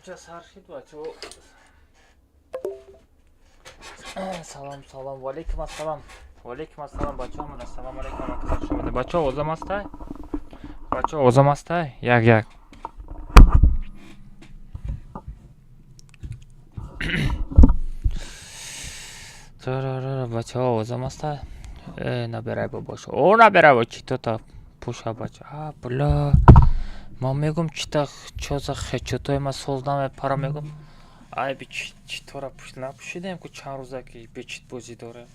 Стримча сар шид, бачаҳо. Салом, салом, ваалейкум ассалом, ваалейкум ассалом, бачаҳо. Ман ассалому алейкум ва хуш омадед, бачаҳо. Овозам ҳастай, бачаҳо? Овозам ҳастай? Як як. Бачаҳо, овозам ҳастай? Э, набирай, бобошо. О, набирай, бо читота пуша, бача. А, бля, ман мегум, чита чоза хечотои ма соз намепара, мегум. Ай, би читора напӯшидем ку, чанд рӯза ки бечит бозӣ дорем.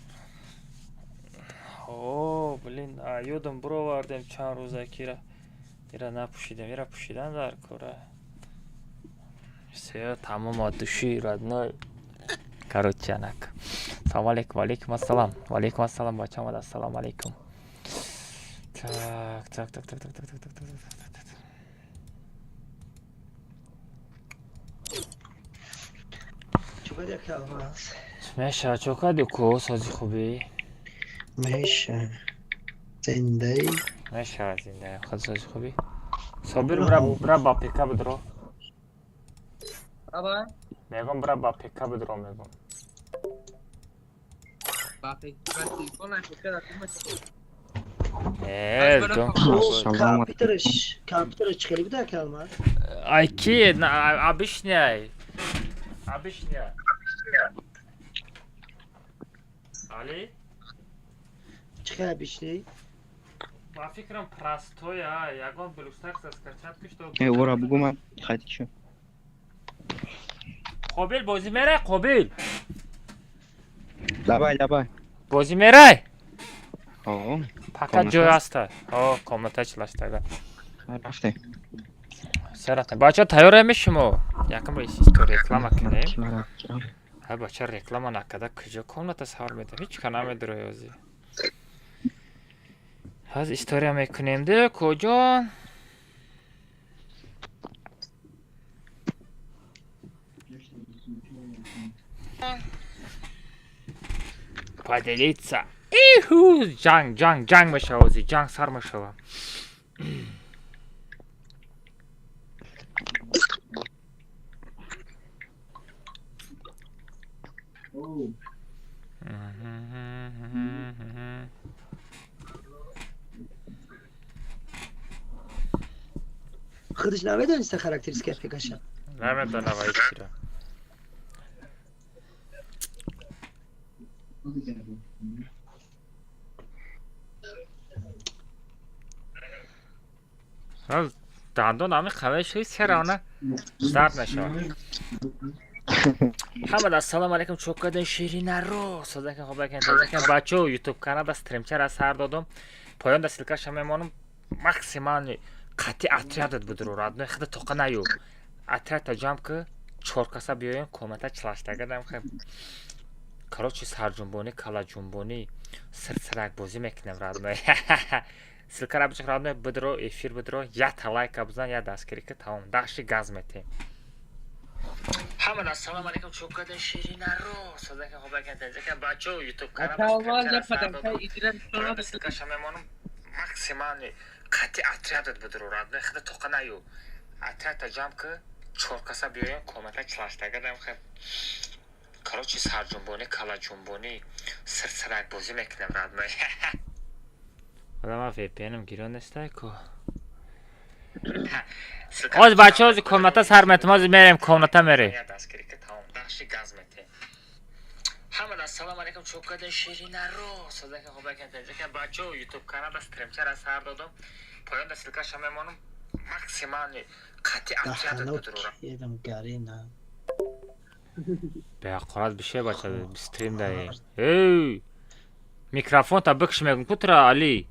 О, блин, ёдам буровардем, чанд рӯза ки ира напӯшидем, ира пӯшидан дар кора. Всё, тамом, от души, родной. Короче, анак. Салом алейкум, алейкум ассалам. Валейкум ассалам, бачаҳо, ассалому алейкум. Так, так, так, так, так, так, так, так, так, так, так. Меша, чо кардӣ ку, сози хубӣ? Меша. Зиндаи? Меша, зиндаем. Худ сози хубӣ? Собир, бра, бра ба пека бидро. Аба? Мегум, бра ба пека бидро, мегум. Ба пека телефон нашуд, Э, дом. Компьютерш чӣ хеле буда, калмаз? Ай ки, обычный. Обычный. Али? Чӣ хеле обычный? Ба фикрам, простой, а, ягон BlueStacks скачать ки что. Э, ора бугу, ман хати шо. Қобил, бозӣ мерай, Қобил? Лабай, лабай. Бозӣ мерай? О. Пока ҷой ҳаста. О, комната чилаштага. Рафтем. Саратам. Бача, тайёрами шумо? Якам исто реклама кунем. Ҳа, бача, реклама накарда куҷо комната сар медам? Ҳеҷ ка намедуро ёзи. Ҳаз история мекунем де, куҷо? Поделиться. Иху, ҷанг, ҷанг, ҷанг мешава ози, ҷанг сар мешава. Худаш намедониста характеристика пекаша. Намедонам ай чиро. Дандон ами қавай шуи серона дард нашавад. Ҳамад, ассалому алайкум, чӯк карден ширинаро. Созакан, хубакан, тазакан. Бачо, YouTube канал да стримчара сар додум. Поён да ссылкаша мемонам. Максимально қатъи отрядат будро, родной, худа тоқа наю. Отрядта ҷамъ ки, чор каса биёем, комната чилаштагадам хе. Короче, сарҷунбонӣ, калаҷунбонӣ, сирсирак бозӣ мекунем, родной. Ссылкара бичих, родной, бидро, эфир бидро, якта лайка бизан, як дастгирӣ ки, тамом, дашти газ метем. Ҳамад, ассалому алайкум, чӯк карден ширинаро. Созакан, хубакан, тазакан. Бачо, YouTube канал да сар додум. Поён да ссылкаша мемонам. Максимально қатъи отрядат будро, родной, худа тоқа наю. Отрядта ҷамъ ки, чор каса биёем, комната чилаштагадам хе. Короче, сарҷунбонӣ, калаҷунбонӣ, сирсирак бозӣ мекунем, родной. Одама VPN-м гирён нестай ку. Оз, бача, ози комната сар метем, ози мерем, комната мерем. Ҳамад, ассалому алайкум, чӯк карден ширинаро. Созакан, хубакан, тазакан. Бачо, YouTube канал да стримчара сар додум. Поён да ссылкаша мемонам. Максимально қатъи отрядат будро. Едам гарина. Беҳақорат бише, бача, стрим даем. Эй! Микрофон та бикш, мегум кутра, Али.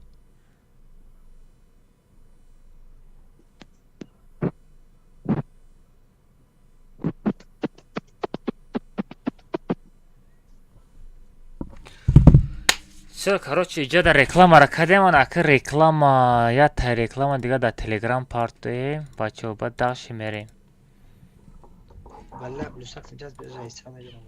Всё, короче, иҷода рекламара кардем, ака, реклама, як реклама дига дар Телеграм партоем, бачаҳо, баъд даши мерем. Валла, BlueStacks инҷа раиса медонам.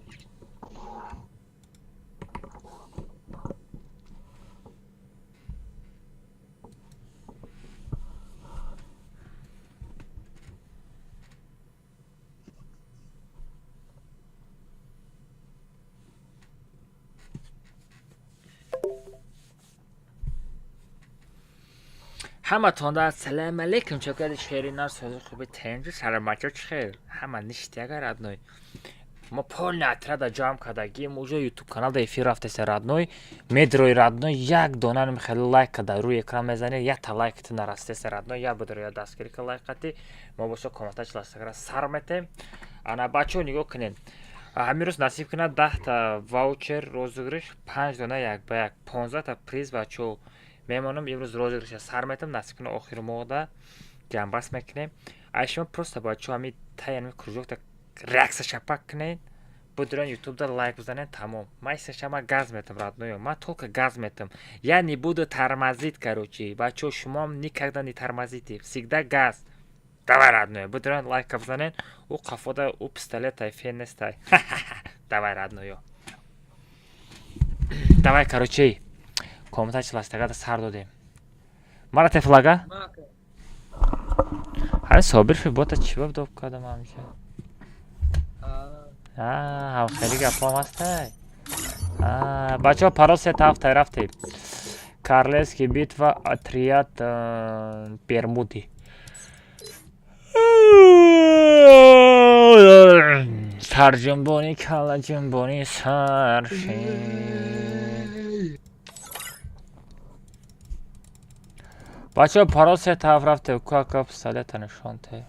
Ҳаматонда ассалому алейкум, чокади шеринар, сози хуби, тенҷу саломатё, чӣ хел ҳама ништи? Агар, родной, мо полный отряда ҷамъ кардагим, уже ютуб каналда эфир рафтеса, родной, медрои, родной, як дона хеле лайка дар рӯи экран мезанед, якта лайкати нарастеса, родной, як бидро я дастгирӣ ка лайкати мо бошо, комната чластагара сар метем. Ана, бачаҳо, нигоҳ кунед, ҳамин рӯз насиб кунад, 10-та ваучер розыгрыш, панҷ дона як ба як, 15-та приз, бачаҳо, мемонам. Имрӯз розыгрыша сар метам, насиб кунад, охири моҳда ҷамъбаст мекунем. Ай шумо просто, бачаҳо, ҳами таи ҳами кружокта реаксия шапак кунед, будурен ютубда лайк бизанед, тамом. Ман исташа ма газ метам, родной, ман только газ метам, я не буду тормозить. Короче, бачаҳо, шумоам никогда не тормозите, всегда газ давай, родной, будурен лайка бизанед. Ӯ қафода ӯ пистолетай, фен нестай. Давай, родной, давай. Короче, комната чиластагада сар додем. Мара тефлага ҳами собир шуд, бота чӣ баб доб кардам ҳамиша. Ҳам хеле гапҳоам ҳастай. Бачаҳо, парол се тафтай рафтем. Королевский битва, отряд Бермуди. Сарҷунбони калаҷунбони саршин. Бачаҳо, парол се таф рафтем. Куака пистолета нишон те.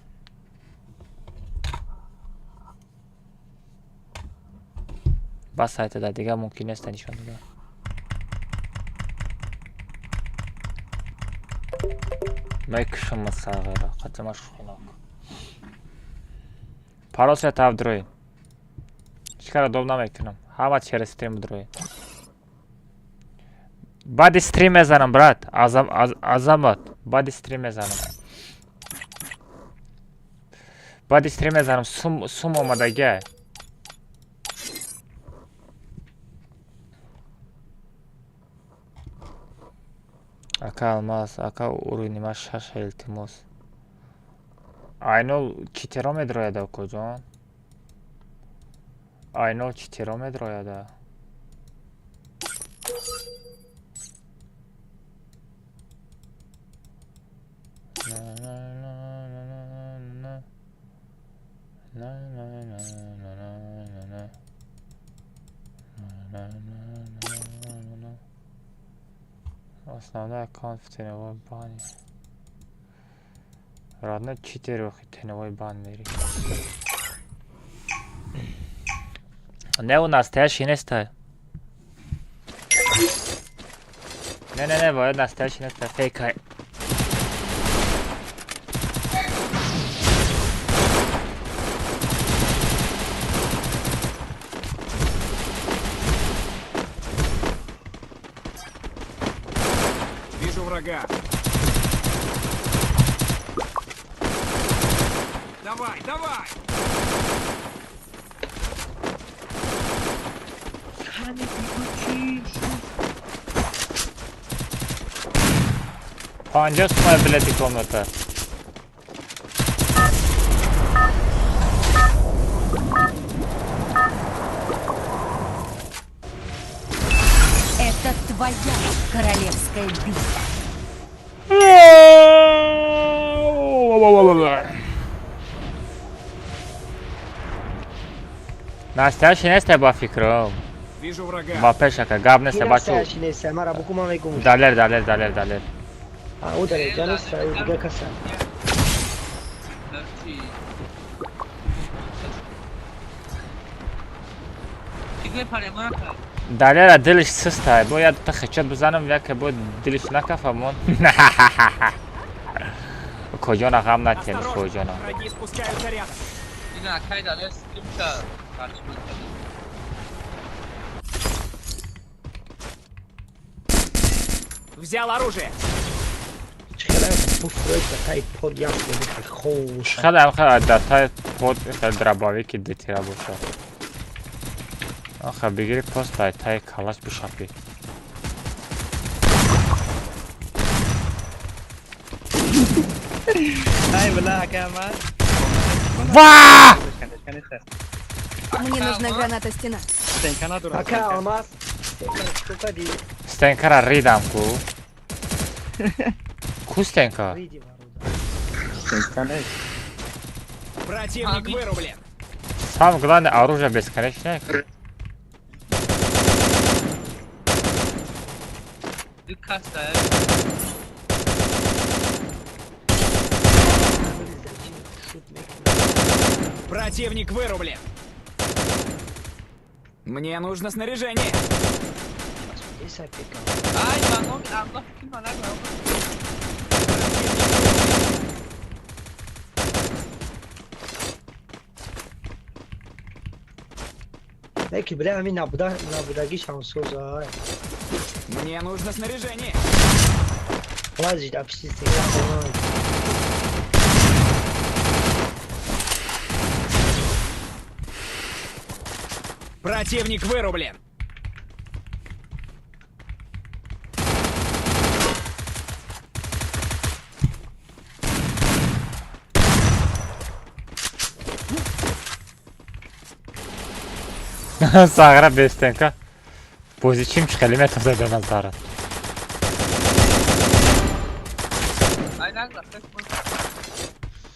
Бас сайтада дигар мумкин неста нишон додан. Мекушам сағира, қатима шухинок. Парол се таф дрои. Ҳеҷ доб намекунам. Ҳама через стрим дрои. Баъди стрим мезанам, брат. Азамат. Баъди стрим мезанам. Баъди стрим мезанам. Сум, сум омадагиа. Ака Алмаз, ака, уровни ма шаша, илтимос. Айнол читеро медрояда, укоҷон? Айнол читеро медрояда? На на на на на на на на на на. Основной аккаунт в теневой бане. Родной, читери теневой бан мери. Не, у настоящий нестай. Не, не, не, бояд настоящий нестай, фейкай. Вижу врага. Давай, давай! Ҳами бигӯ чӣ шуд? 50 сумай билети комната. Это твоя королевская битва. Настоящий нестай, ба фикрам. Вижу врага. Ба пешака гап нестай, бачо. Настоящий нестай, мара буку, ман мегум. Далер, Далер, Далер, Далер. А, ӯ Далерҷон нест, ӯ дига каса. Дар чӣ? Чӣ мепарем, ака? Далера дилиш систай. Бо я дута хечот бизанам, яке бо дилиш накафамон. Коҷона ғам натем, Осторожно, коҷона. враги спускаются рядом. Ина акай Далер стримка тарҷима карда. Взял оружие. Чӣ хеле буфрои ба таи под ям хош. Хеле ам хеле дар таи под хеле дробовики дитира боша. Аха бигири, просто ай таи калаш бишапӣ. Ай, бля, ака Алмаз. Ва! Мне нужна граната стена. Стенка надорам. Ака Алмаз, чӯ кардӣ? Стенкара ридам ку. Ку стенка? Риди, бародар. Стенка нест. Противник вырублен. Самое главное, оружие бесконечное. Ду кас да. Шут мекунад. Противник вырублен. Мне нужно снаряжение. Несай пека. Ай, ба номи Аллоҳ ки ман нагӯям. Противник вырублен. Не ки бля, ҳамин набуда набудагиш ҳамсоза. Мне нужно снаряжение. Лазид апши стенка хона. Противник вырублен. Сағра без стенка. Бози чим хеле метавзад ба назарат? Ай, нагла, фекр кун.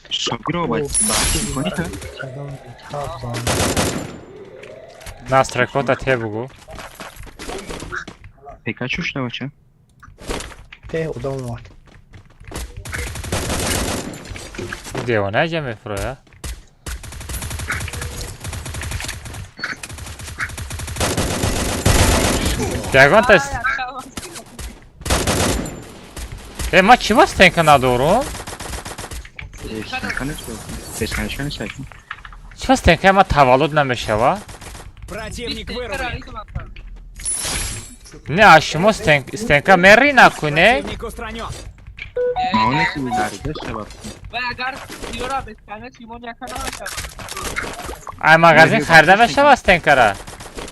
Шокиро бояд бахши кунӣ ту? Кадом Настройкота те бугу. Пека чӯ шуда бача? Те одам омад. Девона ҷа мефуроя. Ягонта. Ай, ака, ман. Э, ма чӣ ва стенка надорум? Стенка нест. Бесконечно нест. Чӣ ва стенка ма таваллуд намешава? Противник вырублен. Не, а шумо стенка мери накуне? Противник устранен. Маоне ки нарида шавад. Ва агар тиёра бесконечно имон яка намешавад. Ай магазин харида мешава стенкара?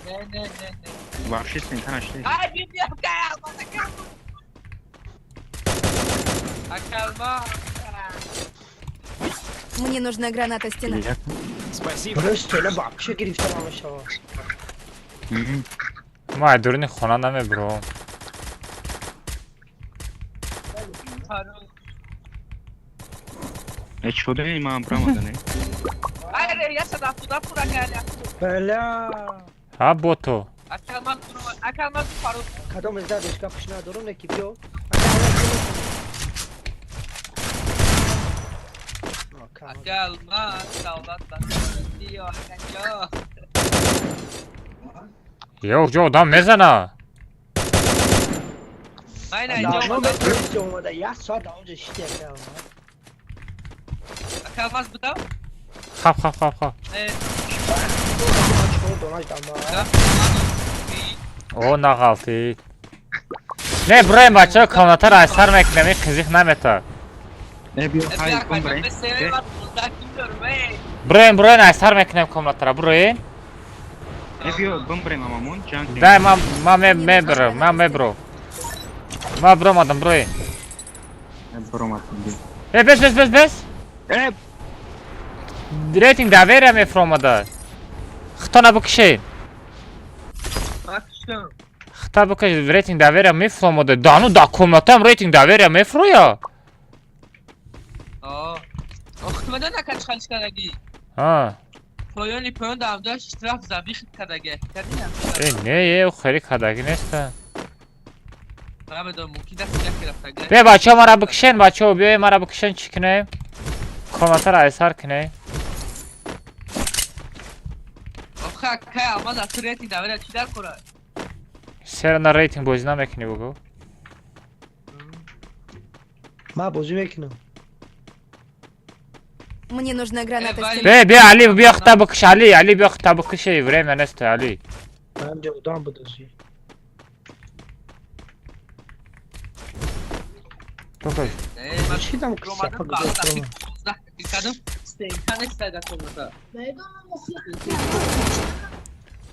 Не, не, не, не. Вообще стенка нашли. Ай, би би, ака, алмаз, ака. Ака, алмаз. Мне нужна граната стена. Спасибо. Барои стена вообще гирифта намешава. Ма ай дуруни хона намебуром. Фаруқ. Э, чӯ ман брамадане? Ай, ре, я сада туда пура кали. Бля. Ҳа, бото. Ака, алмаз, ака, алмаз, Фаруқ. Кадом из дадеш гапш надорум, не ки биё. Ака, алмаз, давлат ба тиё, ака, ҷо. Ё, ҷо одам мезана. Ман ай ҷо. Давно метавонисти омада, як соат дар онҷо шити, ака алмаз. Ака, алмаз будам? Хап, хап, хап, хап. Э, Чор донаш дама. Да. О, нағалтид. Не, буроем, бачаҳо, комнатаро аз сар мекунем, ин қизиқ намета. Э, биё, хай, бумбрем. Буроем, буроем, аз сар мекунем комнатаро, буроем. Э, биё, бумбрем амамон, ҷанг. Дай, ма мебурам, ма мебурам. Ма буромадам, буроем. Э, буромад. Э, бес, бес, бес, бес. Э, Рейтинг доверия мефуромада. Хто набукшед? Хта букаш, рейтинг доверия мефуромада. Дану да комнатам рейтинг доверия мефуроя. Охтмада накач халиш кардаги. А. Поёни поён давдаш штраф забихт кардаги. Кардина? Э, не, э, хеле кадаги неста. Намедонам, мумкин даст як рафтага. Бе, бачаҳо, мара бикшен, бачаҳо, биёед, мара бикшен, чӣ кунем? Комнатаро айсар кунем. Охе, кай алмаз, аз рейтинг доверия чӣ дар кора? Сера на рейтинг бозӣ намекунӣ, бугу. Ма бозӣ мекунам. Мне нужна граната Э, стена. Бе, бе, Али, биё, хта бикш, Али, Али, биё, хта бикши, время нест, Али. Ҳамҷо одам будози. Бикш. Э, ман Чидам ромадам кисяпа ба гузоштам. кадам стенка нест дар комната.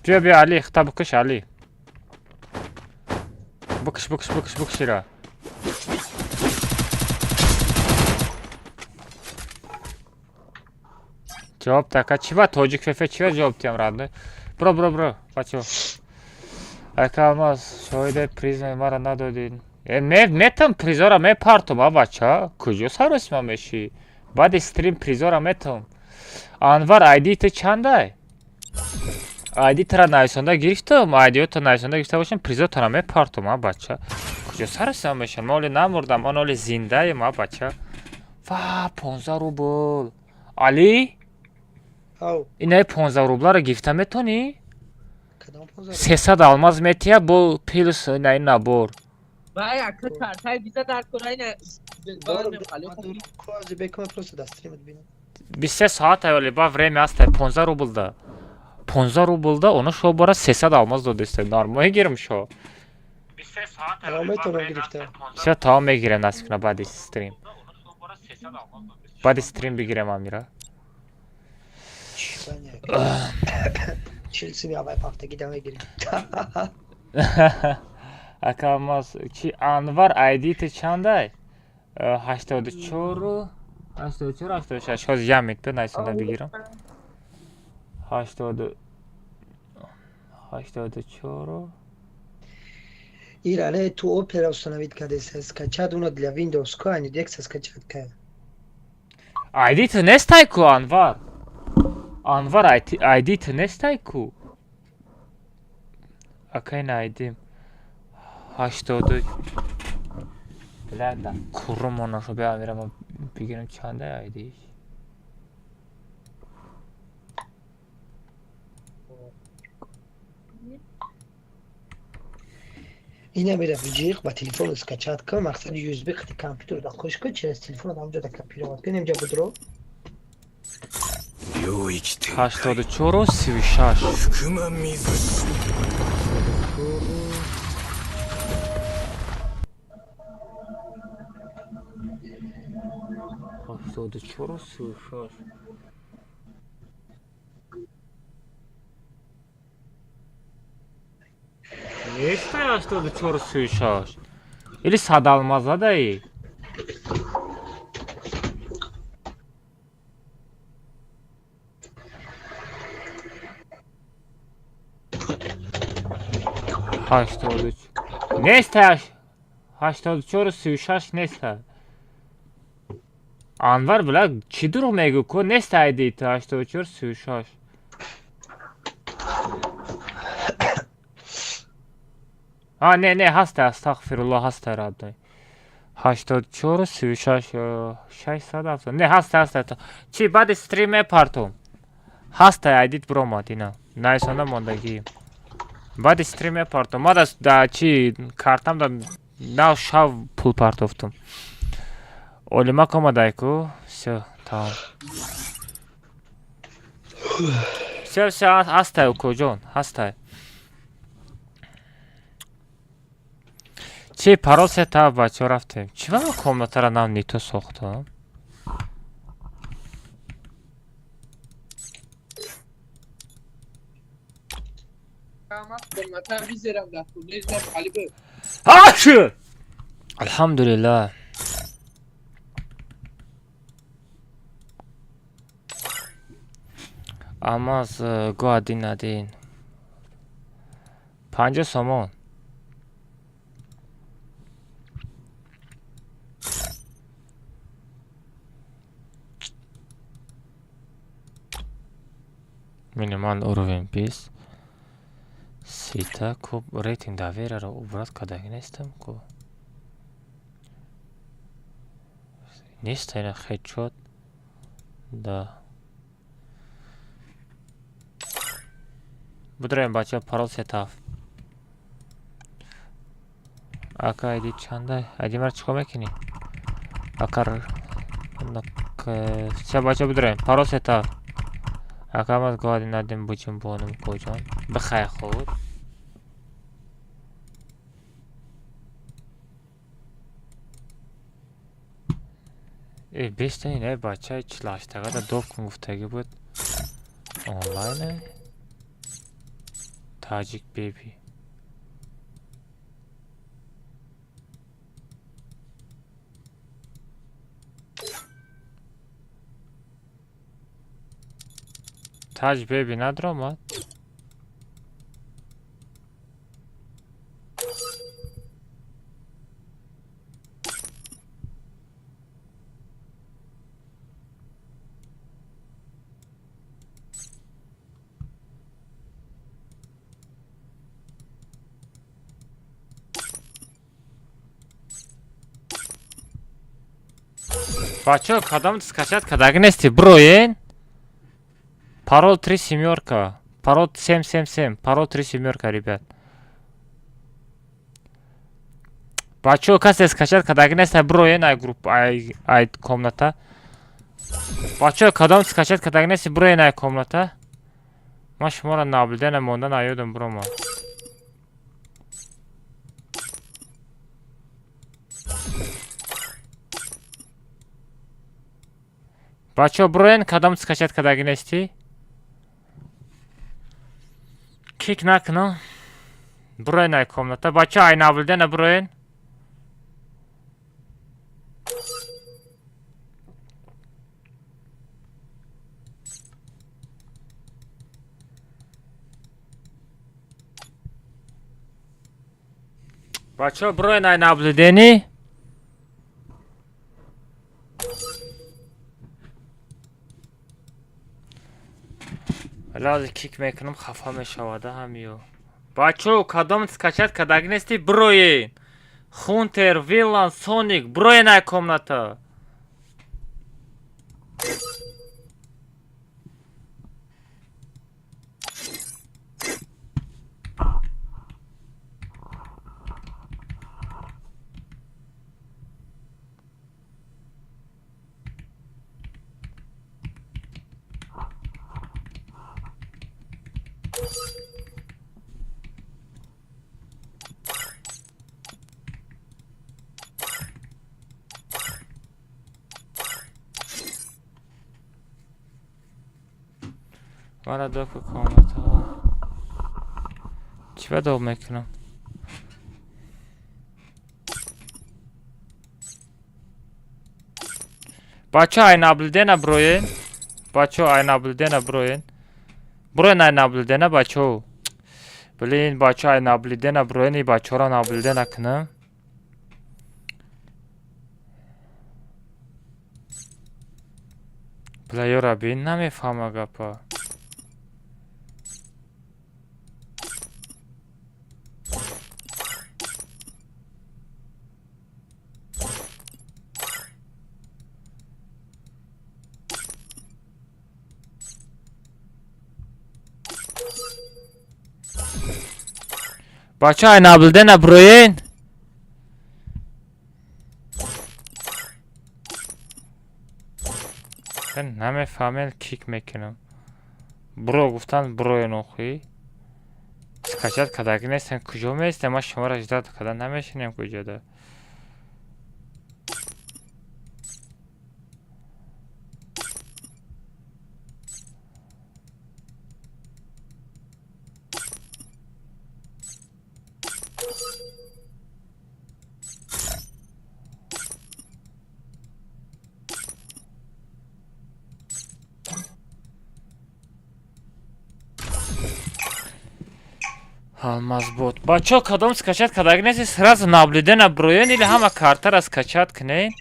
Биё, биё, Али, хта бикш, Али. Бикш, бикш, бикш, бикш ира. Ҷавоб така чӣ ба тоҷик фефе чӣ ба ҷавоб тиям, родной? Бро, бро, бро, бачо. Ака Алмаз, шоҳиде призмаи мара надодӣ. Метам призора мепартум, а бача. Куҷо саросима мешӣ? Баъди стрим призора метам. Анвар, айди ту чандай? Айди тура нависонда гирифтам, айдиёто нависонда гирифта бошам, призотара мепартум, а бача. Куҷо саросима мешам? Ман оле намурдам, ман оле зиндаем, а бача. Ва, 15 рубл. Али? Инаи 15 рубларо гирифта метонӣ? 300 алмаз метия бо плюс инаи набор. Вай, ака картаи виза дар кора ина. 23 соат аввали ба время аст 15 рублда. 15 рублда оно шо бора 300 алмаз додест. Нормально гирм шо. 23 соат Всё, тамом мегирем насиб кунад баъди стрим. Баъди стрим бигирем амира. Ака алмаз чи Анвар айди ту чандай? 84 84 86. Ҳозир як минут бе нависонда бигирам. 80 84. Ира, не, ту опера установить кадеса, скачать уно для Windows, ко, а не декса скачать ка. Айди ту нестай ку, Анвар? Анвар, айди ту нестай ку? Ака ин айдим. 80 Бля, курумонашо бя амирам бигирам чандай айдиш. Ина мера виҷиқ ба телефон скачать кун, мақсади USB қити компютер да қош кун, через телефон ҳамҷо да копировать кун, инҷа будро. 84 36. 84 36. Нестай 84 36. Или сад алмазадаи? 83. Нестай 84 36 нестай. Анвар бля чӣ дурӯғ мегӯ ку нестай айди ту 84 36. А не не ҳастай астағфируллоҳ ҳастай раддой. 84 36 670 не ҳастай ҳастай чӣ баъди стрим мепартум. Ҳастай айдит биромад ина. Нависонда мондагӣ. Баъди стрим мепартум. Ма да чӣ картам да нав шав пул партофтум. Олимак омадай ку? Всё, тамом. Всё, всё, ҳастай укоҷон, ҳастай. Чи парол сета бачаҳо рафтем. Чӣ ва комнатаро нав нито сохтам? Алҳамдулиллаҳ. Алмаз го один один. 50 сомон. Минимал уровень 20. Сита куб рейтинг доверияро убрать кардагӣ нестам ку. Нест ина хедшот. Да. Будраем бача парол сетаф. Ака айди чандай? Айди мара чикор мекунӣ? Акар ча бача будраем парол сетаф. Ака маз гоҳади надим буҷим бонум коҷон. Бихай худ. Э беста ин э бачаи 48-тага да доб кун гуфтагӣ буд. Онлайне? Таҷик беби. Таҷ беби надромад? Бачо, кадом скачать кадаги нести, броен. Парол 3 семерка. Парол 777. Парол 3 семерка, ребят. Бачо, касе скачать кадаги нест, броен ай группа, ай комната. Бачо, кадом скачать кадаги нест, броен ай комната. Ма шуморо наблюдение монда наёдам брома. Бачо, броен кадом скачать кадаги нести? Кик накунам. Броен ай комната. Бачо, ай наблюдение броен. Бачо, броен ай наблюдение. Лази кик мекунам, хафа мешавада ҳамиё. Бачо, кадом скачать кадаги нести, броен. Хунтер, Вилан, Соник, броен ай комната. Мара доку комната. Чӣ ба доб мекунам? Бачо, ай наблюдена броен. Бачо, ай наблюдена броен. Броен ай наблюдена, бачо. Блин, бачо, ай наблюдена броен и бачора наблюдена кунам. Бля, ёра бин намефаҳма гапа. Бачо, ай наблюдена броен. Намефаҳмем, кик мекунам. Бро гуфтан броен охи. Скачать кадаги нестем, куҷо местем? Ма шуморо ждать када намешинем куҷода. Алмазбот. Бачо, кадом скачать кадаги нести, сразу наблюдена броен или ҳама картара скачать кунен?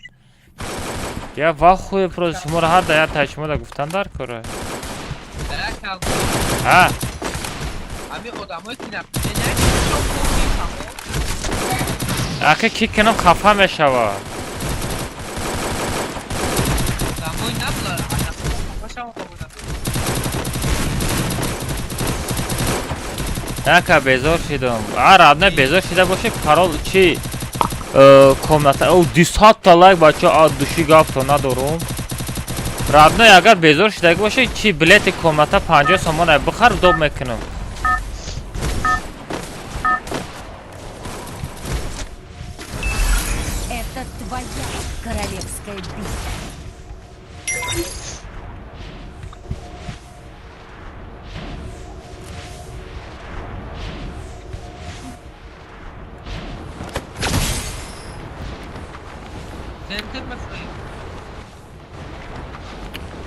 Я вахуе просто шуморо ҳар да я тай шумода гуфтан дар кора. Ҳа. Ами одамое ки наблюдения Ака кик кунам хафа мешава. Одамои набла, хафа шава. Нака безор шидам. А радна безор шида боши парол чи комната. О 200 та лайк бачо, а души гафто надорум. Радна агар безор шида боши чи билети комната 50 сомон ай бихар доб мекунам. Это твоя королевская битва.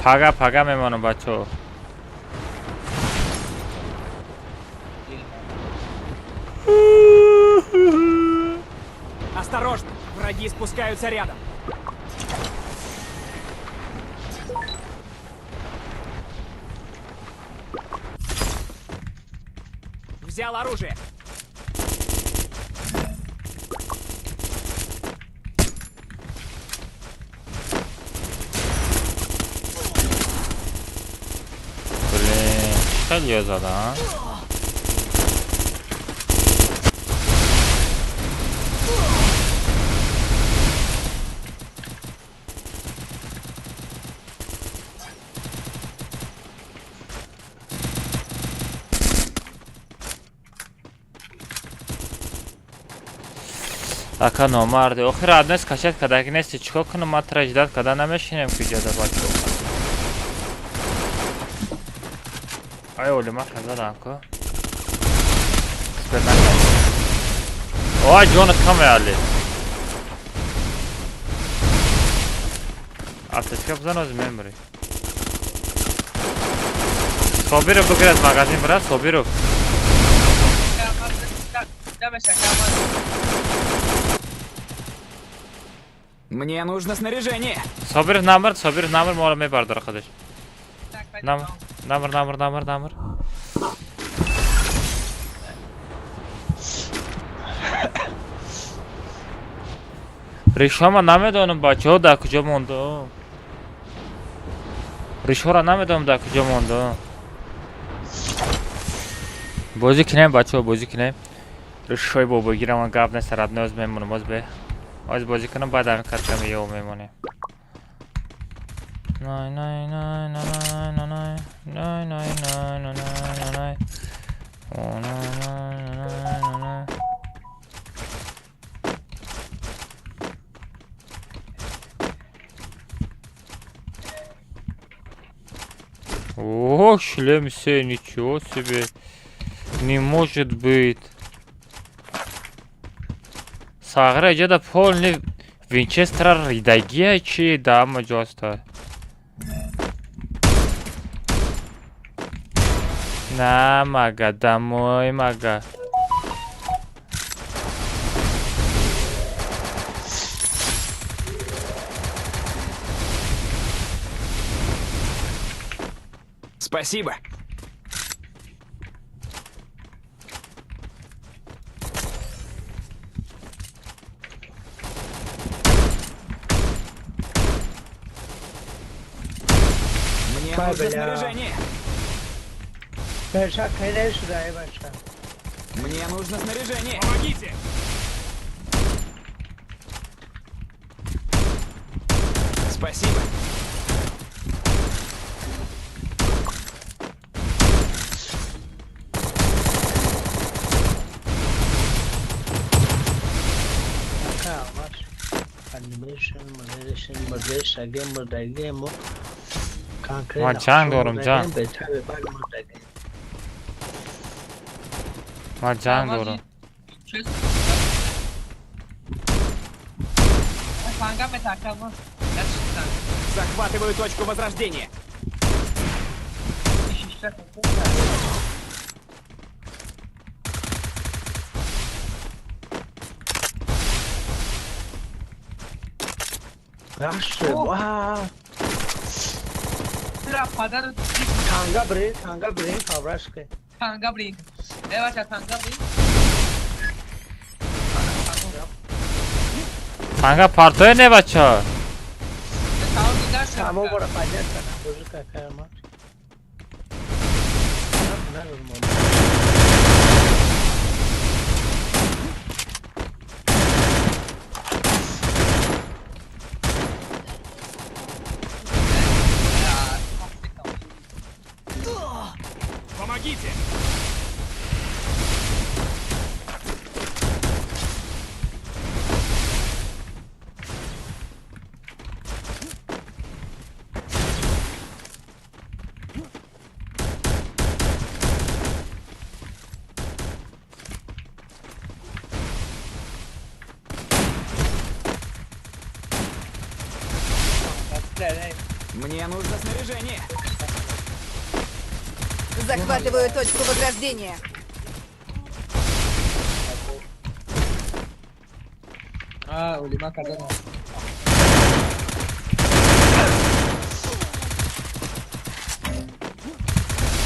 Пага пага мемонам бачо. Осторожно, враги спускаются рядом. Взял оружие. Чӣ хел ё зада, а? Ака номарди. Охир одной скачать кадаги нести. Чикор кунам ман тра ждать када намешинем ки ҷода бачо. Ай олима казадан ку. Спер накард. Ой ҷонат каме али. Аптечка бизан оз мемри. Собиров бигир аз магазин бира Собиров. Мне нужно снаряжение. Собиров намр, Собиров намр моро мебардора худаш. Намр, намр, намр, намр, намр. Ришҳо ман намедонам бачаҳо дар куҷо монда. Ришҳоро намедонам дар куҷо монда. Бозӣ кинем бачаҳо, бозӣ кинем. Ришҳои бобогира ман гап нест, родной оз мемонам, оз бе. Оз бозӣ кунам, баъд ҳамин катками ё мемонем. Най най най най най най най най най най най най. О, най най най най най. О, шлем се, ничего себе. Не может быть. Сағира иҷода полный Винчестера ридагия чи да ҳама ҷо аста. На мага, домой мага. Спасибо. Мне нужно снаряжение. Мне нужно снаряжение. Помогите! Спасибо. Ман ҷанг дорам, ҷанг. Ман ҷанг дорам. Захватываю точку возрождения. Танга брин, фаврашке. Танга брин. Бача, танга брин. Танга партоя не бача. Само бора понятно, боже какая мать. Помогите! Мне нужно снаряжение. Захватываю точку возрождения. А, улима казана.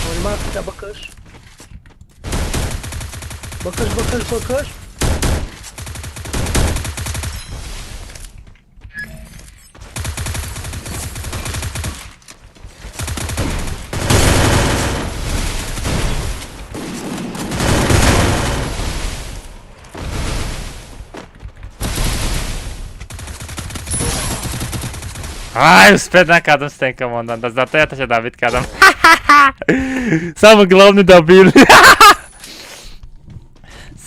Улима бакыш. Бакыш, бакыш, бакыш. Ай, успеть накардам стенка мондан. Зато я таша добить кардам. Самый главный добил.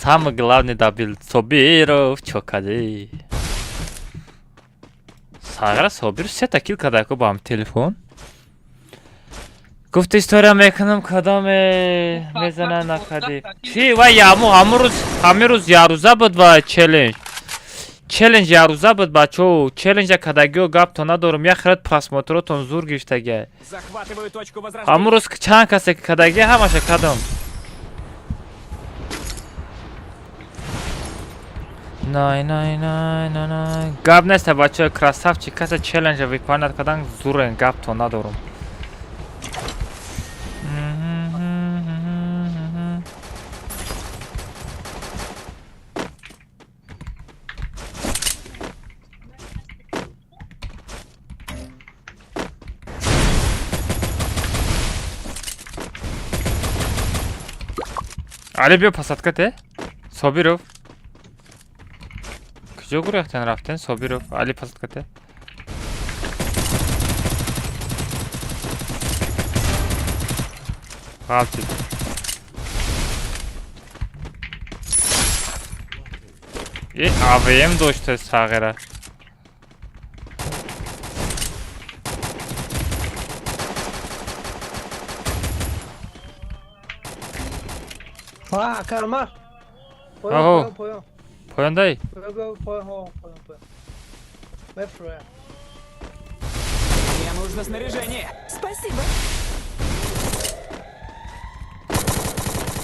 Самый главный добил. Собиров, чо кади? Сағира Собиров сета кил када ку бам телефон. Гуфт история мекунам кадоме мезана накади. Чи ва яму ҳамун рӯз ҳамин рӯз ярӯза буд ва челлендж. Челлендж ярӯза буд бачо. Челленджа кадагиё гапто надорум. Як хират просмотротон зур гирифтагия. Захватываю точку возрождения. Ҳамун рӯз чанд касе ки кадагия ҳамаша кадом. Най най най най най. Гап неста бачо, красавчик касе челленджа выполнять кадан зурен гапто надорум. Али биё посадка те. Собиров. Куҷо гурехтен рафтен Собиров? Али посадка те. Ғалтид. И АВМ доште сағира. Ха, Кармар. Аҳо. Поён, поён, Поёндай? поён. Поён, поён, поён, поён. Мефроя. Мне нужно снаряжение. Спасибо.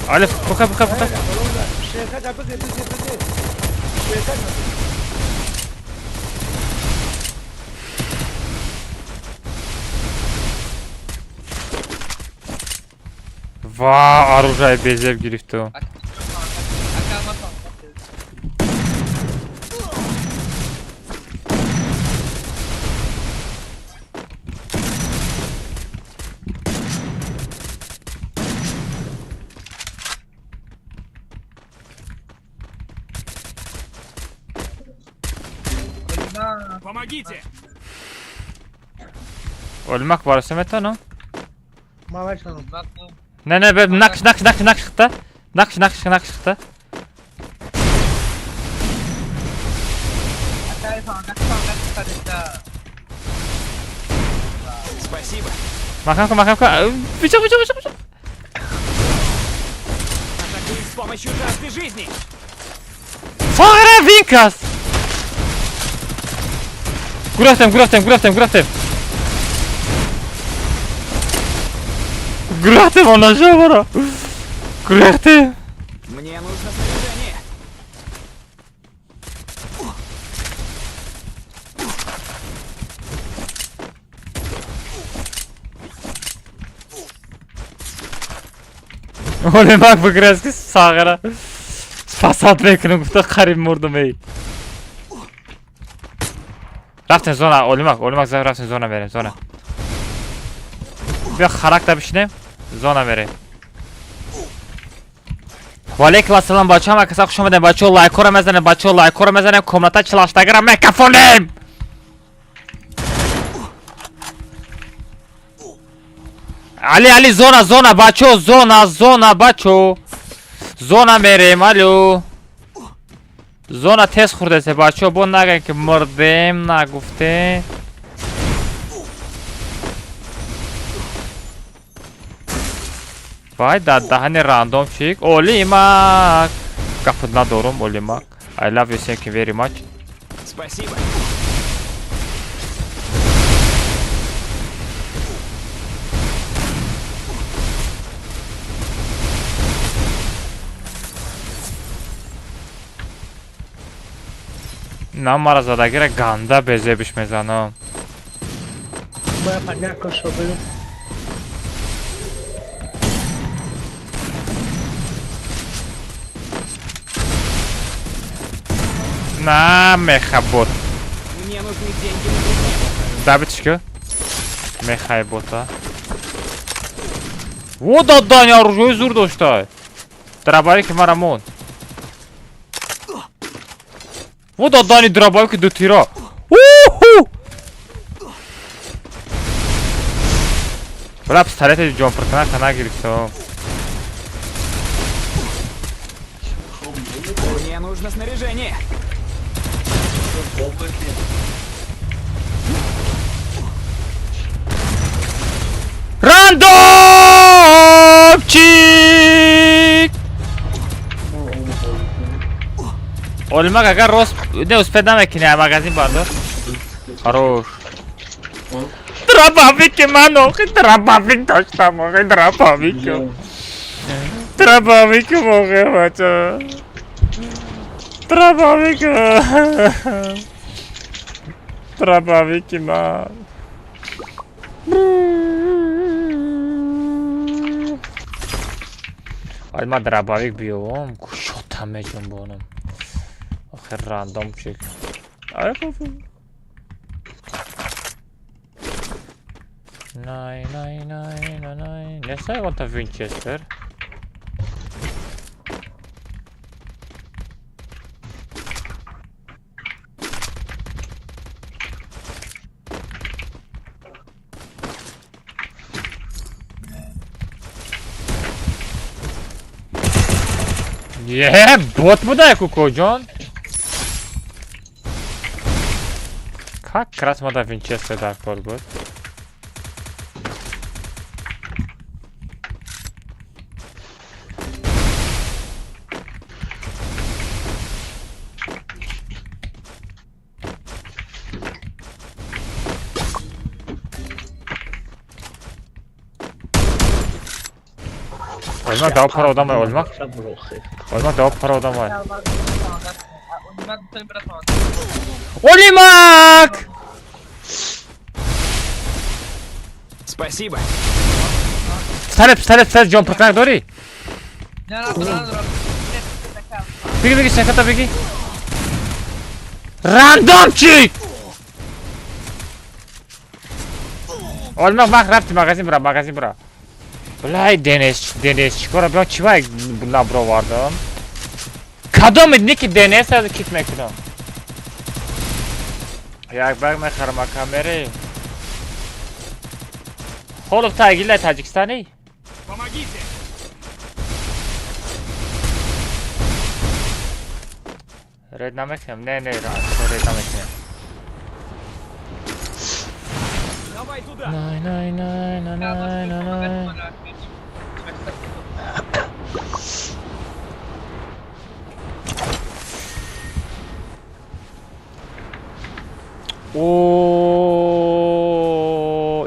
Али буха буха буха. Шеркат бигир, бигир, бигир. Шеркат. Ва, оружие безеб гирифту. Ака ма понздаҳ. Олима, Помогите! Олимак бароса метавонам? Ма метавонам. Олима, ку. Не, не, бе, нақш, нақш, нақш, нақш шиқта. Нақш, нақш, нақш шиқта. Акаи 15 15 кадиста. Спасибо. Маҳкам кун, маҳкам кун. Бичо, бичо, бичо, бичо. Атакую с помощью жажды жизни. Сағира винкас. Гурехтем, гурехтем, гурехтем, гурехтем. Гурехтем, она жабара. Гурехтем. Мне нужно снаряжение. Олимак бигрез ки сағира. Спасат мекунам гуфта қариб мурдам эй. Рафтем зона, Олимак, Олимак зан рафтем зона мерем, зона. Биё характа бишинем, зона мерем. Валейкум ассалом бачаҳо, ҳама каса хуш омадем бачаҳо, лайкҳоро мезанем бачаҳо, лайкҳоро мезанем, комната 48-гара мекафонем. Али, Али, зона, зона, бачаҳо, зона, зона, бачаҳо. Зона мерем, алё. Зона тез хӯрдесе бачаҳо, бо нагӯем ки мурдем, нагуфтем. Вай, дар даҳани рандом чик. Олимак. Гапот надорум, Олимак. I love you, thank you very much. Спасибо. На мара задагира ганда безебиш мезанам. Бояд поднять кошо бигир. На мехабот. Мне нужны деньги на предметы. Добитиш ки? Мехайбота. Во дадани оружие зур доштай. Драбари ки мара мон. Во дадани драбари ки ду тира. Уху! Бля, пистолети ҷонпуркунака нагирифтам. Мне нужно снаряжение. Рандомчик! Олимак агар рост не успед намекунӣ, а магазин бардор. Хорош. Дробовики ман охи дробовик доштам, охи дробовик. Дробовик охи бача. Дробовик. Дробовики ман. Ай ман дробовик биёвам, кушота меҷунбонам. Охи рандомчик. Ай бобо. Най, най, най, най, най. Не са ягонта Винчестер. Е, бот буда кукоҷон. Как раз мада Винчестер дар кор буд. Олмак дава пара одам ай, Олмак. Олмак дава пара одам ай. Олимак! Спасибо. Пистолет, пистолет, пистолет, ҷон пуркунак дорӣ? Беги, беги, шаката беги. Рандомчик! Олмак, мах рафти магазин бира, магазин бира. Блай, ДНС, ДНС, чикора биён чӣ вай набровардам? Кадоми ники ДНС аз кит мекунам? Як баг мехарам ака мерем. Холов та агилай Таҷикистанӣ? Помогите! Ред намекунем, не, не, ред намекунем. Давай туда! Най, най, най, най, най, най, най. О,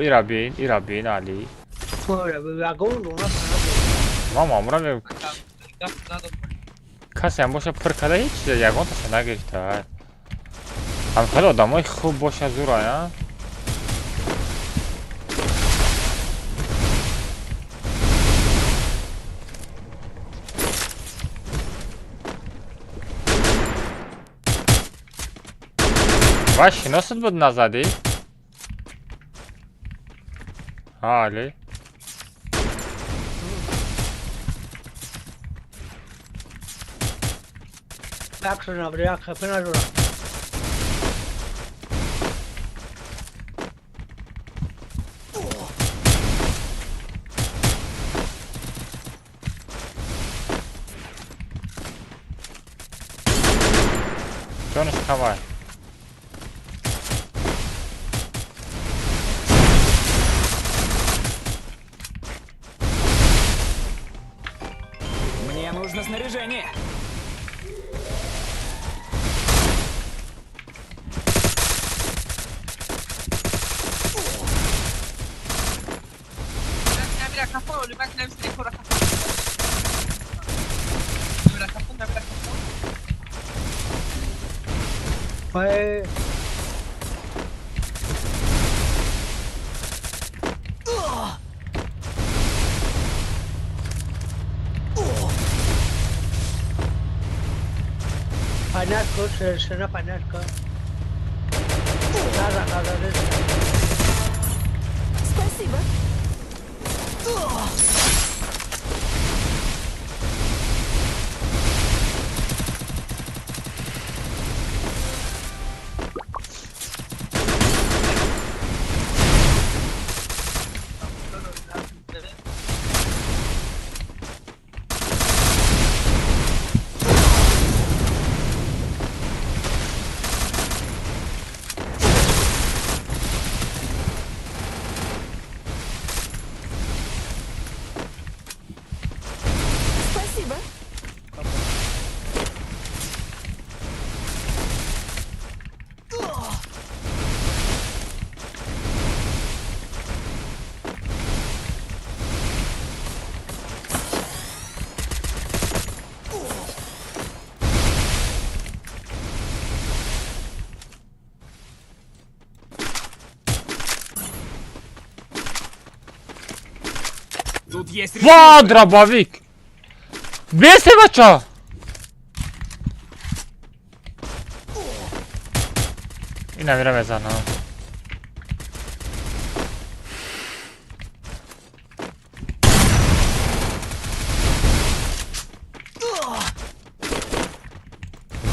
Ирабин, Ирабин, Али. Ман мамура мегӯм. Касе ҳам боша пур карда ҳеҷ чиза ягонташа нагирифта. Ҳам хеле одамои хуб боша зур ая. Вай шиносат буд назадӣ? Ҳа, Али. Ҷонаш камай. Мне нужно снаряжение. Спасибо. Тут есть Ва, ресурсы. дробовик! Бесе, бача! Ина мира мезанам.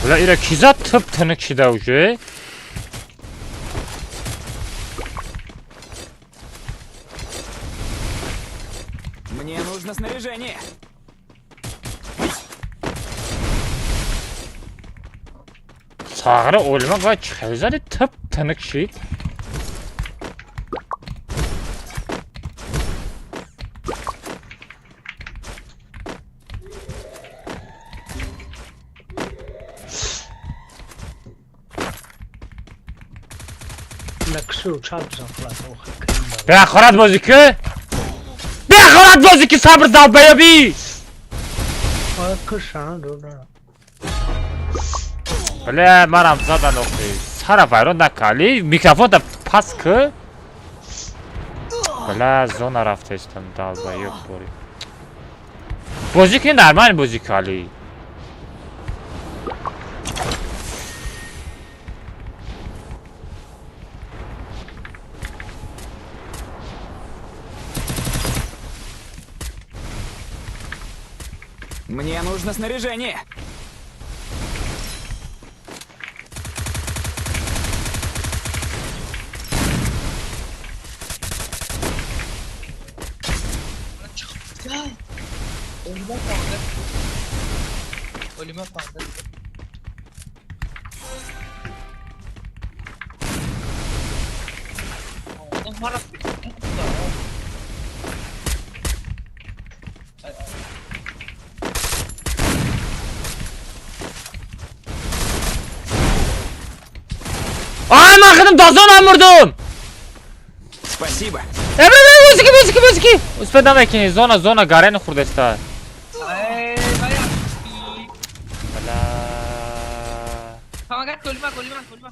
Бля, ира ки зад тып тынык шида уже? Мне нужно снаряжение. Сағыры o'lma va chiqaveradi tip tiniq shit. Накшу чап бизан хулас охи кирим. Бехорат бозӣ ки? Бехорат бозӣ ки сабр долбоёбӣ! Ой кушан рона. Бля, манам задан охи. Сара вайрон накали, микрофонта пас ки. Бля, зона рафтестам долбоёб бори. Бозӣ ки нормально бозӣ кали. Мне нужно снаряжение. Ölüme kaldı. Ölüme kaldı. Allah marab. Ай, ман худам дозонам мурдум! Спасибо. Э, бозӣ ки, бозӣ ки, бозӣ ки. Успед намекунӣ, зона, зона гарени хурдеста. Ey bayağı. Бля. Помогать ölüme ölüme ölüme.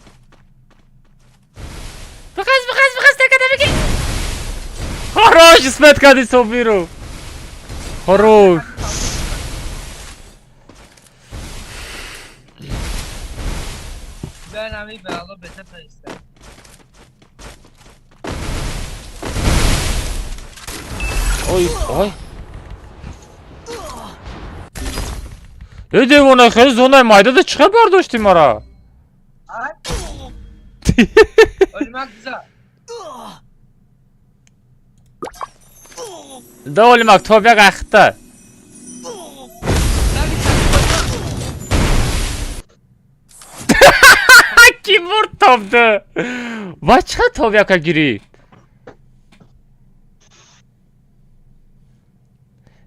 Бихез, бихез, бихез, тека беги. Хорош, успед кади Собиру. Хорош. Ben abi ben Allah beter ister. Ой, ой. Э, девона, хеле зонаи майдада чӣ хел бардошти мара? Ay. Ölmek güzel. Да, олимак, тобяк ахта. Ки мурд тобда? Ва чӣ хел тобяка гирифт?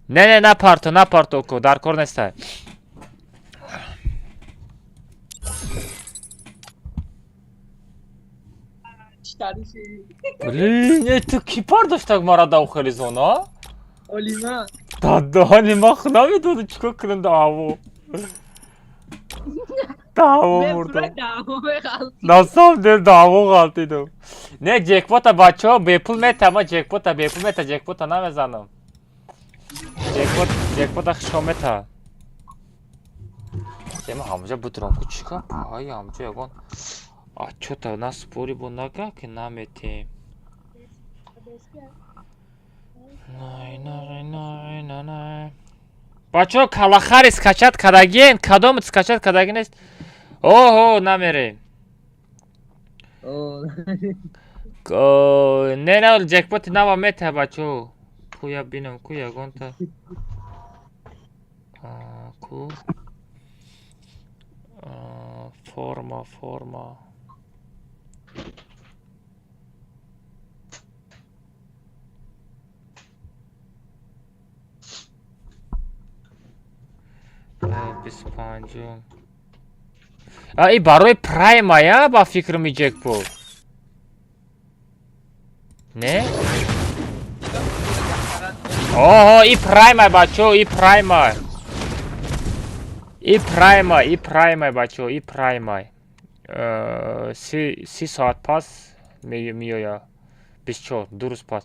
Не, не, напарто, напарто ко, дар кор нестай. Блин, э, ту ки бардоштак мара да хели зона? Ölüme. Дадони ма худо медону чӣ кор кунам даъво. Даъво мурдам. На самом деле даъво ғалтидам. Не, ҷекпота бачаҳо бепул мета, ма ҷекпота бепул мета, ҷекпота намезанам. Ҷекпот, ҷекпота хишо мета. Ема ҳамҷа будрам ку чӣ кор? Ай, ҳамҷа ягон отчёта наспори бо нага ки наметем. Най, най, най, най, най. Бачаҳо калахари скачать кардагиен, кадомат скачать кардаги нест? Оҳо, намерем. Не, не, ҷекпоти нава мета бачаҳо. Ку я бинам, ку ягонта. Ку. Форма, форма. 25-ум. А, и барои прайма я ба фикрам и ҷекпот. Не? Оҳо, и прайма бачаҳо, и прайма. И прайма, и прайма бачаҳо, и прайма. 30 соат пас меоя. 24, 2 рӯз пас.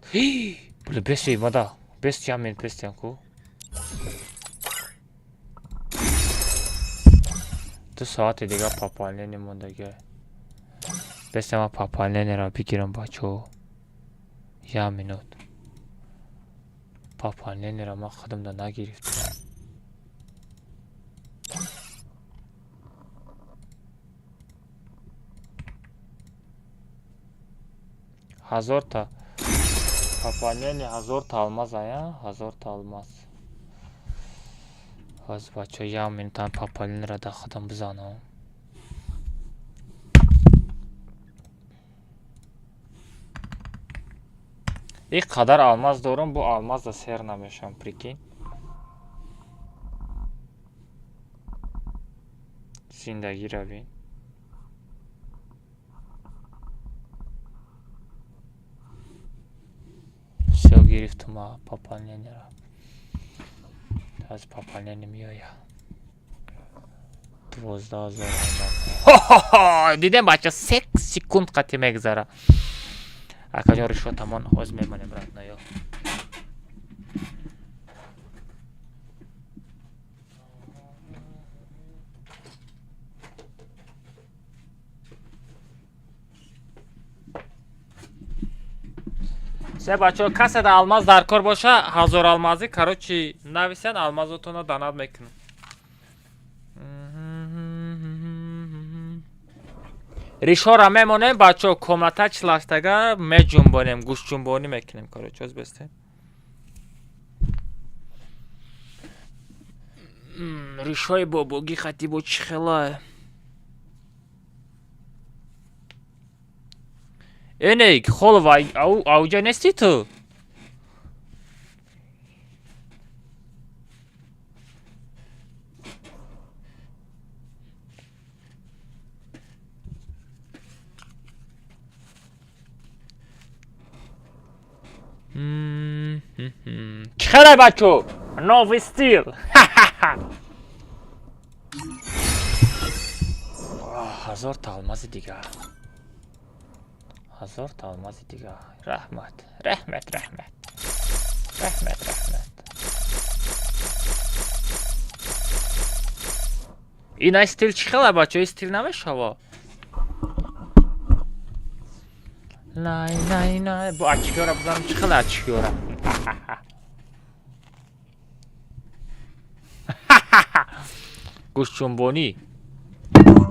Бля, беси мада. Бест як минут бестиям ку. 2 соати дига пополнение мондагиа. Бестиам, ман пополнениеро бигирам, бачаҳо. Як минут. Пополнениеро ман худамда нагирифтам. Ҳазорта пополнение, 1000та алмаз ая, 1000та алмаз. Ҳозир, бачаҳо, як минутам пополнениеро дар худам бизанам. Ин қадар алмаз дорам, бо алмазда сер намешавам, прикинь. Зиндагиро бин. Всё, гирифтум пополнениеро. Аз пополнение меоя. 12 000 алмаз. Дидем, бача, 3 секунд қати мегзара. Акаҷон, ришватамон ҳоз мемонем, родноё. Се, бачаҳо, касе да алмаз дар кор боша, 1000 алмазӣ, короче, нависен, алмазотонро донат мекунам. Ришора мемонем, бачаҳо, комната чилаштага меҷунбонем, гӯштҷунбонӣ мекунем, короче, оз бестем. Ришои бобогӣ хати бо чӣ хелае? Эне, Холова, ауҷа нести ту? Чӣ хелай, бачо? Новый стиль. 1000та алмази дигар. 1000та алмази дигар. Раҳмат, раҳмат, раҳмат. Раҳмат, раҳмат. Ина стил чӣ хела, бачо? Ин стил намешава? Най, най, най. Бо очкиёра бизанам, чӣ хела очкиёра? Гӯштҷунбонӣ.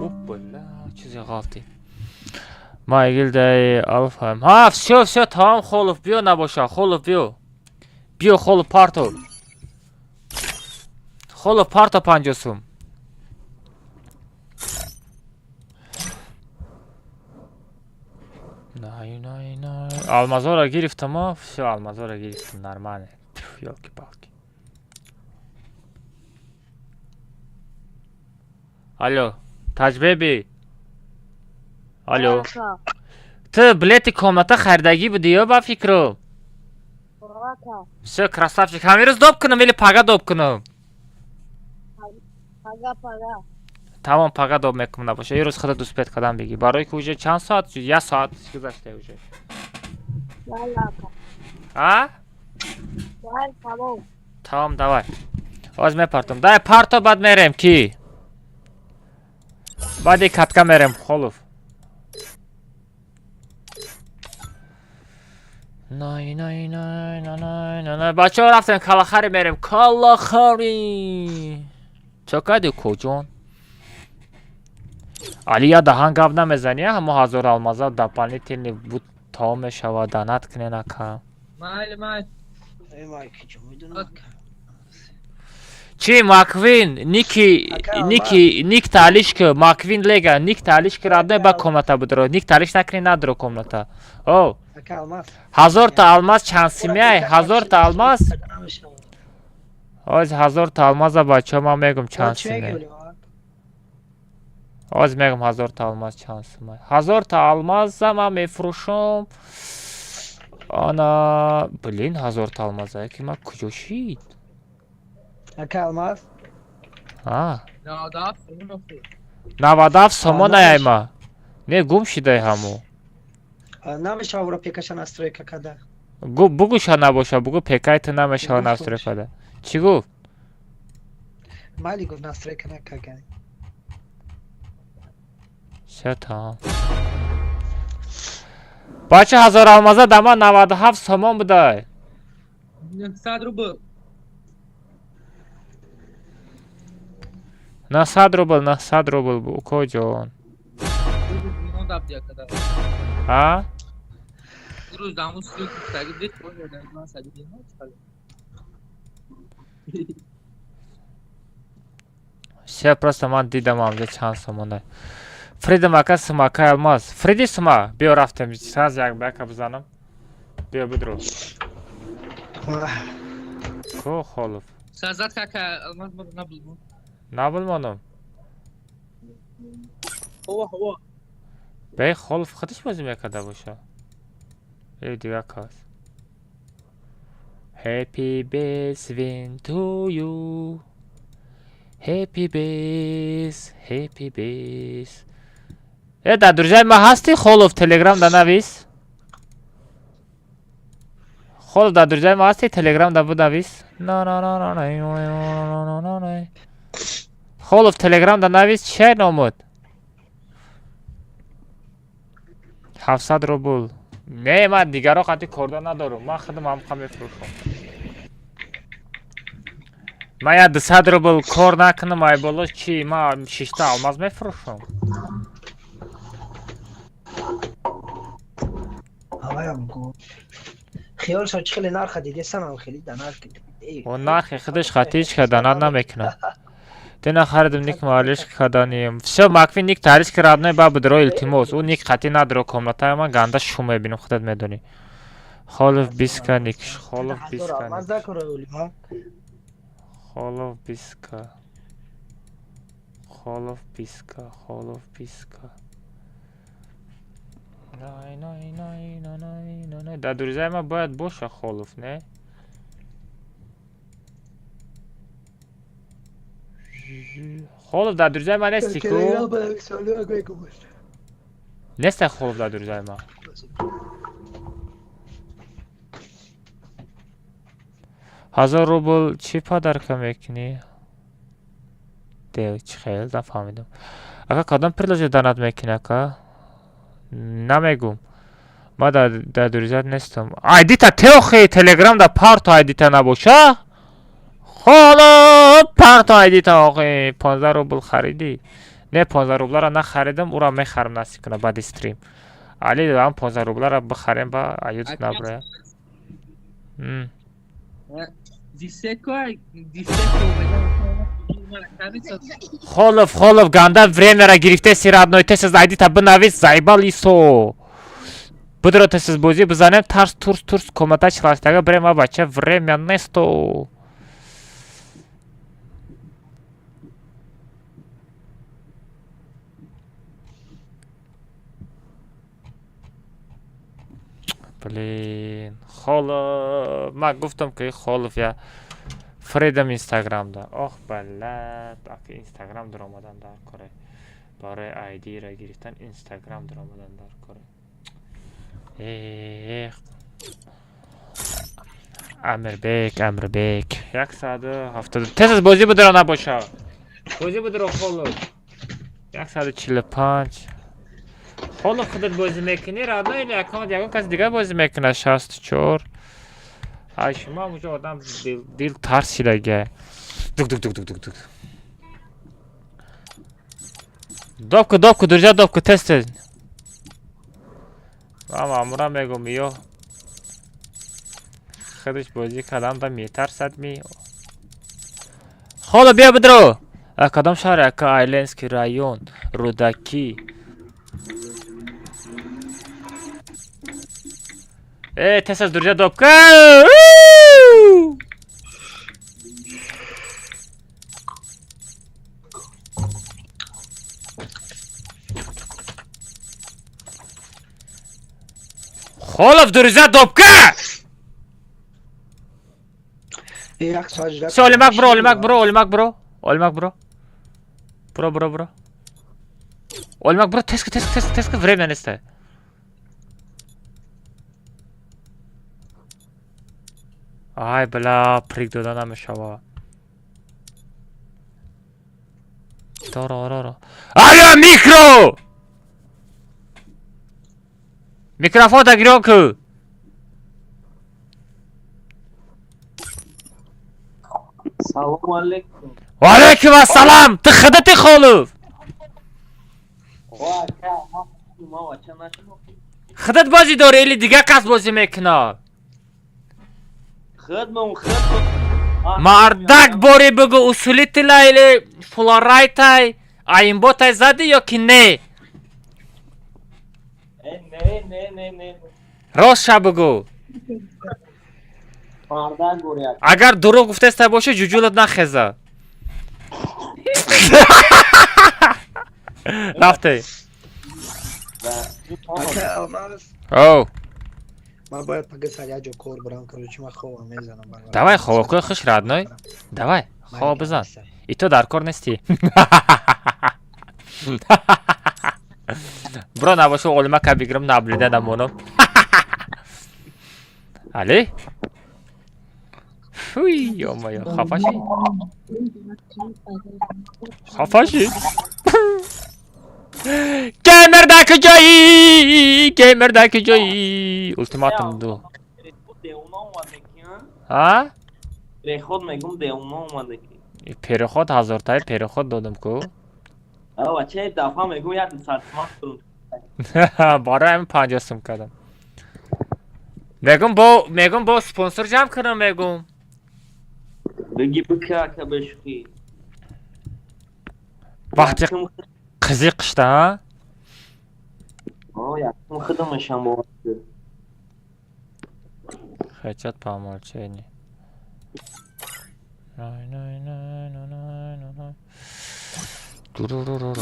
Опала, чизе ғалтид. Ма гилдаи алфаем. Ҳа, всё, всё, тамом, Холов, биё набоша, Холов, биё. Биё, Холов, парто. Холов, парто 50 сум. Най, най, най. Алмазора гирифтам, а? Всё, алмазора гирифтам, нормально. Ёлки-палки. Алло, Таҷбеби. Алло. Ту билети комната харидагӣ будӣ ё ба фикру? Всё, красавчик. Ҳамин рӯз доб кунам или пага доб кунам? Тамом, пага доб мекунам набоша. Ин рӯз худат успеть кардам бигӣ. Барои ки уже чанд соат? Як соат гузашта уже. А? Тамом, давай. Ҳоз мепартом. Давай, парто, баъд мерем ки? Баъди катка мерем, Холов. Най, най, най, най, най, най, най. Бачаҳо, рафтем калахари мерем. Калахари. Чо кардӣ, коҷон? Али, я даҳан гап намезанӣ, ҳамо 1000 алмаза дополнительный буд, тамом мешавад, донат кунен, ака. Майли, майли. Эй, киҷо медонам, ака. Чӣ, Маквин, ники, ники, ник таалиш ки, Маквин лега, ник таалиш ки, родной, ба комната будро. Ник таалиш накунӣ, надро комната. О, Ака, алмаз. 1000та алмаз чанд симяй? 1000та алмаз? Ҳоз 1000та алмаза, бачаҳо, ман мегум чанд симяй. Ҳоз мегум 1000та алмаз чанд сумай. 1000та алмаза ман мефурӯшам. Ана, блин, 1000та алмаза ки ман куҷо шид? Ака, алмаз. А, 97 сомон. 97 сомон аяйма. Не, гум шидай ҳамо. Намешава ура пекаша настройка када. Бугӯ ша набоша, бугӯ пекай ту намешава настройкада. Чӣ гуфт? Майли гуфт, настройка накаргани. Всё тамом. Бача, 1000 алмаза да ман 97 сомон будай. 900 рубл. 900 рубл, 900 рубл бу, укоҷон. А? Рӯз даму ссылку дид, ман сади. Всё, просто ман дидам амҷа чанд сомонай. Фридам ака, сумакай алмаз. Фриди сума, биё рафтем, саз як ба яка бизанам. Биё бидро. Ко Холов? Сазат кака алмаз набул. Набул монум. Ҳова, ҳова. Бе Холов худаш бозӣ мекарда боша. Э, дига кас. Happy birthday to you. Happy birthday, happy birthday. Э, дар друзьяи ман ҳастӣ, Холов, Телеграм да навис. Холов, дар друзьяи ман ҳастӣ, Телеграм да бинавис. На на на на на на на на. Холов, Телеграм да навис, чия номуд? 700 рубл. Не, ман дигаро қати кордор надорам. Ман худам ҳамқа мефурӯшам. Ман я 200 рубл кор накунам, ай боло чӣ? Ман шишта алмаз мефурӯшам. Ҳаваям гу. Хиёлшо чӣ хеле нарха дидесанам, хеле да нарх. О, нархи худаш хати ҳеч ка данат намекунад. Дина харидим ник маалиш каданим. Всё, Макви ник таъриф ки родной ба бидро, илтимос. Ӯ ник хати надро комнатаи ман ганда шум мебинам, худат медонӣ. Холов биска ник, Холов биска Алмаз ник. дакора олима. Холов биска. Холов биска, Холов биска. Най, най, най, най, най, най, най. Дар друзьяи ман бояд боша Холов, не? Холов дар друзьяи ман нести ку? Неста Холов дар друзьяи ман. 1000 рубл чӣ подарка мекунӣ? Де, чӣ хел, нафаҳмидам. Ака, кадом приложение донат мекунӣ, ака? Намегум. Ман дар друзьят нестам. Айдита теохи Телеграм да парто айдита набоша? Холо парто айдита охи 15 рубл харидӣ. Не, 15 рублара нахаридам, ура мехарам насиб кунад баъди стрим. Али ам 15 рублара бихарем ба аюд наброя. Дисеко, дисеко. Холов, Холов, ганда времяра гирифтеси, родной, тез айдита бинавис, заебал исо. Бидро тез бозӣ бизанем, тарс турс турс комната чилаштага бирем, а бача время несто. Блин, Холов, ман гуфтам ки Холов я фредам Инстаграмда. Ох, балад, аки Инстаграм даромадан дар коре. Барои айдира гирифтан Инстаграм даромадан дар коре. Эх. Амирбек, Амирбек. 170. Тез аз бозӣ бидро набоша. Бозӣ бидро, Холов. 145. Холов, худат бозӣ мекунӣ, родной, или аккаунт ягон кас дигар бозӣ мекунад? 64. Ай шумо ҳам уҷо одам дил тарсидага. Дук дук дук дук дук дук. Допку, допку, друзья, допку, тез тез. Ман мамура мегум, ё худаш бозӣ кардан да метарсад ми. Холо, биё бидро. Кадом шаҳре, ака? Айленский район, Рӯдакӣ. Э, тез аз друзья допка. Холов, друзья, допка! Як соат жда. Всё, Олимак бро, Олимак бро, Олимак бро. Олимак бро. Бро, бро, бро. Олимак бро, теска, теска, теска, теска, время неста. Ай, бля, прыг дода намешава. Тороро. Алло, микро! Микрофон гирён ку. Салому алейкум. Ва алейкум ассалам. Ту худати Холов. Худат бозӣ дорӣ или дигар кас бозӣ мекунад? Худмон, худмон. Мардак, бори бугу, усилитель а или флорайтай, аимботай задӣ ё ки не? Не, не, не, не. Ростша бугу. Мардак бори. Агар дурӯғ гуфтаста бошӣ, ҷуҷулат нахеза. Рафте. Ака Алмаз. Оу. Ман бояд пага сар як ҷо кор барам, короче, ман хобам мезанам. Давай, хобокӯи хуш, родной. Давай, хоб бизан. И ту дар кор нестӣ. Бро, набошу олимака бигирам, наблюда намонам. Али? Фуй, ё-моё, хафа ши? Хафа ши? Геймер дар куҷоӣ? Геймер дар куҷоӣ? Ултиматум ду. А? Переход мегум, деуно омаде ки. Переход ҳазортаи переход додам ку. Ава, че дафа мегум, як сартман кунам. Барои ҳамин 50 сум кардам. Мегум бо спонсор ҷамъ кунам, мегум. Беги бика, ака, бешухӣ. Вақти қизи қишта, а? О, якум худамашам бовар. Хотят по умолчанию. Най, най, най, най, най, най, най. Турурурурум,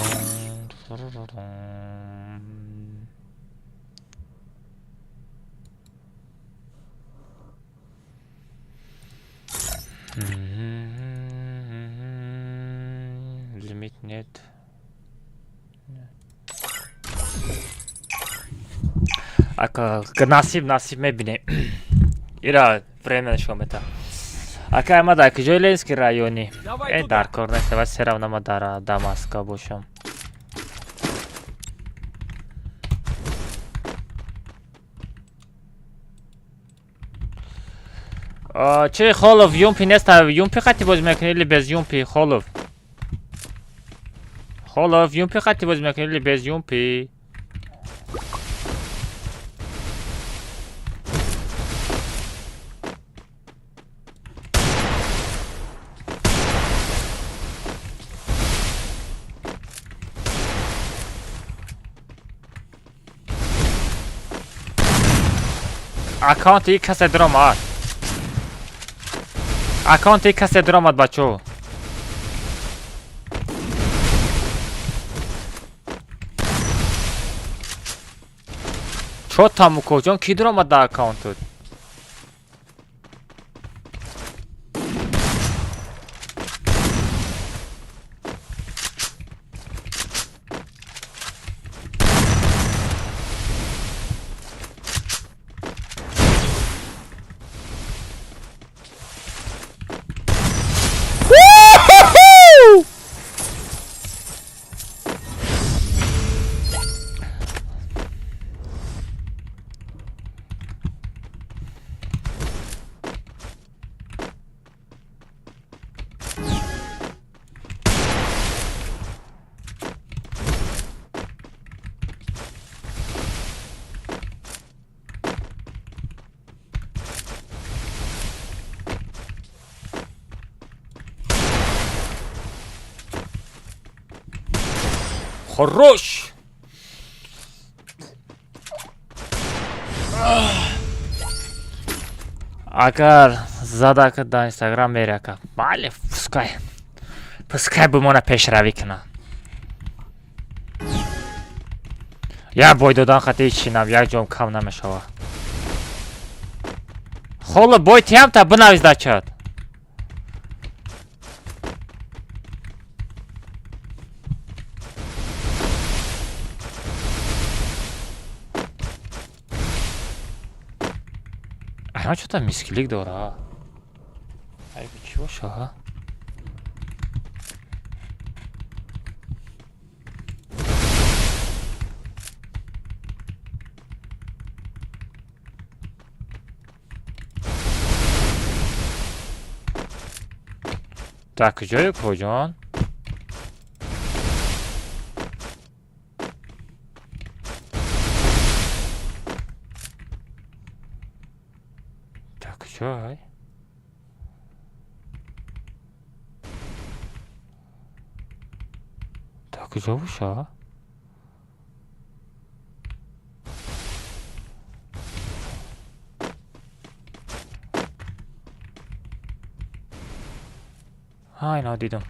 турурурум. Лимит нет. Ака, насиб, насиб мебинем. Ира время нишон мета. Ака, ма дар куҷои Ленинский райони? Давай Э, туда. дар кор нест, ва все равно ма дар да Москва бошам. А, чи Холов, юмпи нест, юмпи қати бозӣ мекунӣ или без юмпи, Холов? Холов, юмпи қати бозӣ мекунӣ или без юмпи? Аккаунти касе даромад. Аккаунти касе даромад, бачо. Чо тамукоҷон, ки даромад дар аккаунтут? Хорош! Агар задака дар Инстаграм мерака. Бале, пускай. Пускай бимона, пешравӣ куна. Як бой додан хати ҳеч як ҷом кам намешава. Холо, бой тиям та бинавис дар чат. Ама чё-то мисклик дора. Чӣ боша? Дар куҷое, коҷон? Дар куҷой? Дар куҷо боша? Ҳа, ино дидам.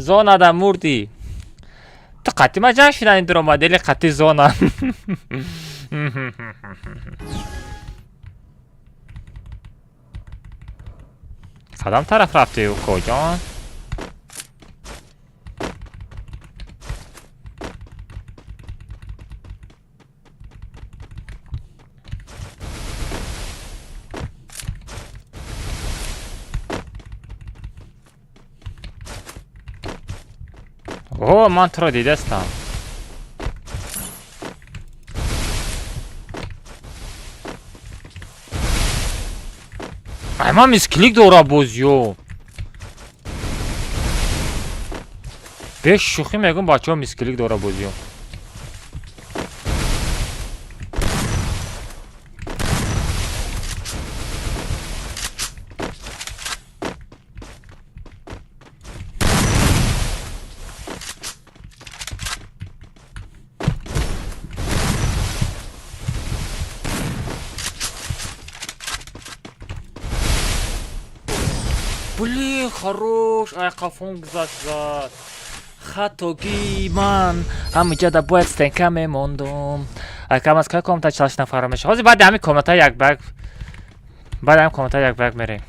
Зона да мурдӣ. Ту қатъи ма ҷанг шудани дуромадели қатъи зона. Кадом тараф рафтӣ, укоҷон? О, ман туро дидастам. Ай, ман мисклик дора бозиё. Беш шӯхӣ мегӯм, бачаҳо, мисклик дора бозиё. Блин, хорош, ай қафон гузашт зад. Хатогӣ ман ҳамиҷада бояд стенка мемондум. Акам аз кай комната 48 нафара меша. Ҳозир баъди ҳамин комната як баг, баъди ҳамин комната як баг мерем.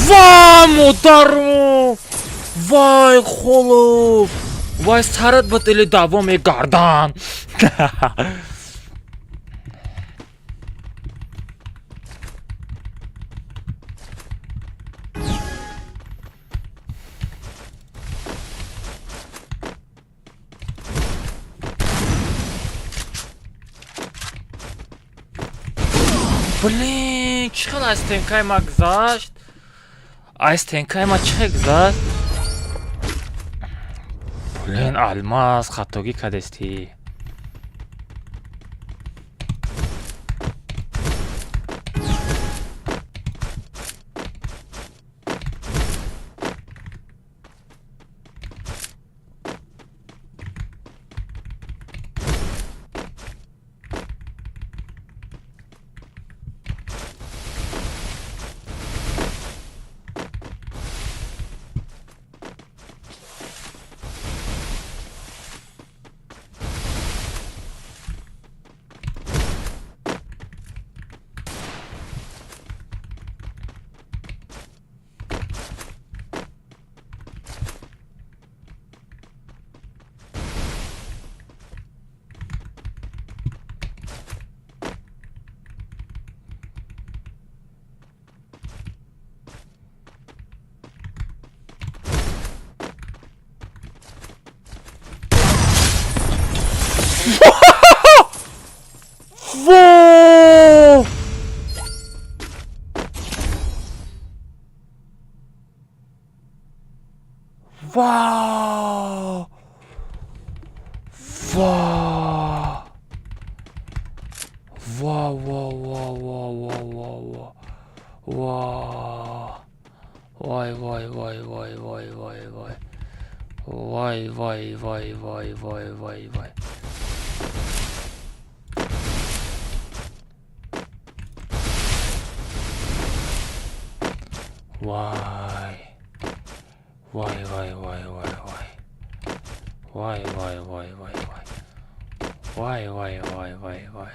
Ва, модару! Вай, холов! Вай, сарат ба дили даъво мегардан. Блин, чӣ хел аз стенкаи ма гузашт? Аз стенкаи ма чӣ хел гузашт? Блин, алмаз, хатогӣ кардестӣ. Во! Вау! Вау! Вау, вау, вау, вау, вау, вау, вау. Вау. Вай, вай, вай, вай, вай, вай, вай. Вай, вай, вай, вай, вай, вай, вай. Вай. Вай, вай, вай, вай, вай. Вай, вай, вай, вай, вай. Вай, вай, вай, вай, вай.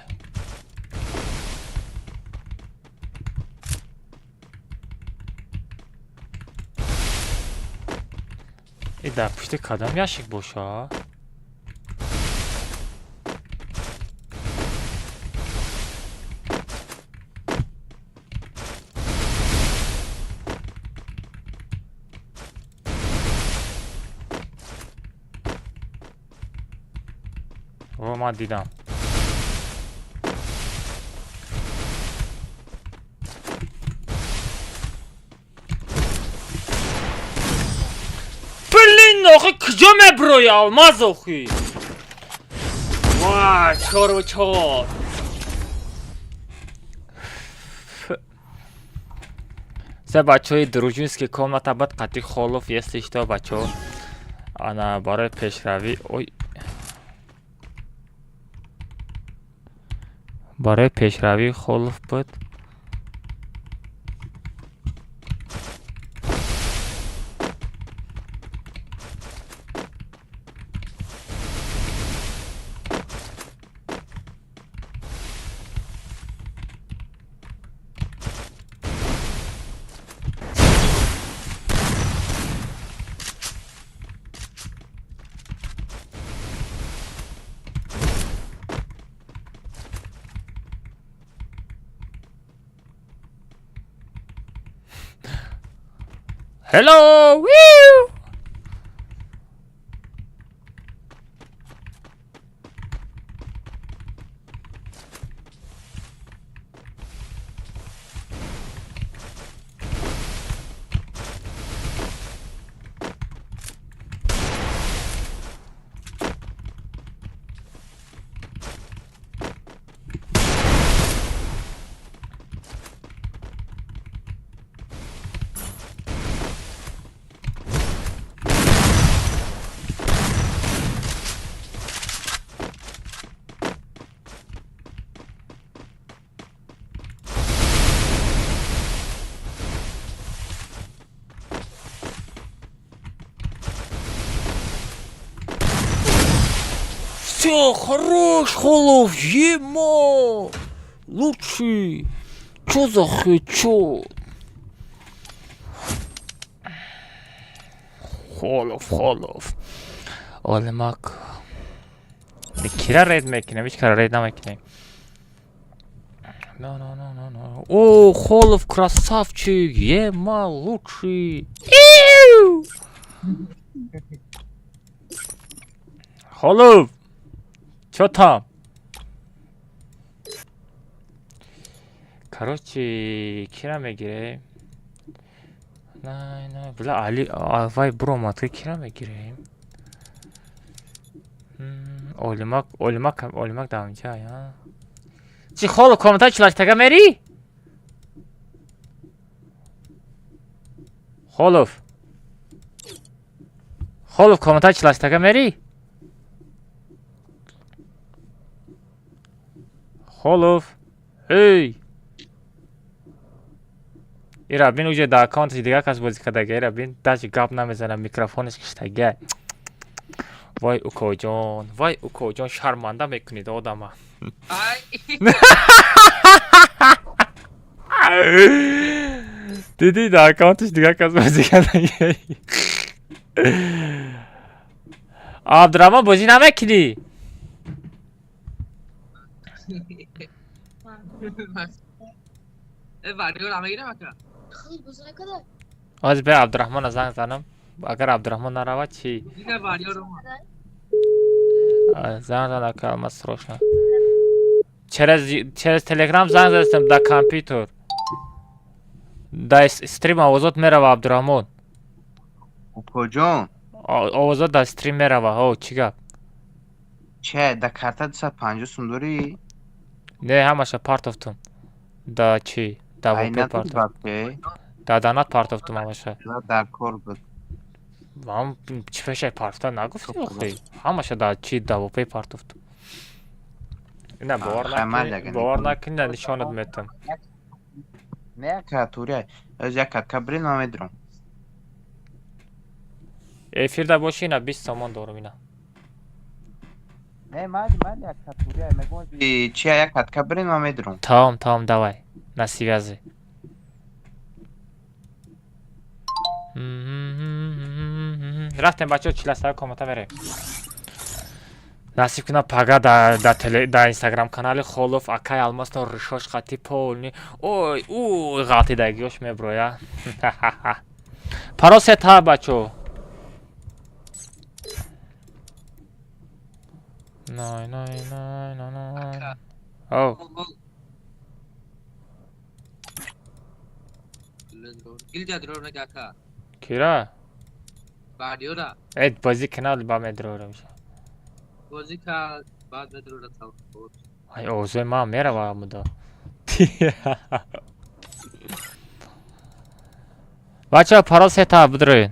И дар пушти кадом ящик боша? О, ман дидам. Блин, охи куҷо меброи алмаз охи? Вай, 4-4. Се бачаҳои дружинский комната бад қати Холов, если что, бачаҳо. Ана барои пешравӣ, ой. Барои пешравии Холов буд. Hello! Woo! Все, хорош, Холов, ема! Лучший! Чё за хедшот? Холов, Холов. Олимак. Кира рейд мекунем, ҳеҷ кара рейд намекунем. No, no, no, no, no. О, Холов красавчик, ема, лучший. Иу! Холов! Чё там? Короче, кира мегирем? На, на, бля, Али, вай бромад, кира мегирем? Олимак, Олимак, Олимак дамча, я. Чи Холов комната чилаштага мери? Холов. Холов комната чилаштага мери? Холов. Эй! Ира бин уже да аккаунташ дига кас бозӣ кардага. Ира бин даже гап намезанам, микрофонаш киштага. Вай укоҷон, вай укоҷон, шарманда мекунед одама. Ай! Дидӣ да аккаунташ дига кас бозӣ кардага. Абдураҳмон бозӣ намекунӣ? Ҳозир бе Абдураҳмона занг занам. Агар Абдураҳмон наравад чӣ? Занг зан ака, алмаз срочно. Через Телеграм занг задастам да компютер. Да стрим овозот мерава, Абдурахмон. Укоҷон. Овозот да стрим мерава. Ҳо, чӣ гап? Че, да карта 250 сум дорӣ? Не, ҳамаша партофтум. Да чӣ? Да вопе партофтум. Да данат партофтум ҳамаша. Дар кор буд. Ман чӣ пешай партофта нагуфтӣ охи? Ҳамаша да чӣ, да вопе партофтум. Ина бовар накунӣ, бовар накунӣ, на нишонат метам. Не, як турия. Аз як катка бирин, ман медурам. Эфирда боши, ина 20 сомон дорум ина. Не, ман як катурия мегӯям. Чи, як катка бирин, ман медурам. Тамом, тамом, давай. На связи. Рафтем, бачаҳо, чиласака комната мерем. Насиб кунам, пага да инстаграм канали Холов акай Алмасно ришош қати полни ой уй ғалтидагиёш меброя. Паро сета, бачо. Най най най най най. Оу. Кира? Эд бозӣ канал ба медрорам. Бозӣ кард, баъд медрора. Ай, овозои ман мерава амуда. Бачаҳо, парол сета, бидроед.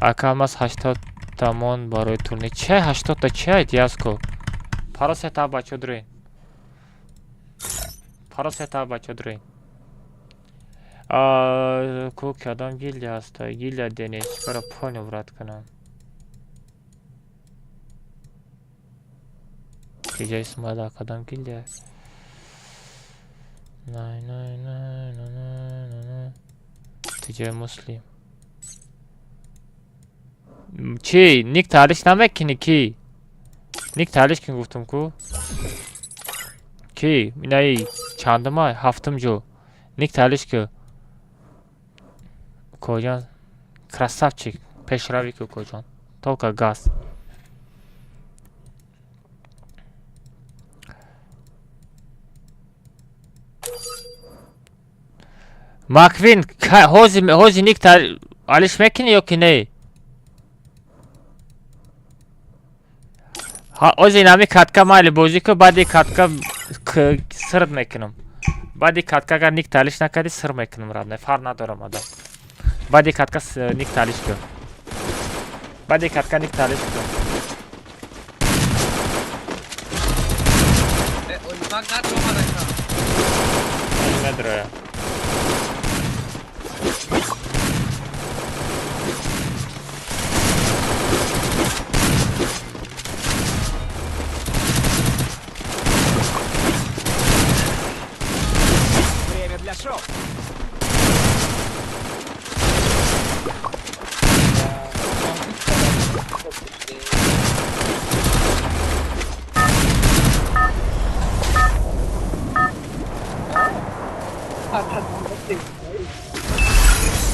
Ака Алмаз, 80 тамон барои турнир. Че, 80-та че, Диаско? Парол сета, бачаҳо, дроед. Парол сета, бачаҳо, дроед. Ку кадом гильдия ҳаста? Гильдия Денис. Чикора понял, брат, кунам. Киҷа Исмоила, кадом гильдия? Най най най най най най. Тиҷа Муслим. Чӣ? Ник таълиш намекунӣ ки? Ник таълиш кун, гуфтум ку? Ки? Инаи чандума? Ҳафтум ҷо. Ник таълиш ку. Коҷон, красавчик, пешравӣ ку, коҷон. Только газ. Маквин, ҳози ник алиш мекунӣ ё ки не? Ҳози нами катка майли бозӣ ку, баъди катка сирд мекунам. Баъди катка агар ник таълиш накардӣ, сир мекунам, родной, фарқ надорам адам. Баъди катка ник таълиш кун. Баъди катка ник таълиш кун. Медроя. Время для шоу.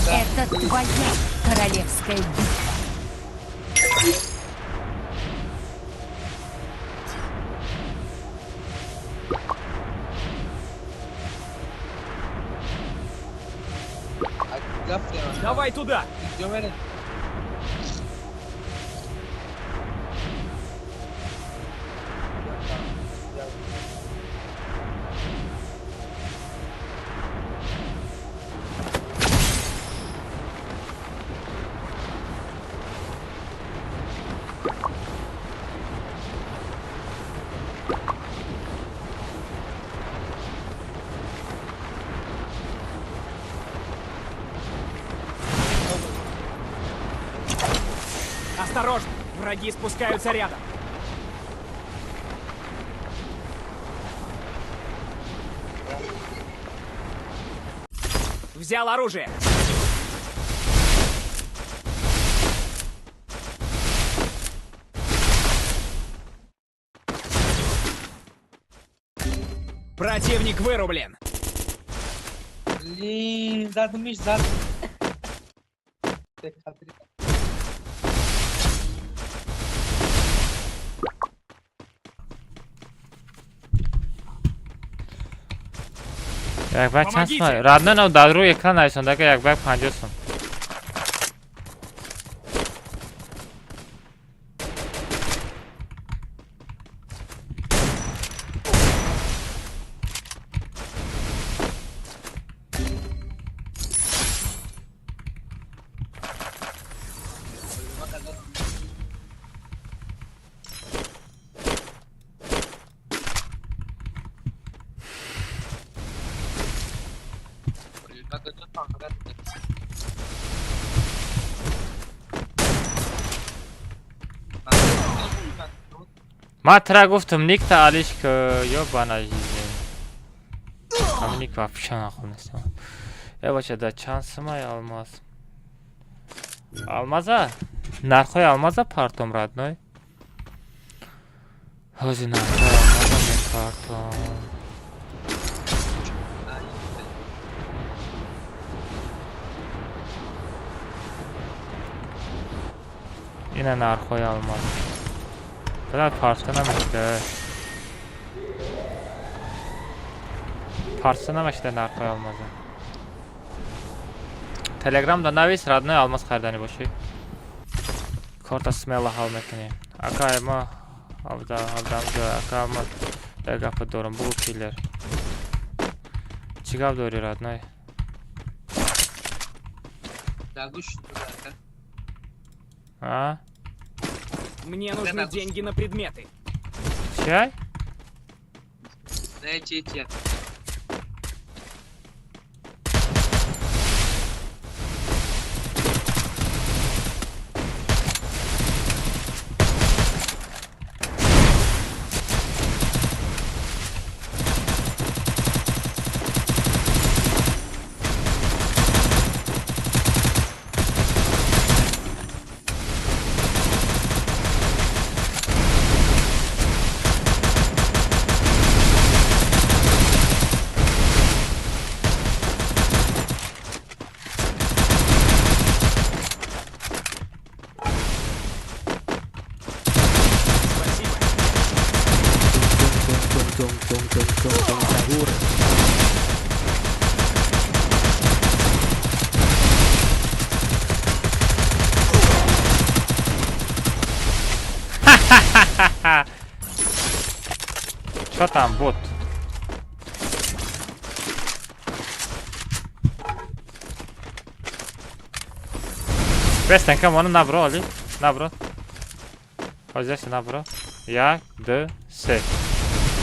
Это твоя королевская битва. Давай туда! Осторожно! Враги спускаются рядом. Взял оружие. Противник вырублен. Блин, задумишь, зад. Як ба чанд сум? Родной, на дар рӯи экран нависонда, ки як ба 50 сум. Ма тра гуфтам, никта алиш ки ё банажизе. Ам ник вообще нахонестам. Э бача, да чанд сумай алмаз? Алмаза? Нархои алмаза партом, родной. Ҳози нархои алмаза мепартом. Ина нархои алмаз. Бля, парса намешда. Парса намешда нархои алмаза. Телеграм да навис, родной, алмаз харидани бошӣ. Корта смело ҳал мекунем. Ака, ма авда авдам ҷо, ака, ма як гапа дорам, бугу киллер. Чӣ гап дорӣ, родной? А? Мне нужны деньги на предметы. Чай? Дайте. Что там, бот? Бестен, кому набро, Али? Набро. Вот здесь набро. Я, Д, С.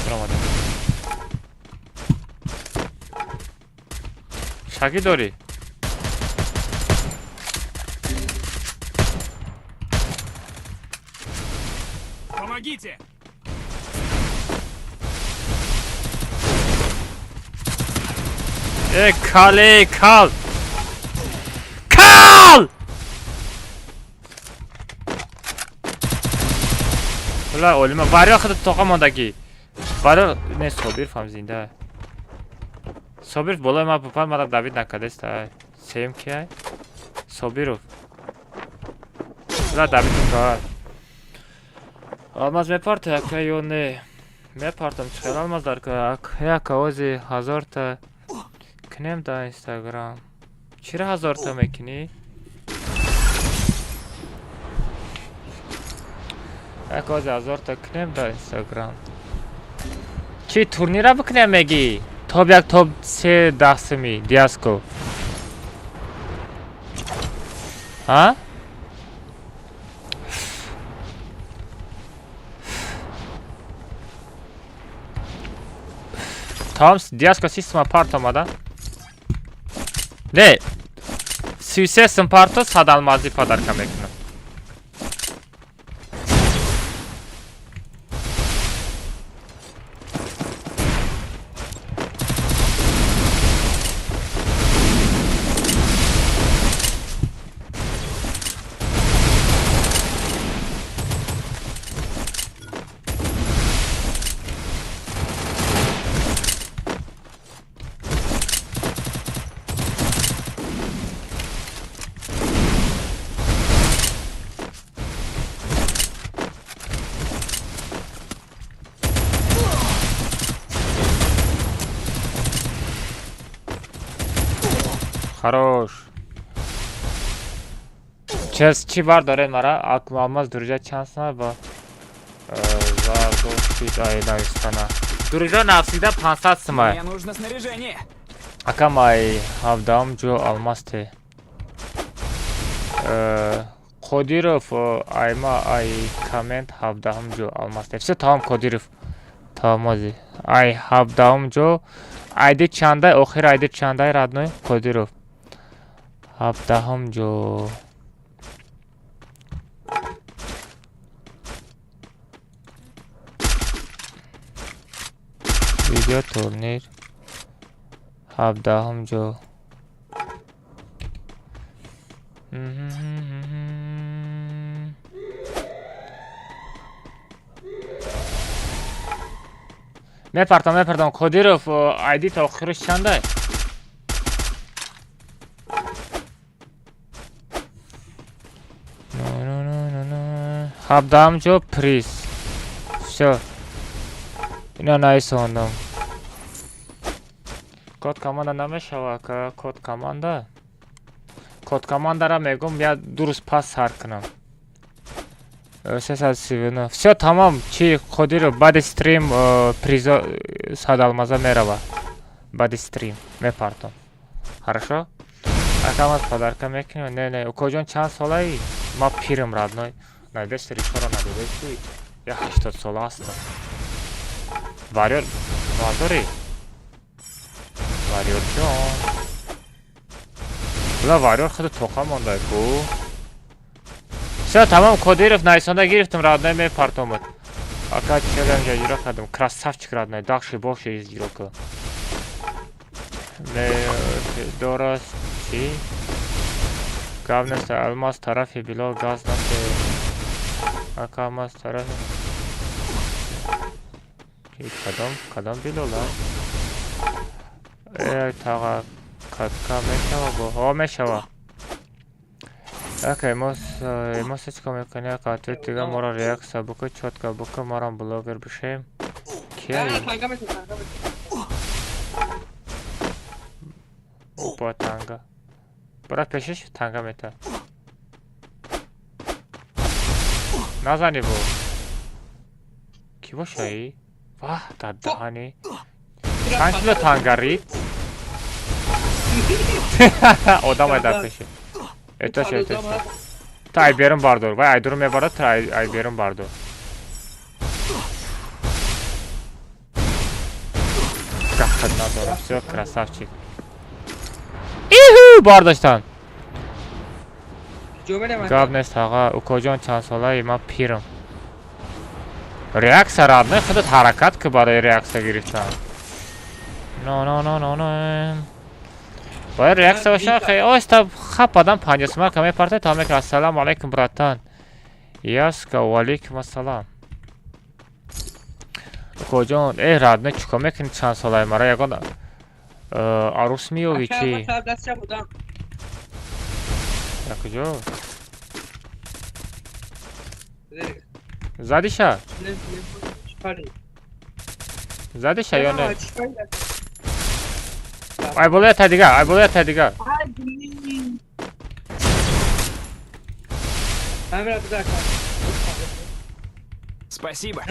Промода. Шаги дори. Помогите! Э, кале, кал! Кал! Бля, олима, варё худа тоқа мондагӣ. Варё, не, Собир фам зинда. Собир болои ма бупад, мара Давид накардест, ай. Сеюм ки ай? Собиров. Бля, Давид кард. Алмаз мепарта, ака ё не? Мепартам, чӣ хел алмаз дар як овози 1000 та кунем дар Инстаграм. Чира 1000 та мекунӣ? Як овози 1000 та кунем дар Инстаграм. Чӣ турнира бикунем мегӣ? Топ як, топ се 10 сими диаско. А? Тамом, диаско 30 сума парт омада. Не, 33 сум парто, 100 алмазӣ подарка мекунам. Хорош. Чес чи бардоред мара? Алмаз друзья чанд сана ба зардошт ай навистана. Друзья навсегда 500 сумай. Мне нужно снаряжение. Акам ай ҳабдаҳум ҷо алмаз те. Қодиров айма ай коммент ҳабдаҳум ҷо алмаз те. Всё тамом Қодиров. Тамози. Ай ҳабдаҳум ҷо айди чандай охир айди чандай родной Қодиров. Ҳабдаҳум ҷо. Видео турнир ҳабдаҳум ҷо. Мепартам Қодиров айди та охириш чандай? Ҳабдаҳум ҷо приз. Всё. Ина наисондам. Код команда намешава ка код команда. Код командара мегум я ду рӯз пас сар кунам. 339. Всё тамом. Чи Қодиров баъди стрим призо сад алмаза мерава. Баъди стрим мепартом. Хорошо? Акам аз подарка мекунем. Не, не, укоҷон чанд солаи? Ма пирам родной. Найдеш ришоро надидеш? Я 80 сола ҳастам. Варёр надорӣ? Варёр ҷон. Бла варёр худ тоқа монда ку. Всё тамом Қодиров найсонда гирифтам родной мепартомад. Ака челлендж иҷро кардам. Красавчик родной, дахши боши иҷро ку. Дорас чи? Гап нест, алмаз тарафи Билол газ насе. Ака алмаз тарафи кадом Билола? Таға катка мешава бо? Ҳо мешава. Ака эмос чикор мекунӣ? Ака ту дига моро реаксия буку, чётко буку, морам блогер бишем. Кия? Бо танга. Бара пешиш танга мета. Назани бо. Ки бошаи? Ваҳ, дар даҳани. Чанд кило танга рид? Одам ай дар пеши. Этош, этош. Ту ай берун бардор. Вай ай дуру мебарад, ту ай берун бардор. Гапат надорам. Всё, красавчик. Иху, бардоштан. Гап нест, аға. Укоҷон чанд солаи? Ман пирам. Реаксия родной, худат ҳаракат ки барои реаксия гирифтан. Но но но но но. Бояд реаксия боша, хе оста хап адам 50 сомон ка мепарта та мекунад. Ассалому алайкум братан. Яска ва алайкум ассалам. Укоҷон, родной чикор мекунӣ чанд солаи мара ягон арӯс меёвӣ чи? Дар куҷо? Задиша? Задиша ё не? Ай болоя та дига, ай болоя та дига. Спасибо.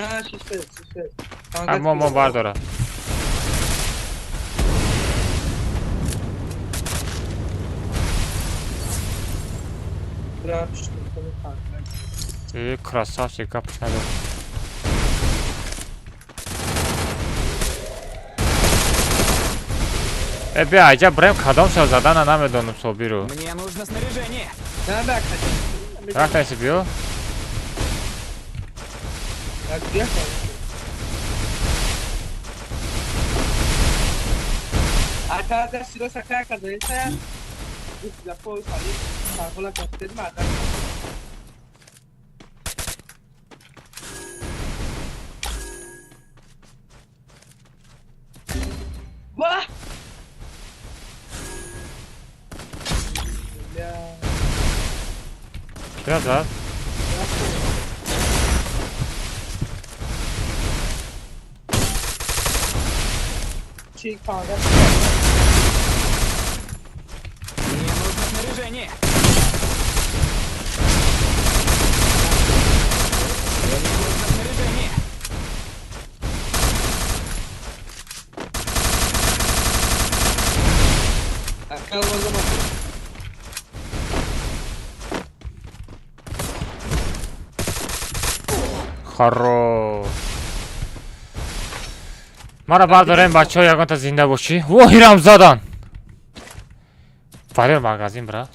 Мо бардора. Красавчик, гапш надор. Бия, айҷа брем кадом шав задана намедонам Собиру. Мне нужно снаряжение. Рафтайси биё. Кира зад? снаряжение. Нужно снаряжение. Ака алмаза макун. Хорош. Мара бардорем, бачаҳо, ягонта зинда бошӣ. Воҳирам задан. Валер, магазин бра.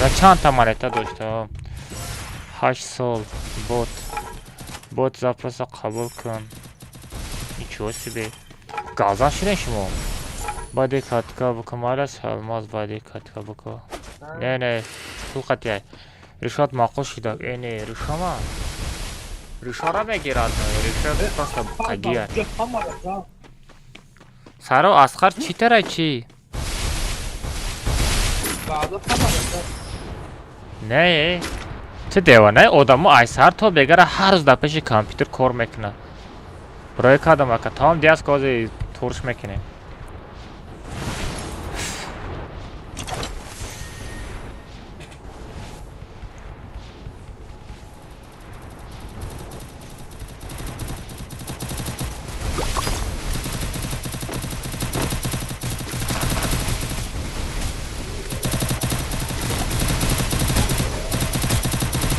Ра чандта монета доштам. 8 сол бот. Бот, запроса қабул кун. Ничего себе. Газан шудем шумо. Баъде катка бикун, малас алмаз, баъде катка бикун. Не, не, пул қатия. Ришат маъқул шуда. Э, не, ришама. Ришара мегирад. Риша просто қагия. Саро Асқар чӣ тара чӣ? Не, ту девона, одамо ай сар то бегара ҳар рӯз дар пеши компютер кор мекунад. Барои кадам ака тамом диас кози турш мекунем.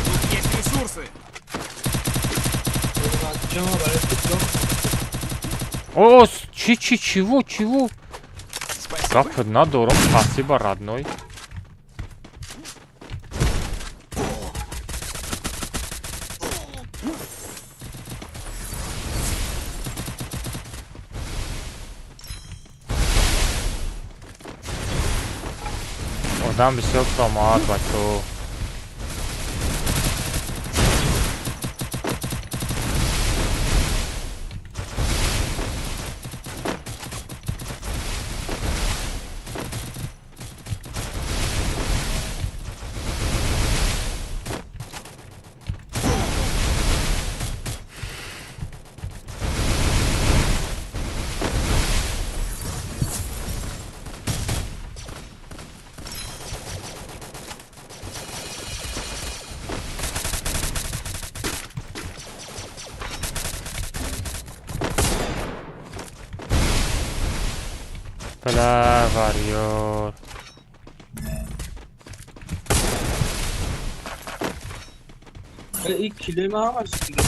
Тут есть ресурсы. О, чи чи чего чего? Спасибо. Гап надорам, спасибо, родной. Одам бисёр омад, бачо. Бля, варьёр. Ин килои ман ҳамаш дига.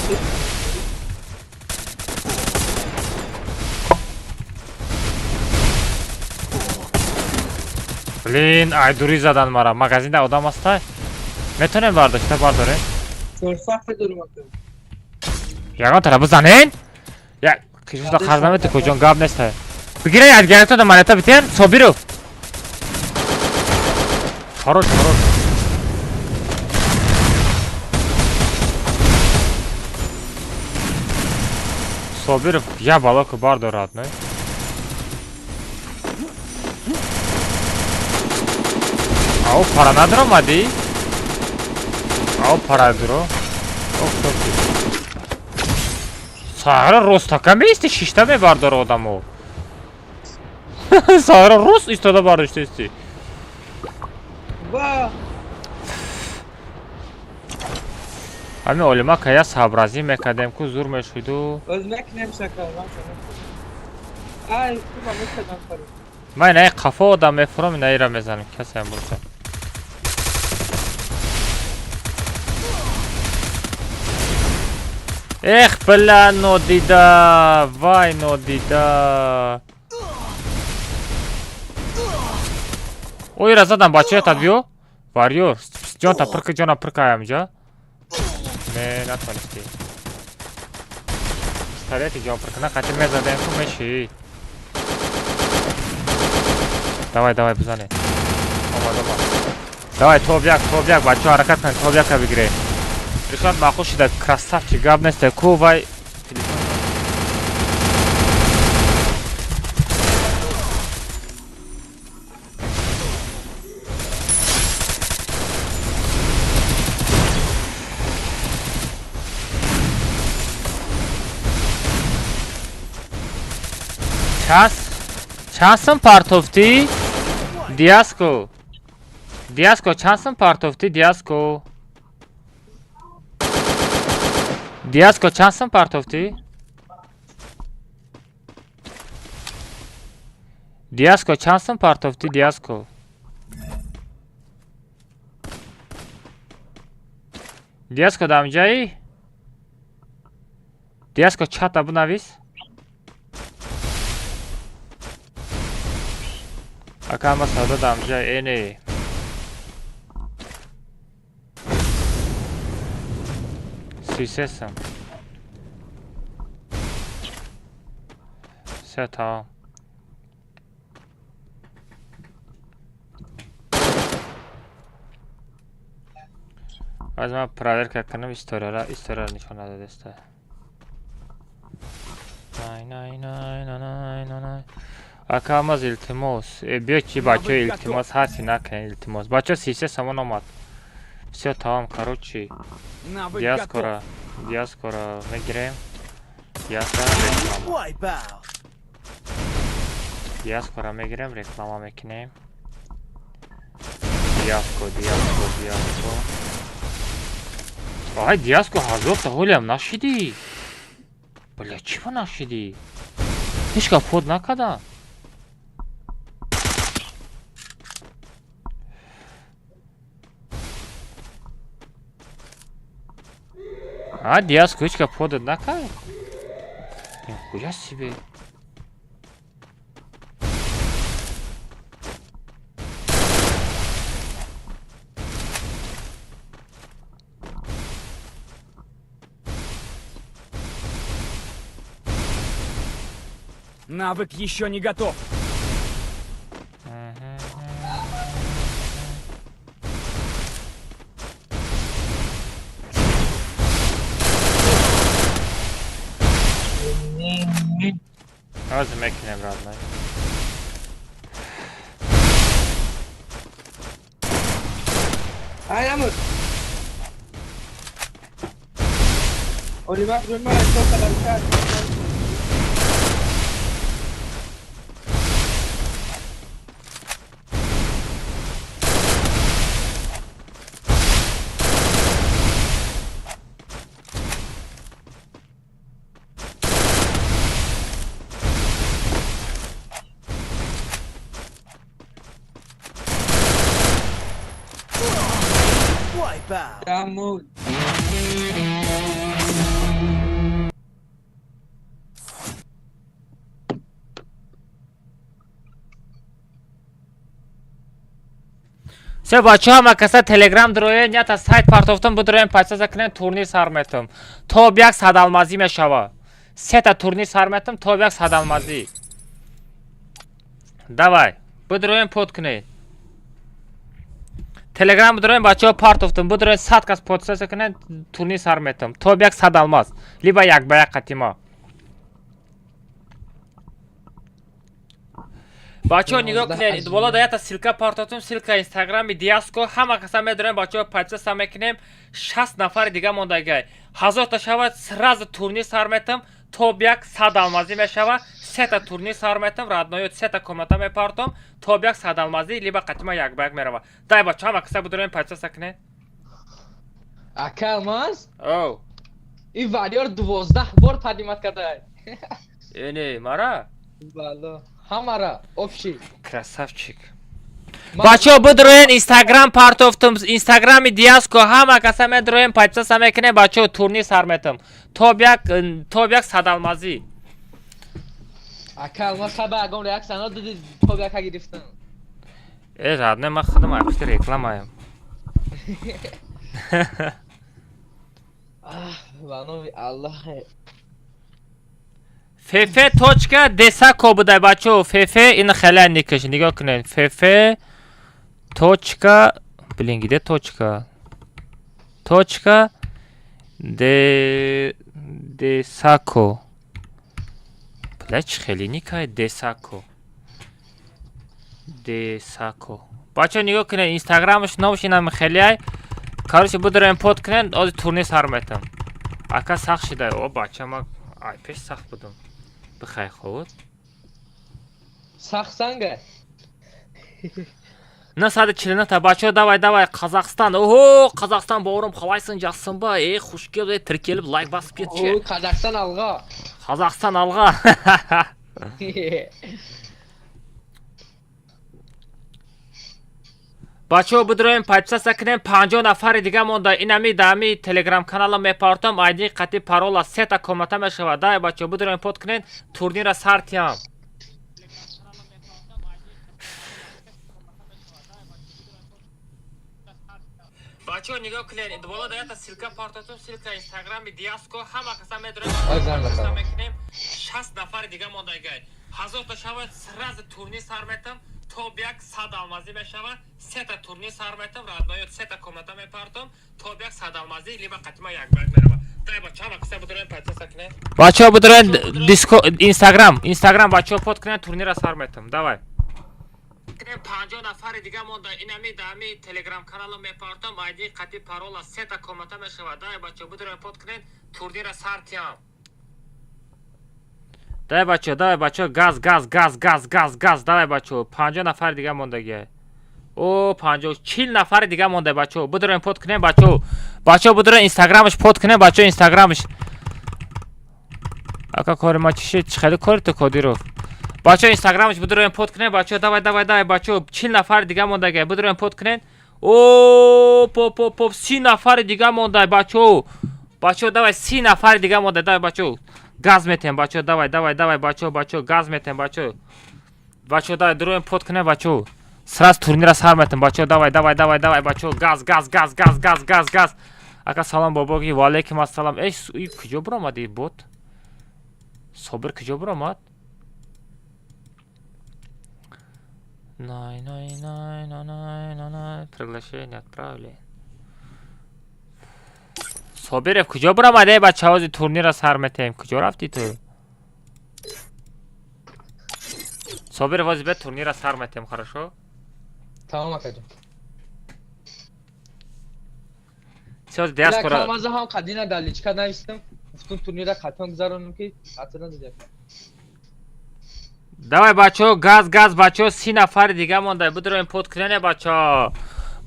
Блин, ай дури задан мара. Магазинда одам аста? Метонем бардошта бардорем? Чорсаф дорум ака. Ягон тараф бизанен? Я кишуда қарз намети куҷон гап неста. Бигирен ядгаритона монета битен, Собиров. Хорош, хорош. Собиров, я балоку бардор, родной. Ау, пара надромадӣ? Ау, пара дуро. Ох, сағра ростака меисти, шишта мебардор одамо. Сағра рост истода бардоштаисти. Ва Ҳамин олима кая сабразӣ мекардем ку зур мешуду. Оз мекунем шакар, ман Ай, куба мекардам кори. Ман инаи қафо одам мефурам, инаира мезанам, касеам боша. Эх, бля, нодида, вай нодида. Оира задам, бачаята биё. Варьёр, ҷонта пирка, ҷона пирка аямҷа. Не, натонисти. Пистолети ҷон пиркана қати мезадем ку меши. Давай, давай, бизане. Омад, омад. Давай, топ як, топ як, бачаҳо ҳаракат кунед, топ яка бигиред. Ришат маъқул шуда, красавчик, гап нест, ку вай час чанд сум партофтӣ, Диаско? Диаско чанд сум партофтӣ, Диаско? Диаско чанд сум партофтӣ? Диаско чанд сум партофтӣ, Диаско? Диаско дамҷаи? Диаско чата бинавис. Ака ма савдо дамҷаи эне. 33 сум. Всё, тамом. Аз ман проверка кунам историяра, историяра нишон надодеста. Най най най най най най най. Ака амаз илтимос. Биё чи бачо илтимос ҳарчи накунед илтимос. Бачо 33 сомон омад. Всё, тамом, короче. Навык готов. Диаскора, диаскора мегирем. Диаскора реклама. Wipeout. Диаскора мегирем, реклама мекунем. Диаско, диаско, диаско. Ай, диаско 1000 та ҳолиам нашидӣ. Бля, чӣ ба нашидӣ? Ҳеҷ гап под накардам. А, Диаско ҳеҷ гап подат накард? Нихуя себе. Навык еще не готов. Ҳозир мекунем, родной. Ай, амур. Оливар, рӯи мара чо кадам кард. Wipeout. Амур. Всё, бачаҳо, ҳама каса телеграм дуроен, ята сайт партофтум, будуроен, подписаться кунен, турнир сар метум. Топ як садалмазӣ мешава. Сета турнир сар метум, топ як садалмазӣ. Давай, будуроен, под кунед. Телеграм будуроен, бачаҳо, партофтум, будуроен, 100 кас подписаться кунен, турнир сар метум. Топ як садалмаз. Либо як ба як қатима. Бачаҳо, нигоҳ кунед, боло да ята ссылка партофтум, ссылка инстаграми Диаско, ҳама каса медорем, бачаҳо, подписаться мекунем, 60 нафари дига мондагай. 1000 та шавад, сразу турнир сар метам, топ як садалмазӣ мешава, сета турнир сар метам, родной, сета комната мепартом, топ як садалмазӣ, либо қатима як ба як мерава. Дай, бачаҳо, ҳама каса будорем, подписаться кунед. Ака Алмаз, Оу, ин варьёр 12 бор поднимать кардай. Эне, мара? Балло. Ҳамара, общий. Красавчик. Бачаҳо, бидроен, инстаграм партофтум, инстаграми Диаско, ҳама каса медроем, подписаться мекунем, бачаҳо, турнир сар метам. Топ як садалмазӣ. Ака Алмаз, хаба ягон реаксия надодӣ, топ яка гирифтам. Э, родной, ман худам айпушти рекламаям. Аҳ, ба номи Аллоҳ. Фф точка десако будай, бачаҳо, фф ин хеле никаш, нигоҳ кунед. Фф точка, блин, где точка? Точка де десако. Бля, чӣ хеле никай десако. Десако. Бачаҳо, нигоҳ кунед, инстаграмаш номаш инам хелеай. Короче, будорем, под кунед, ози турнир сар метам. Ака сахт шидай. О, бача, ма ай пеш сахт будум. Бихай худ. Сахт санга. 949 та, бачаҳо, давай, давай, Қазақстан. Оҳо, Қазақстан, бауырым, қалайсың, жақсың ба? Ей, хуш келіп, тіркеліп, лайк басып кетші. Ой, Қазақстан алға. Қазақстан алға. Бачаҳо, бидроем, подписаться кунем. 50 нафари дига монда. Инами даами телеграм канала мепартам, айди қати парола, сета комната мешавад. Давай, бачаҳо, бидроем, под кунен, турнира сар тиҳам. Бачаҳо, нигоҳ кунед, боло да ята ссылка партотум, ссылка инстаграми Диаско, ҳама каса медроем, мекунем. 60 нафари дига монда, гай 1000 та шавад, сразу турнир сар метам, топ як 100 алмазӣ мешавад. Сета турнир сар метам, родной, сета комната мепартом, топ як 100 алмазӣ либо қатима як баг мерава. Дай, бачаҳо, ҳама каса бидроем, подписаться кунед. Бачаҳо, бидроем, диско, инстаграм, инстаграм, бачаҳо, под кунед, турнира сар метам. Давай. 50 нафари дига монда. Инами даами телеграм канала мепартам, айди қати парола, сета комната мешавад. Дай, бачаҳо, бидроем, под кунед, турнира сар тиҳам. Давай, бачаҳо, давай, бачаҳо, газ, газ, газ, газ, газ, газ. Давай, бачаҳо, 50 нафари дига мондагия. О, 50, 40 нафари дига монда, бачаҳо, бидроем, под кунем, бачаҳо. Бачаҳо, бидроем, инстаграмаш под кунем, бачаҳо, инстаграмаш. Ака, кори ма чӣ шид? Чӣ хеле кори ту, Кодиров? Бачаҳо, инстаграмаш бидроем, под кунем, бачаҳо, давай, давай, давай, бачаҳо, 40 нафари дига мондагия, бидроем, под кунем. О, поп, поп, поп, 30 нафари дига монда, бачаҳо. Бачаҳо, давай, 30 нафари дига монда, давай, бачаҳо. Газ метем, бачаҳо, давай, давай, давай, бачаҳо, бачаҳо, газ метем, бачаҳо. Бачаҳо, давай, дуроем, под кунем, бачаҳо. Сразу турнира сар метем, бачаҳо, давай, давай, давай, давай, бачаҳо, газ, газ, газ, газ, газ, газ, газ. Ака, салом, бобоги, ва алейкум ассалом. Эй, куҷо биромади, бот? Собир куҷо биромад? Най, най, най, най, най, най, най, приглашение отправили. Собирев куҷо биромад, эй, бачаҳо, ози турнира сар метем. Куҷо рафтӣ ту? Собирев, ози бе турнира сар метем, хорошо? Тамом, акаҷон. Сиоз диаспора. Камаза ҳам қадина дар личка навистам. Гуфтум турнира қатъан гузаронам, ки қатъан дидем. Давай, бачаҳо, газ, газ, бачаҳо, 30 нафари дига монда. Бидроем, под кунен, бачаҳо.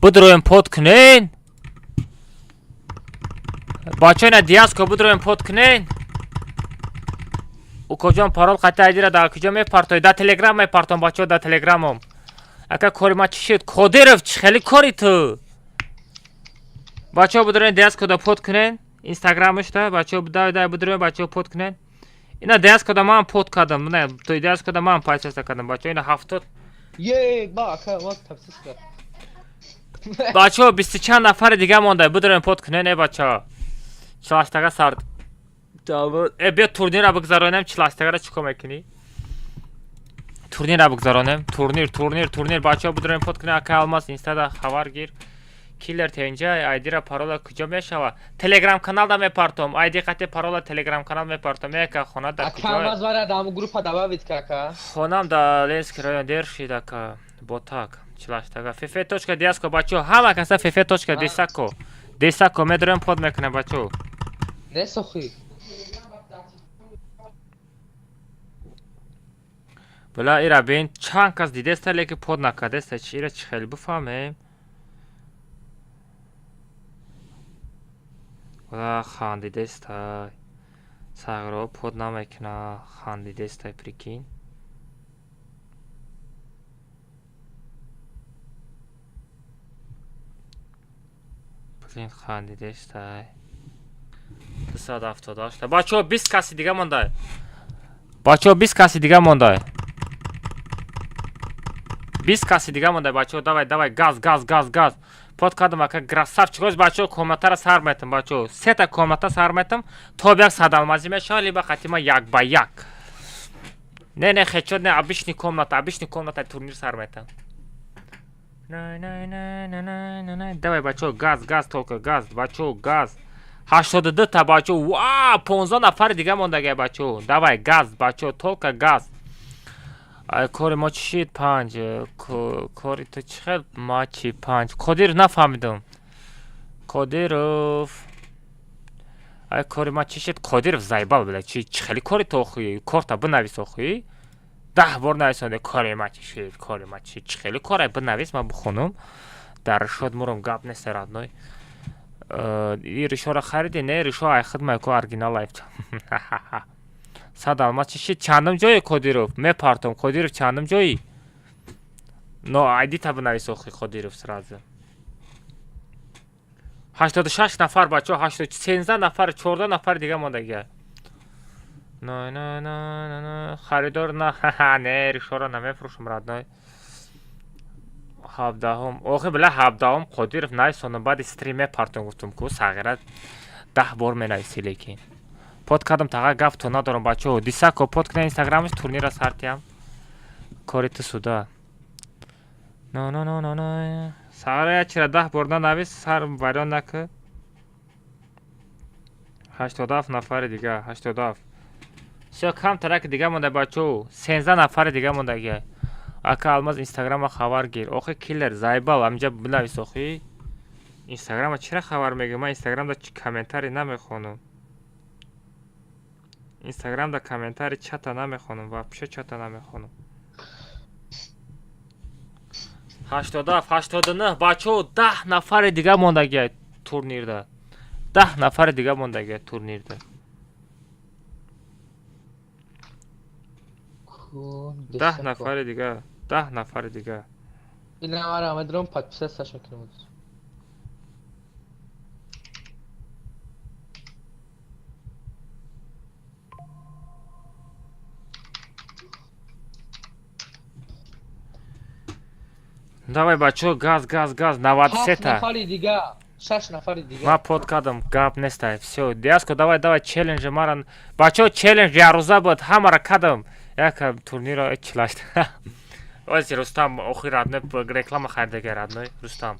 Бидроем, под кунен. Бачаҳо, ина Диаско, бидроем, под кунен. Укоҷон, парол қати айдира дар куҷо мепартоӣ? Дар телеграм мепартом, бачаҳо, дар телеграмом. Ака, кори ма чӣ шуд? Кодиров, чӣ хеле кори ту? Бачаҳо, бидроем, Диаскода под кунен. Инстаграмашда, бачаҳо, давай, давай, бидроем, бачаҳо, под кунен. Ина Диаскода ман под кардам. Не, то Диаскода ман подписаться кардам, бачаҳо, ина 70. Е, ба, ака, ва подписка. Бачаҳо, бисту чанд нафари дига монда, бидроем, под кунен, э, бачаҳо. Чилаштага сар. Э, биё, турнира бигзаронем, чилаштагара чӣ кор мекунӣ? Турнира бигзаронем. Турнир, турнир, турнир, бачаҳо, бидроем, под кунем. Ака Алмаз, инстада хабар гир. Киллер тенҷа, айдира парола куҷо мешава? Телеграм каналда мепартом. Айди қати парола телеграм канал мепартом. Эка, хона дар Ака, куҷо? Алмаз, вара дар группа добавить ака. Хонам дар Ленинский район, дер шид, ака. Ботак. Чилаштага. Фефе точка диаско, бачаҳо, ҳама каса фефе точка десако. Десако медроем, под мекунем, бачаҳо. Не сохи. Била, ира бин, чанд кас дидеста, леки под накардеста. Чи ира чӣ хеле бифаҳмем? Била, хандидеста. Сағро под намекуна, хандидеста, прикинь. Блин, хандидеста. 278. Бачаҳо, 20 каси дига монда. Бачаҳо, 20 каси дига монда. 20 каси дига монда, бачаҳо, давай, давай, газ, газ, газ, газ. Под кардам, ака, красавчик. Оз, бачаҳо, комнатара сар метам, бачаҳо. Сета комната сар метам, то як 100 алмазӣ мешава, либо қатима як ба як. Не, не, хечот не, обычный комната, обычный комната турнир сар метам. Най, най, най, най, най, най, най. Давай, бачаҳо, газ, газ, только газ, бачаҳо, газ. 82 та, бачаҳо, ва, 15 нафари дига мондагия, бачаҳо. Давай, газ, бачаҳо, только газ. Ай, кори мо чӣ шид? Панҷ. Кори ту чӣ хел? Ма чӣ панҷ? Қодир, нафаҳмидам. Қодиров. Ай, кори ма чӣ шид? Қодиров заебал, бля. Чӣ хели кори ту охи? Корта бинавис охи. 10 бор нависонде, кори ма чӣ шид, кори ма чӣ, чӣ хеле коре бинавис, ман бихонум. Дар ришот мурам, гап нест, родной. И ришоро хариди? Не, ришо ай хидмай ку, оригинал айф. 100 алмаз чӣ шид? Чандум ҷои, Қодиров? Мепартом, Қодиров, чандум ҷои? Но айдита бинавис охи, Қодиров, сразу. 86 нафар, бачаҳо, 13 нафар, 14 нафари дига мондагия. На на на на на, харидор на, не, ришоро намефурӯшам, родной. 17-ум. Охи, била, 17-ум Қодиров нависонам, баъди стрим мепартом, гуфтум ку, сағира 10 бор менависӣ, лекин. Под кардам, таға, гафто надорам, бачаҳо. Дисако под кна инстаграмаш, турнира сартиям. Кори ту суда. Но но но но но. Сағира, я чира 10 бор нанавис, сар вайрон накӣ. 87 нафари дига, 87. Всё, камтараки дига монда, бачаҳо. 13 нафари дига мондагия. Ака Алмаз, инстаграма хабар гир. Охи, киллер, заебал, амҷа бинавис охи. Инстаграма чира хабар мегирам? Ман инстаграмда комментарий намехонам. Инстаграмда комментарий чата намехонам, вообще чата намехонам. 87, 89, бачаҳо, 10 нафари дига мондагия турнирда. 10 нафари дига мондагия турнирда. 10 нафари дига, 10 нафари дига. Ина мара медром подписаться шакрим. Давай, бачаҳо, газ, газ, газ, 93 та. Нафари дига, 6 нафари дига. Ма под кардам, гап нестай. Всё, Диаско, давай, давай, челлендж маран. Бачаҳо, челлендж ярӯза буд, ҳамара кардам. Як турнирро чилашт. Ози Рустам, охи, родной, реклама хайдага, родной. Рустам,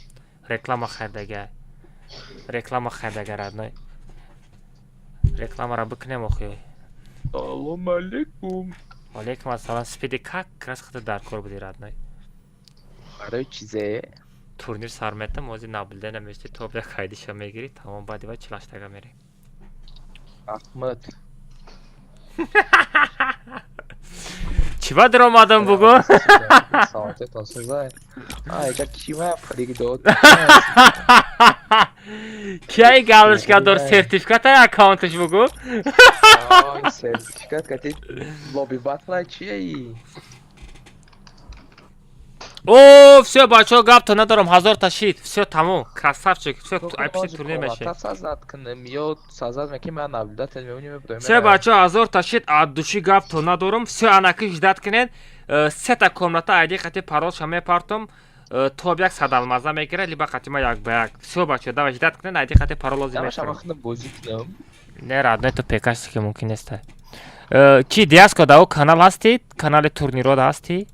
реклама хайдага. Реклама хайдага, родной. Рекламаро бикунем охи. Салом алейкум. Алейкум ассалом. Спиди, как раз худа дар кор буди, родной. Барои чизе? Турнир сар метам, ози наблюда намести, топ як хайдиша мегирӣ, тамом, баъди вай чилаштага мерӣ. Аҳмад. Чӣ ба даромадам, бугӯ? Саломатиятон сӯзай. Айка кима фригдод. Кияи галочка дор сертификата аккаунташ, бугӯ? Сертификат кати лоби батла чияи? О, всё, бачаҳо, гапто надорам, 1000 та шид. Всё, тамом, красавчик, всё, айпиши турнир мешед. Сазад кунем ё сазад меки ман наблюдатель мемонем. Всё, бачаҳо, 1000 та шид, от души гапто надорам. Всё, анаки ждать кунед. Сета комната айди қати паролша мепартом. Топ як 100 алмаза мегирад, либо қати ма як ба як. Всё, бачаҳо, давай, ждать кунед, айди қати парол лозим мепаром. Не, родной, ту пекашти ки мумкин нест. Чи, Диаско, да, канал ҳастӣ? Канали турнирот ҳастӣ?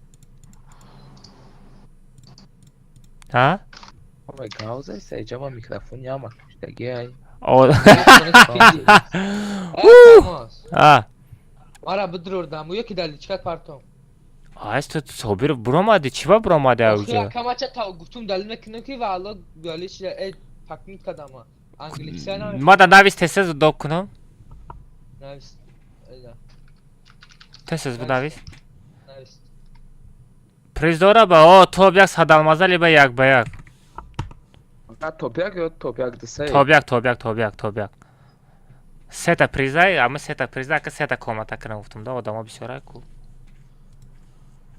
Ҳа? Гауза саҷама микрофон яма куштагиай. А. Мара бидурдам, ё ки дар личкат партом. Айс, ту Собиров буромадӣ, чӣ ба буромадӣ ауҷа? Камача та гуфтум далил мекунам ки ва алло галиш э пакнут кадама. Англисия на. Ма да навис, тез док кунам. Навис. Тез бинавис. Навис. Приз дора ба о топ як 100 алмаза, либо як ба як. Топ як ё топ як дисай? Топ як, топ як, топ як, топ як. Сета призай, ама сета приза, ака сета комната кунам гуфтум да, одамо бисёра ку.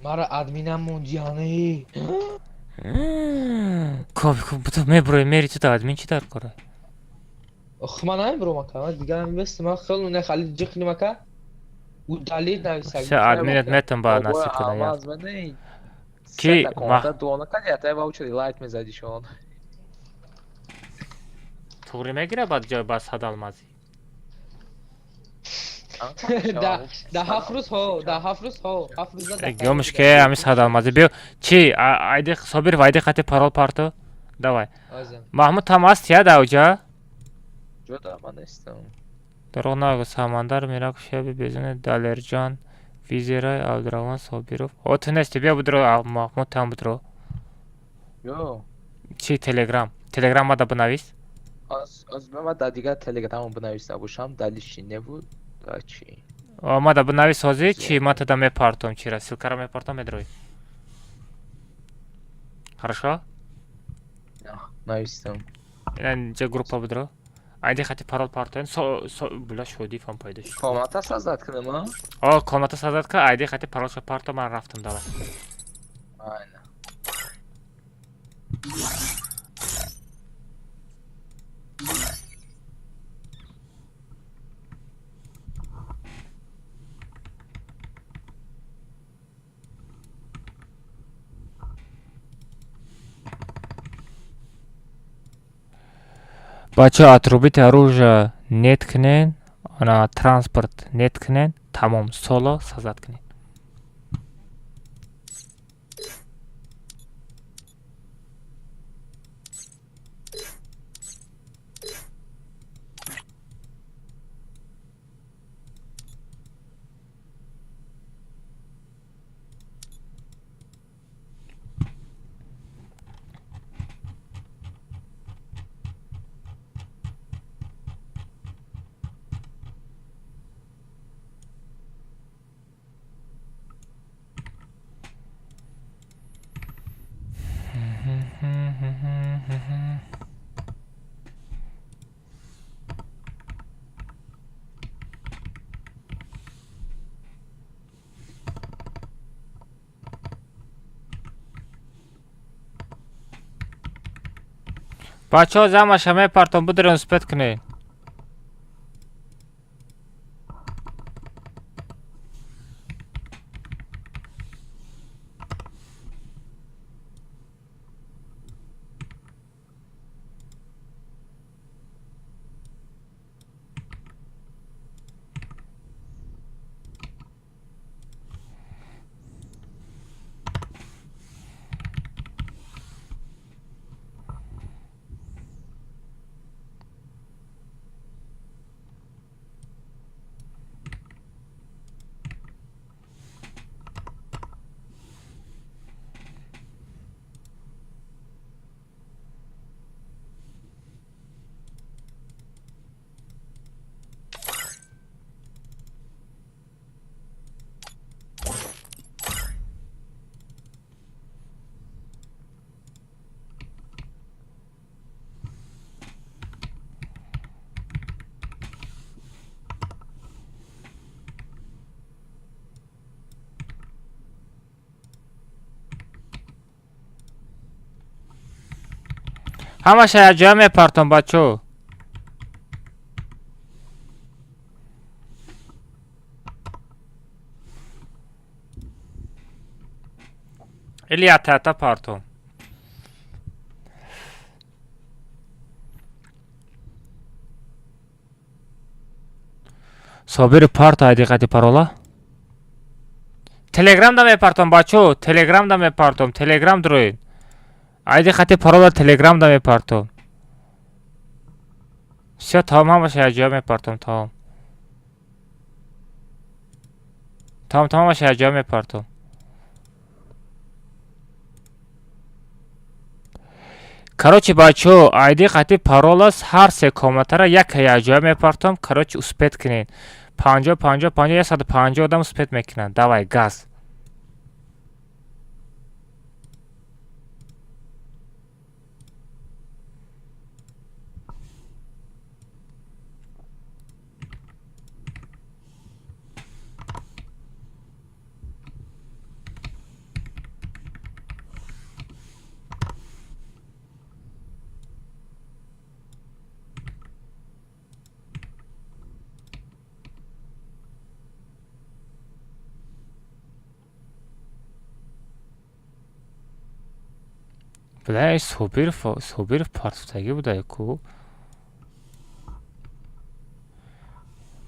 Мара админам мондиянӣ. Коб, ту меброи, мери, ту да админ чӣ дар кора? Ох, ман намебурам ака, ман дигар намебестам, ман хеле не хали ҷиқним ака. Удалить нависаг. Всё, админат метам ба насиб кунам. Алмаз ман Ки дуона кади атай ваучери лайт мезадишон. Туғри мегира баъд ҷой ба 100 алмазӣ. Да 7 рӯз ҳо, да 7 рӯз ҳо, 7 рӯз. Гёмш ке ами 100 алмазӣ биё, чи айди Собир, айди қати парол парто. Давай. Маҳмуд там аст я да уҷа? Ҷода ман нестам. Дурӯғ нагӯ, Самандар, Мирак, Шаби, Безуне, Далерҷон, Визерай, Абдураҳмон, Собиров. О, ту нести, биё будро, Маҳмуд там будро. Ё. Чи, Телеграм? Телеграм мада бинавис. Аз ман дар дигар телеграмам бинависта бошам, далиши небуд, да чи? Омада бинавис ҳозир чи ман тада мепартом чира ссылкаро мепартом медрои. Хорошо? Навистам. Ина инҷа группа бидро. Айди хати парол партоен. Со со бля шодиф ҳам пайдо шуд. Комната создать кунам, а? О, комната создать ка, айди хати паролша парто ман рафтам давай. Айна. Бача отрубить оружие нет кунен, ана транспорт нет кунен, тамом соло создать кунен. Бачаҳо замаша мепартом бидурен успеть кунед. Ҳамаша якҷоя мепартом бачо. Или ята-ята партом. Собири парто айди парола. Телеграмда мепартом бачо, телеграмда мепартом, телеграм дроин. Айди хати парола телеграмда мепартом. Всё тамом ҳамаша якҷоя мепартом тамом. Тамом тамом ҳамаша якҷоя мепартом. Короче бачо, айди хати паролас ҳар се комнатара яка якҷоя мепартом. Короче успеть кунед. 50 50 50 150 одам успеть мекунанд. Давай газ. Бля, Собиров партуфтагӣ буда ку.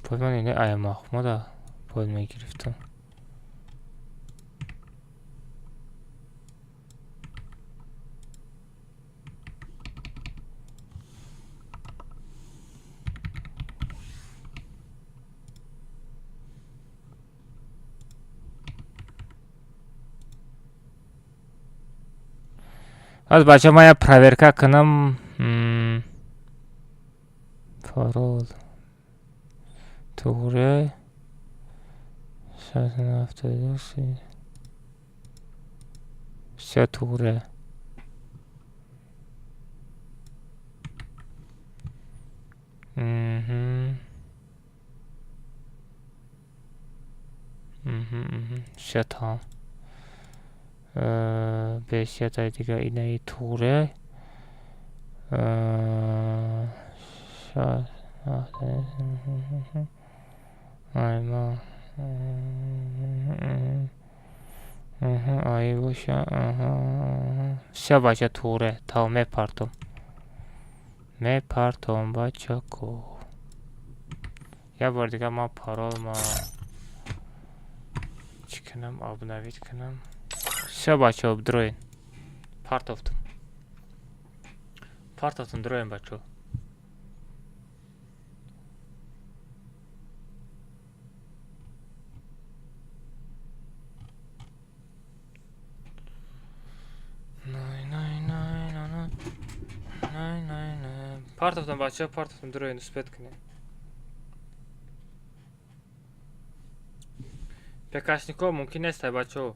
Бояд ман ина ая Маҳмуда бояд мегирифтам. Аз бача ман як проверка кунам. Парол. Туғри. 72. Всё туғре. Мгм. Мгм. Всё тамом. Бесиятай дига инаи туғре. Айма. Ай боша. Всё, бача, туғре. Тамом, мепартом. Мепартом, бачако. Як бор дига ман паролма чӣ кунам, обновить кунам. Всё, бачаҳо, дроен. Партофтум. Партофтум, дроен, бачаҳо. Най, най, най, най, най. Най, най, най. Партофтум, бачаҳо, партофтум, дроен, успеть кунед. ПКшнико мумкин нестай, бачаҳо.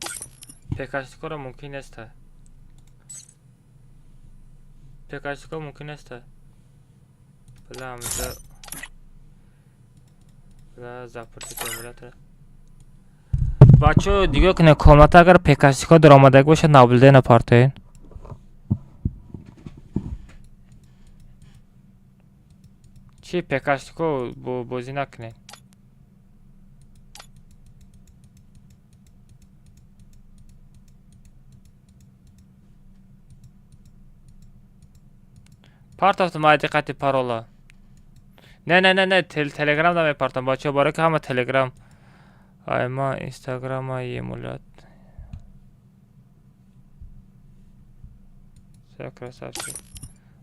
ПКшникоро мумкин нестай. ПКшнико мумкин нестай. Бля, ҳамҷа. Бля, запустить эмулятор. Бачаҳо, нигоҳ кунед, комната агар ПКшнико даромадаг бошад, наблюдение партоен. Чӣ ПКшнико бозӣ накунед. Партофтум ай диққати парола. Не, не, не, не, телеграм намепартам, бачаҳо, барои ки ҳама телеграм. Ай ма инстаграма емулят. Всё, красавчик.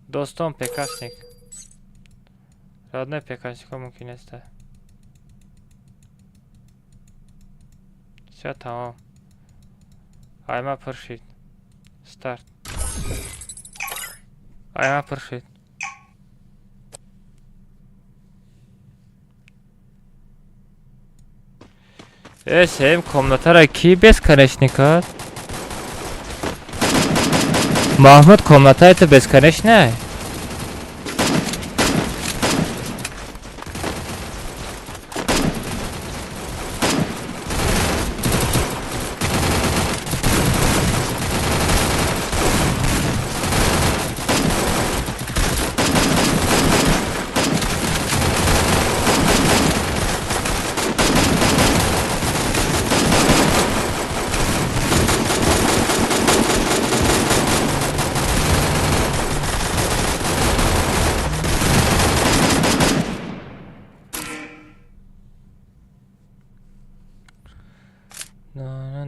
Достон ПКшник. Родной ПКшнико мумкин нест. Всё, тамом. Ай ма пур шид. Старт. Ай ма пур шид. Э, сеюм комнатара ки бесконечный кард? Маҳмуд, комнатаи ту бесконечная?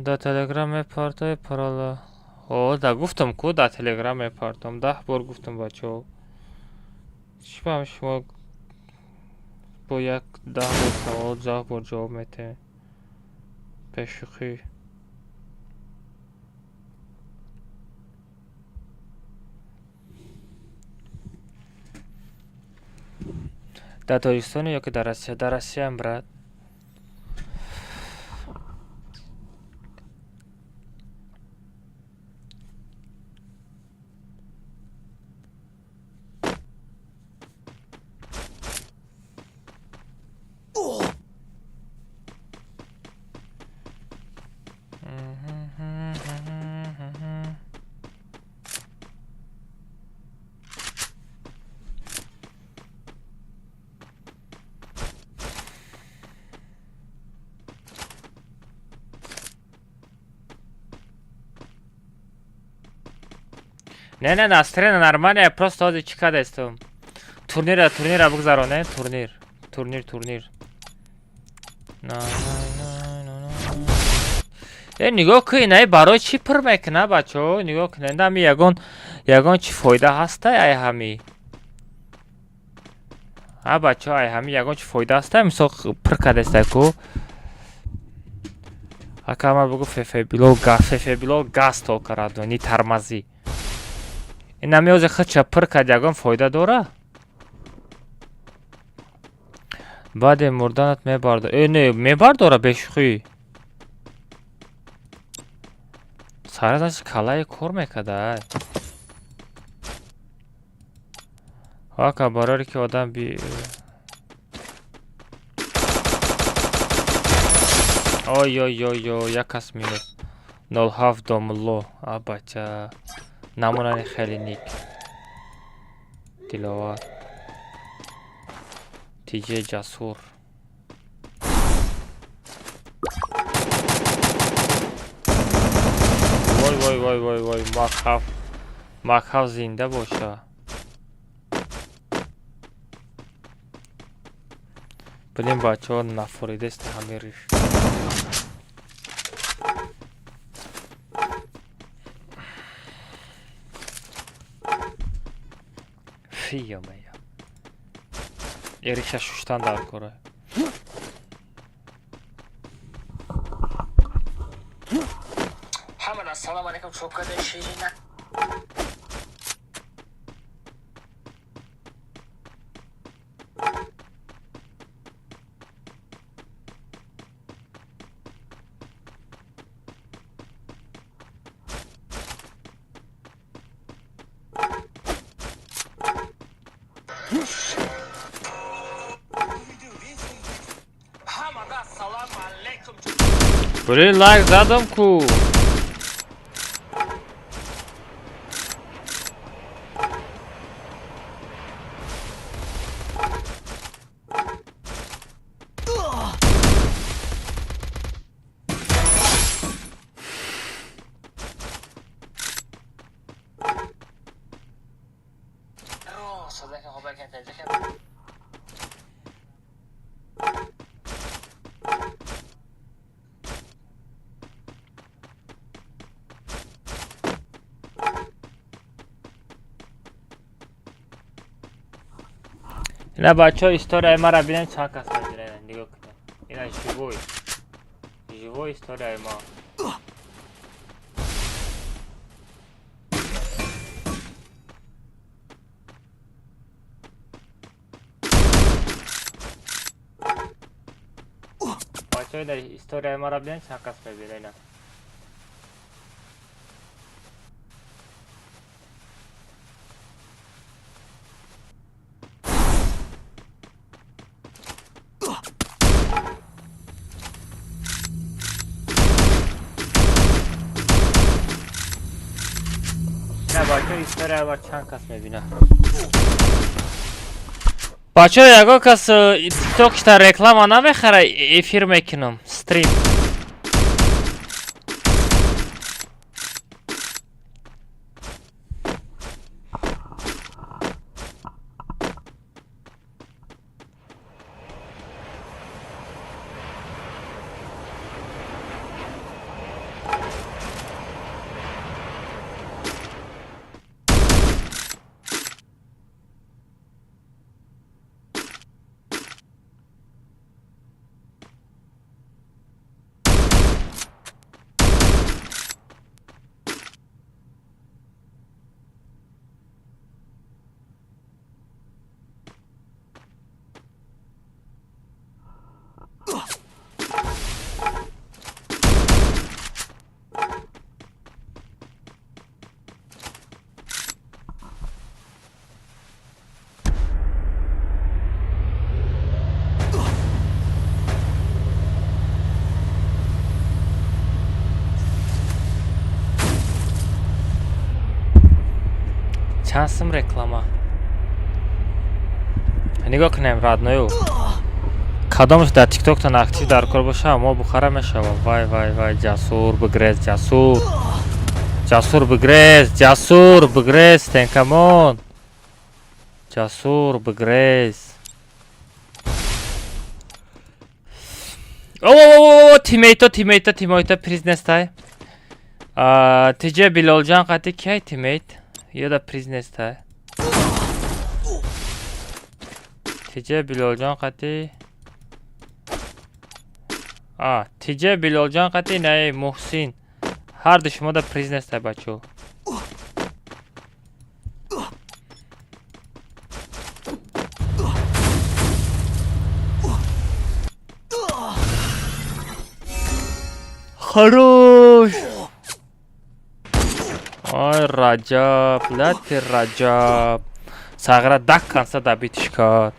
Дар телеграм мепартои парола. О, да гуфтам ку, дар телеграм мепартом. 10 бор гуфтам, бачаҳо. Чӣ бам шумо бо як 10 бор савол, 10 бор ҷавоб метаҳед? Бешӯхӣ. Дар Тоҷикистоне ё ки дар Россия? Дар Россияам, брат. Не, не, настроение нормальное, просто ҳозир чӣ кардастум? Турнира, турнира бигзаронем, турнир. Турнир, турнир. На, на, на, на, на. Э, нигоҳ кун, инаи барои чӣ пур мекуна, бачаҳо? Нигоҳ кунед, ҳами ягон чӣ фоида ҳастай ай ҳами? Ҳа, бачаҳо, ай ҳами ягон чӣ фоида ҳастай? Мисол пур кардастай ку? Ака ман бугу Фефе Билол газ, Фефе Билол газ тол карад, не тормози. Ин ҳами ҳозир худша пур кард, ягон фоида дора? Баъде мурданат мебардор. Э, не, мебардора бешӯхӣ. Сара значит калаи кор мекарда. Ака бароре ки одам би ой ой ой ой, як кас минус 07 домулло. А бача намунани хеле ник Диловар Тиҷе Ҷасур. Вой вой вой вой вой, Макҳаф Макҳаф зинда боша. Блин, бачаҳо нафоридест ҳамин риш. Фиё-мая. Эриша шуштан дар кора. Ҳамада ассалому алайкум, чокадаи ширина. Блин, лайк задам ку. Ина бачаҳо историяи маро бинед, чанд кас мебинед, нигоҳ кунед. Ина живой. Живой историяи мо. Бачаҳо ина историяи маро бинед, чанд кас мебинед ина. Чанд кас мебинад. Бачаҳо, ягон кас тиктокшта реклама намехара, эфир мекунам, стрим. Чанд сум реклама? Нигоҳ кунем, родною. Кадомаш дар тиктоктон актив дар кор боша, мо бухара мешава. Вай вай вай, Ҷасур бигрез, Ҷасур. Ҷасур бигрез, Ҷасур бигрез, тенкамон. Ҷасур бигрез. О, тиммейто, тиммейто, тиммейто приз нестай. Тиҷе Билолҷон қати киай тиммейт? Ёда приз нестай. Тиҷе Билолҷон қати Тиҷе Билолҷон қати наи Муҳсин. Ҳар ду шумода приз нестай, бачаҳо. Хорош! Ой, Раҷаб, лати Раҷаб. Сағира дак канса добитиш кард.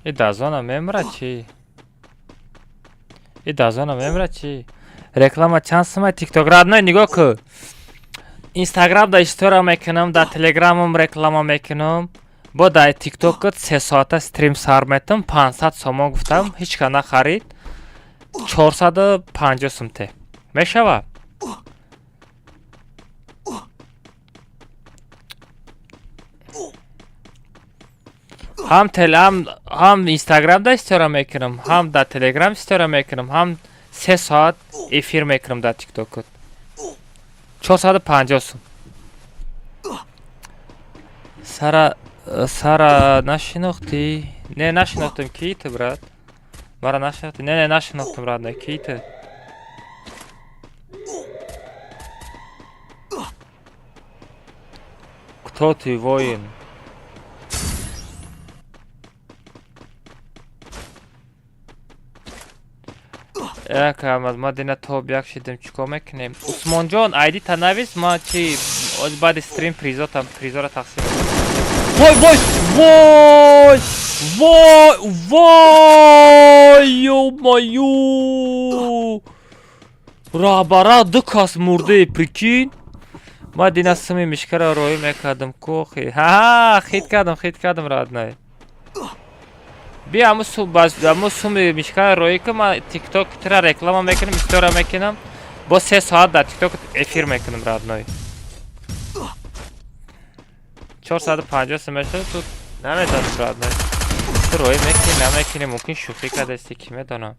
И дазона мемра чӣ? И дазона мемра чӣ? Реклама чанд сумай TikTok родной нигоҳ ку. Инстаграм да история мекунам, да Телеграмам реклама мекунам. Бо дар TikTok 3 соата стрим сар метам, 500 сомон гуфтам, ҳеч ка нахарид. 450 сум те. Мешава? Ҳам тел ҳам Инстаграм да история мекунам, ҳам дар Телеграм история мекунам, ҳам 3 соат эфир мекунам дар TikTok. 450 сум. Сара Сара нашинохтӣ? Не, нашинохтам. Кии ту, брат? Мара нашинохтӣ? Не, не, нашинохтам, родной. Кии ту? Кто ты, воин? Як аз ма дина тоб як шидем, чӣ кор мекунем? Усмонҷон, айди та навис, ма чи баъди стрим призотам призора тақсим. Вой, вой, вой! Вой, вой, ё-моё! Раҳбара ду кас мурде, прикинь? Ма дина сими мишкара роӣ мекардам кохи. Ҳа, хит кардам, хит кардам, родной. Би аму суми мишкара роӣ ки ма тикток тира реклама мекунам, история мекунам. Бо 3 соат дар тикток эфир мекунам, родной. 450 сум мешавад, ту намедонам, родной. Ту роӣ мекунӣ, намекунӣ, мумкин шӯхӣ кардасти, ки медонам.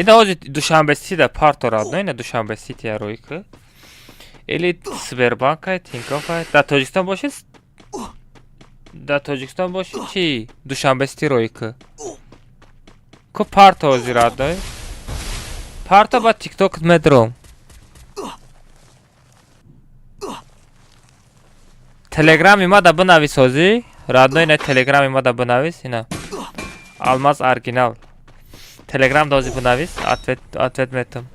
Ина ҳозир Душанбе Сити да парто, родной, ина Душанбе Сити роӣ ки. Или Сбербанка, Тинькофф, дар Тоҷикистон бошед, дар Тоҷикистон бошӣ чӣ? Душанбе Сити роӣ ки. Ку парто ҳозир, родной. Парто ба тикток медром. Телеграми ма да бинавис ҳозир. Родной, ина телеграми ма да бинавис, ина. Алмаз оригинал. Телеграм да ҳозир бинавис, ответ метам.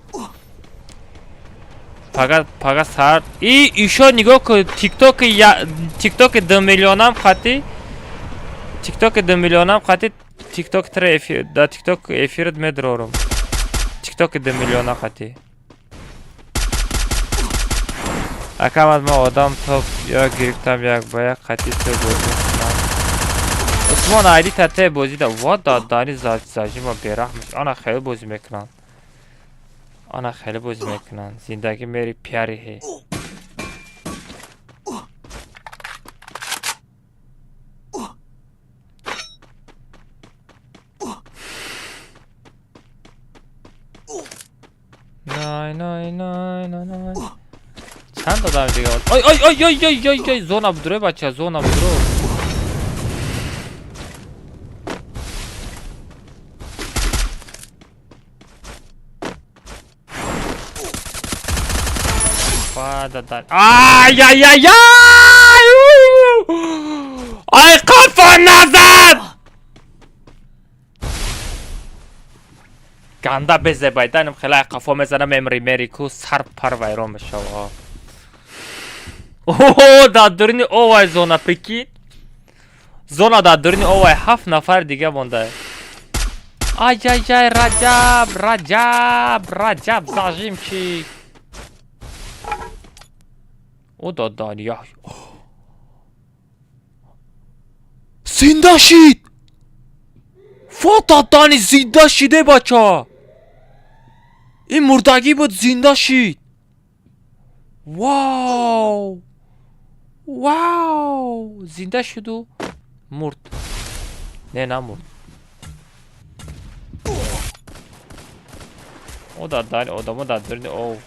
Пага пага сар и ишо нигоҳ кун, тиктоки я тиктоки 2 миллионам хати, тиктоки 2 миллионам хати, тикток тра эфир да тикток эфират медрорум. Тиктоки 2 миллиона хати. Акам аз ма одам топ я гирифтам як ба як хати ту бозӣ кунам. Усмон айди тате бозӣ да ва да дани зажима бераҳм ана хеле бозӣ мекунанд. Ана хеле бозӣ мекунанд. Зиндагӣ мери пяри ҳе. Най най най най най. Чанд одами дига? Ой ой ой ой ой ой ой, зона будро, бача, зона будро. Да. Ай ай ай ай! Ай қафо назад! Ганда безебайданим хеле ай қафо мезанам мемри мери ку сар пар вайрон мешава. О, дар дуруни овай зона, прикинь. Зона дар дуруни овай ҳафт нафар дига монда. Ай ай ай, Раҷаб, Раҷаб, Раҷаб, зажимчик. О додани я. Зинда шид! Фотодани зинда шиде бача! Ин мурдагӣ буд зинда шид! Вау! Вау! Зинда шуду мурд. Не, намурд. О дадани одамо дар дуруни ов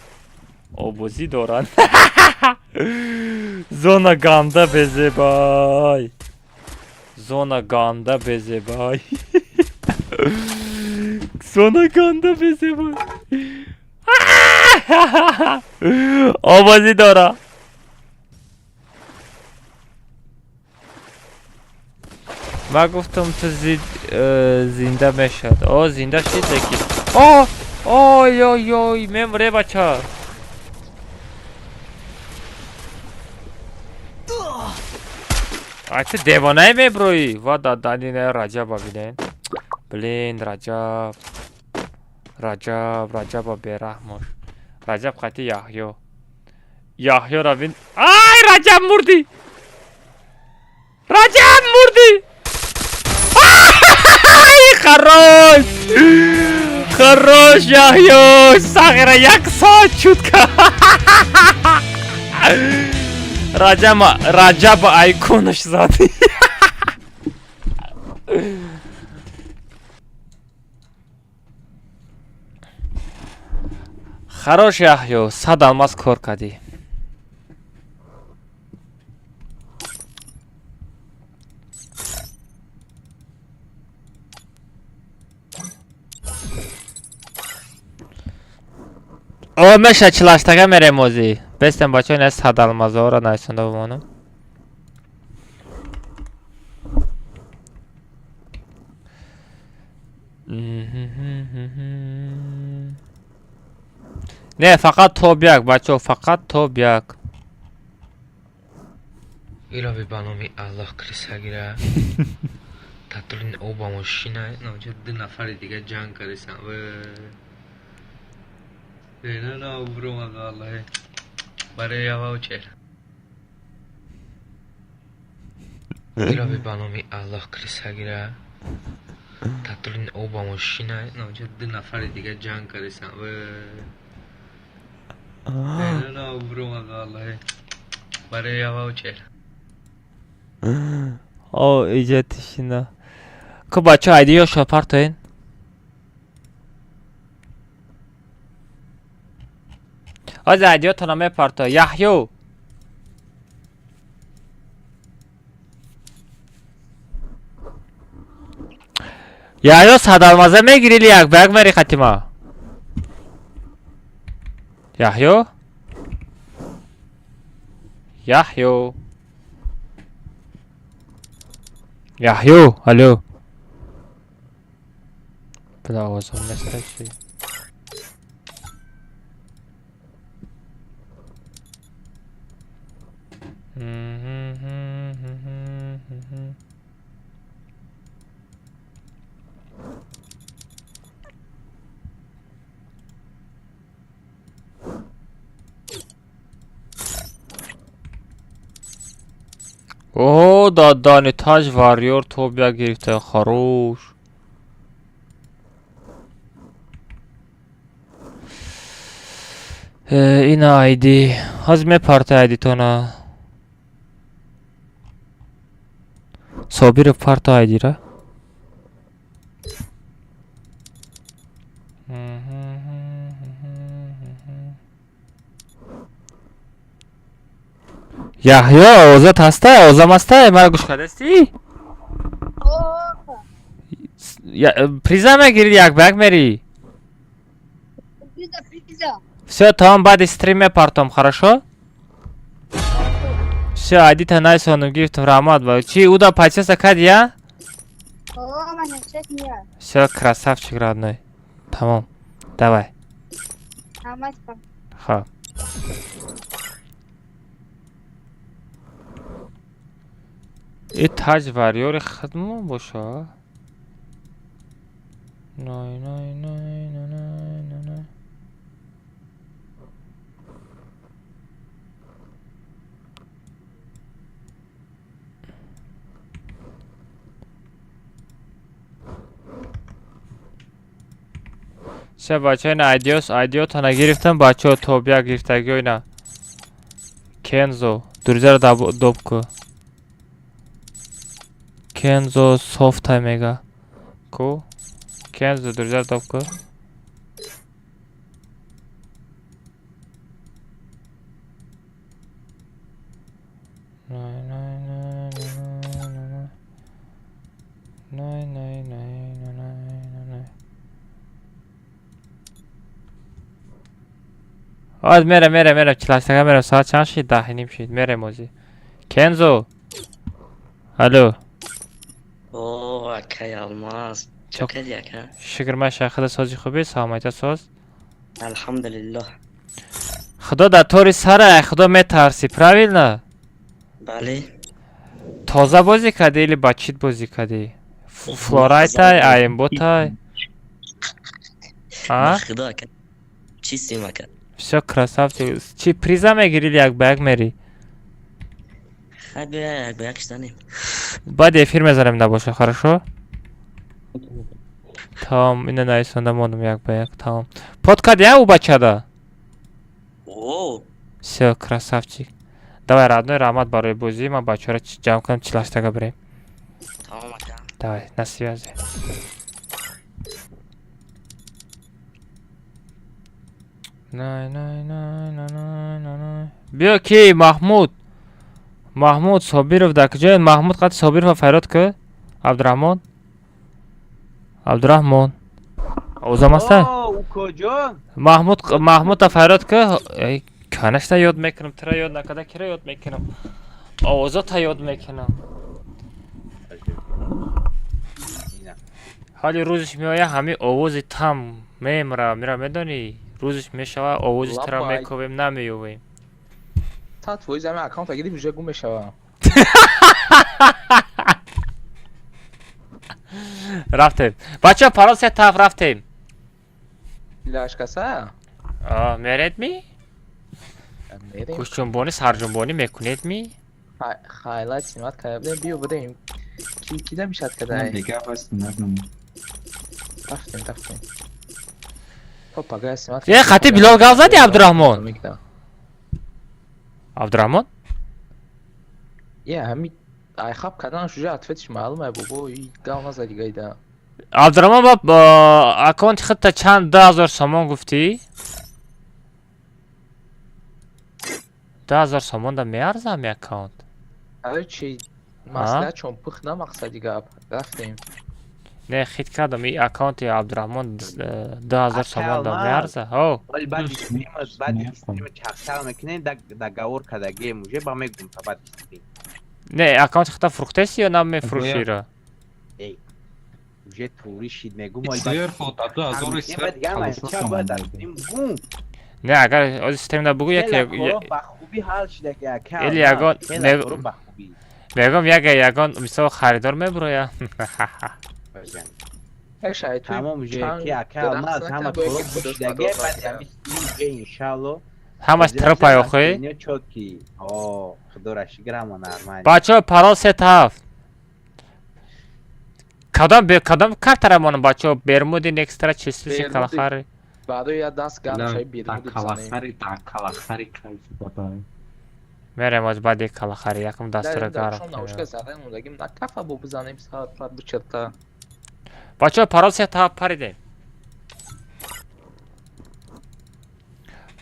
обозӣ доранд. Зона ганда безебай. Зона ганда безебай. Зона ганда безебай. Обозӣ дора. Ман гуфтам ту зинда мешад. О, зинда шид лекин. О, ой ой ой, мемре бача. Ай ту девонае меброӣ. Ва дадани не Раҷаба бинен. Блин, Раҷаб. Раҷаб, Раҷаба бераҳмош. Раҷаб қати Яҳё. Яҳёра бин. Ай, Раҷаб мурдӣ. Раҷаб мурдӣ. Ай, хорош. Хорош, Яҳё. Сағира як соат чутка. Раҷаба, Раҷаба айконаш зад. Хорош, Яҳё, 100 алмаз кор кардӣ. О, меша чилаштага мерем озӣ. Бестем бачаҳо, ина 100 алмазҳоро нависонда бимонам. Не, фақат топ як, бачаҳо, фақат топ як. Илови ба номи Аллоҳ криса гира. Татулин оба мошина, наҷа ду нафари дига ҷанг кардисан. На на бромад валлоҳи. Барои явау чер. Илови ба номи Аллоҳ криса гира. Татулин оба мошина, наҷа ду нафари дига ҷанг кардисан. На на бромад валлоҳи. Барои явау чер. О, иҷа тишина. Ку бачаҳо, айдиёшо партоен. Ҳозир айдиётона мепарто. Яҳё. Яҳё 100 алмаза мегири или як ба як мери хатима? Яҳё? Яҳё. Яҳё, алло. Бля, овозам неста чи? О, дадани таҷ варёр тобя гирифта, хорош. Ина айди. Ҳозир мепарта айдитона. Собиров парта айдира. Яҳё, овозат ҳаста? Овозам ҳаста? Маро гӯш кардастӣ? Приза мегирӣ, як ба як мерӣ? Всё, тамом, баъди стрим мепартом, хорошо? Всё, айдита найсонум гирифтам, раҳмат. Чи, уда подписка кардӣ, я? Всё, красавчик родной. Тамом, давай. Хоб. И таҷ варёри хидмон боша? Най най най най най най. Се бачаҳо, ина айдиёс, айдиётона гирифтам, бачаҳо тобя гирифтагиё ина. Кензо, дурзаро доб ку. Кензо софтай мега. Ку? Кензо дурзаро доб ку. Най най най най най най най най най най. Оз мерем, мерем, мерем, чилаштага мерем, соат чанд шид? 10:30 шид, мерем озӣ. Кензо. Алло. О, акай Алмаз. Чо кардӣ, ака? Шукр, маша, худа сози хубӣ, саломатия соз. Алҳамдулиллоҳ. Худо дар тори сара, худо метарсӣ, правильно? Бале. Тоза бозӣ кардӣ или ба чит бозӣ кардӣ? Флорайтай, аимботай? Ба худо, ака. Чистим, ака. Всё, красавчик. Чи приза мегирӣ или як ба як мерӣ? Хай, бия, як ба як штанем. Баъди эфир мезанем, набоша, хорошо? Тамом, ина нависонда мондум, як ба як, тамом. Под кардӣ, а, ӯ бачада? О. Всё, красавчик. Давай, родной, раҳмат барои бозӣ, ман бачаҳоро ҷамъ кунам, чилаштага бирем. Тамом, ака. Давай, на связи. Най, най, най, най, най, най, най. Биё ки Маҳмуд. Маҳмуд Собиров дар куҷояд? Маҳмуд қати Собирова фарёд ку. Абдураҳмон. Абдураҳмон. Овозам аста? Укоҷон. Маҳмуд, Маҳмудта фарёд ку. Эй, конечно, ёд мекунам, тира ёд накарда кира ёд мекунам. Овозота ёд мекунам. Ҳоли рӯзиш меояд, ҳамин овози там мемра, мира медонӣ? Рӯзиш мешава, овози тира Лаббай. Мековем, намеёвем. 100% ҳамин аккаунт агири уже гум мешава. Рафтем. Бачаҳо, парол се таф, рафтем. Лашкаса? А, меред ми? Мерем. Гӯшҷунбонӣ, сарҷунбонӣ мекунед ми? Хайлайт снимать карда будем, биё будем. Ки кида мешад кадай? Дига бас нагум. Рафтем, рафтем. То пага снимать. Е, хати Билол гап зади, Абдураҳмон? Абдураҳмон? Е, ҳами айхаб карданаш уже ответиш маълум е, бобо, и гав назади гайда. Абдураҳмон, ба аккаунти худта чанд, 2000 сомон гуфтӣ? 2000 сомон да меарза ҳами аккаунт? Аре, чи маслиҳат чон пих на мақсади гап. Рафтем. Не, хит кардам, и аккаунти Абдураҳмон 2000 сомон да меарза? Ҳо. Вали баъди стрима, баъди стрима чақчақ мекунем, договор кардагием уже, ба мегум та баъди стрим. Не, аккаунти худта фурӯхтеси ё намефурӯширо? Эй, уже тури шид, мегум. Сверху та 2000 сверху бояд дар стрим гум. Не, агар ози стримда бугӯ, яке ба хубӣ ҳал шида ки ака. Или ягон ба хубӣ. Мегӯм, яке ягон мисол харидор мебуроя. Тамом, уже ки ака Алмаз ҳама коро шидаге, баъди ҳами стрим уже иншалло. Ҳамаш трапай охи? Чётки. О, худоро шукр, ҳама нормально. Бачаҳо, парол се тафт. Кадом кадом картара монам, бачаҳо? Бермуди, некстра, числиши, калахари? Баъдо я даст гап шай бермуди. Калахари, та калахари кайф бабай. Мерем оз баъди калахари, якум дастура гарм. Наушка задан мондагим, на кафа бо бизанем саат пар бичерта. Бачаҳо, парол се тафт, паридем.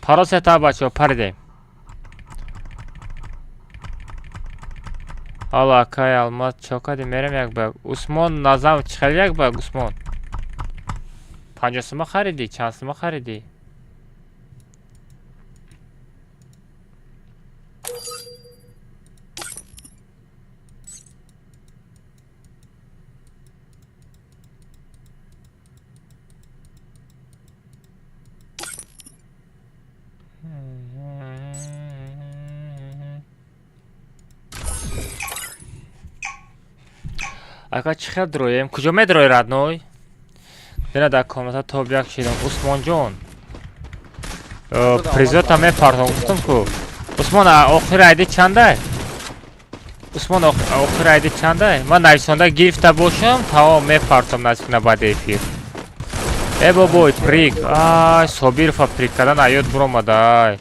Парол се тафт, бачаҳо, паридем. Алло, акай Алмаз, чо кардӣ? Мерем як ба як. Усмон Назам, чӣ хел як ба як, Усмон? 50 сума харидӣ? Чанд сума харидӣ? Ака, чӣ хел дроем? Куҷо медрои, родной? Дина дар комната тоб як шидам. Усмонҷон, призота мепартом, гуфтам ку. Усмон, охири айди чандай? Усмон, охири айди чандай? Ман нависонда гирифта бошам, тамом, мепартом наздик на баъди эфир. Э, бобой, прик. Ай, Собирова прик кардан аёд буромада, ай.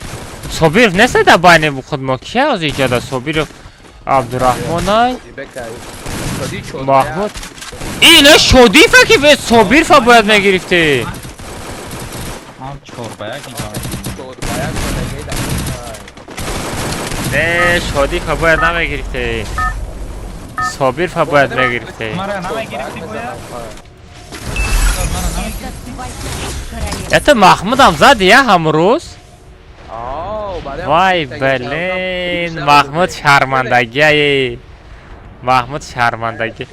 Собиров нест дар байни худ мо? Кия оз иҷода? Собиров Абдураҳмонай? Маҳмуд. Ина Шодифа ки Собирова бояд мегирифтӣ. Ҳам 4 ба 1. Не, Шодифа бояд намегирифтӣ. Собирова бояд мегирифтӣ. Мара намегирифтӣ бояд? Это Маҳмудам зади я ҳамрӯз? Вай, блин, Маҳмуд шармандагиае. Маҳмуд шармандагӣ.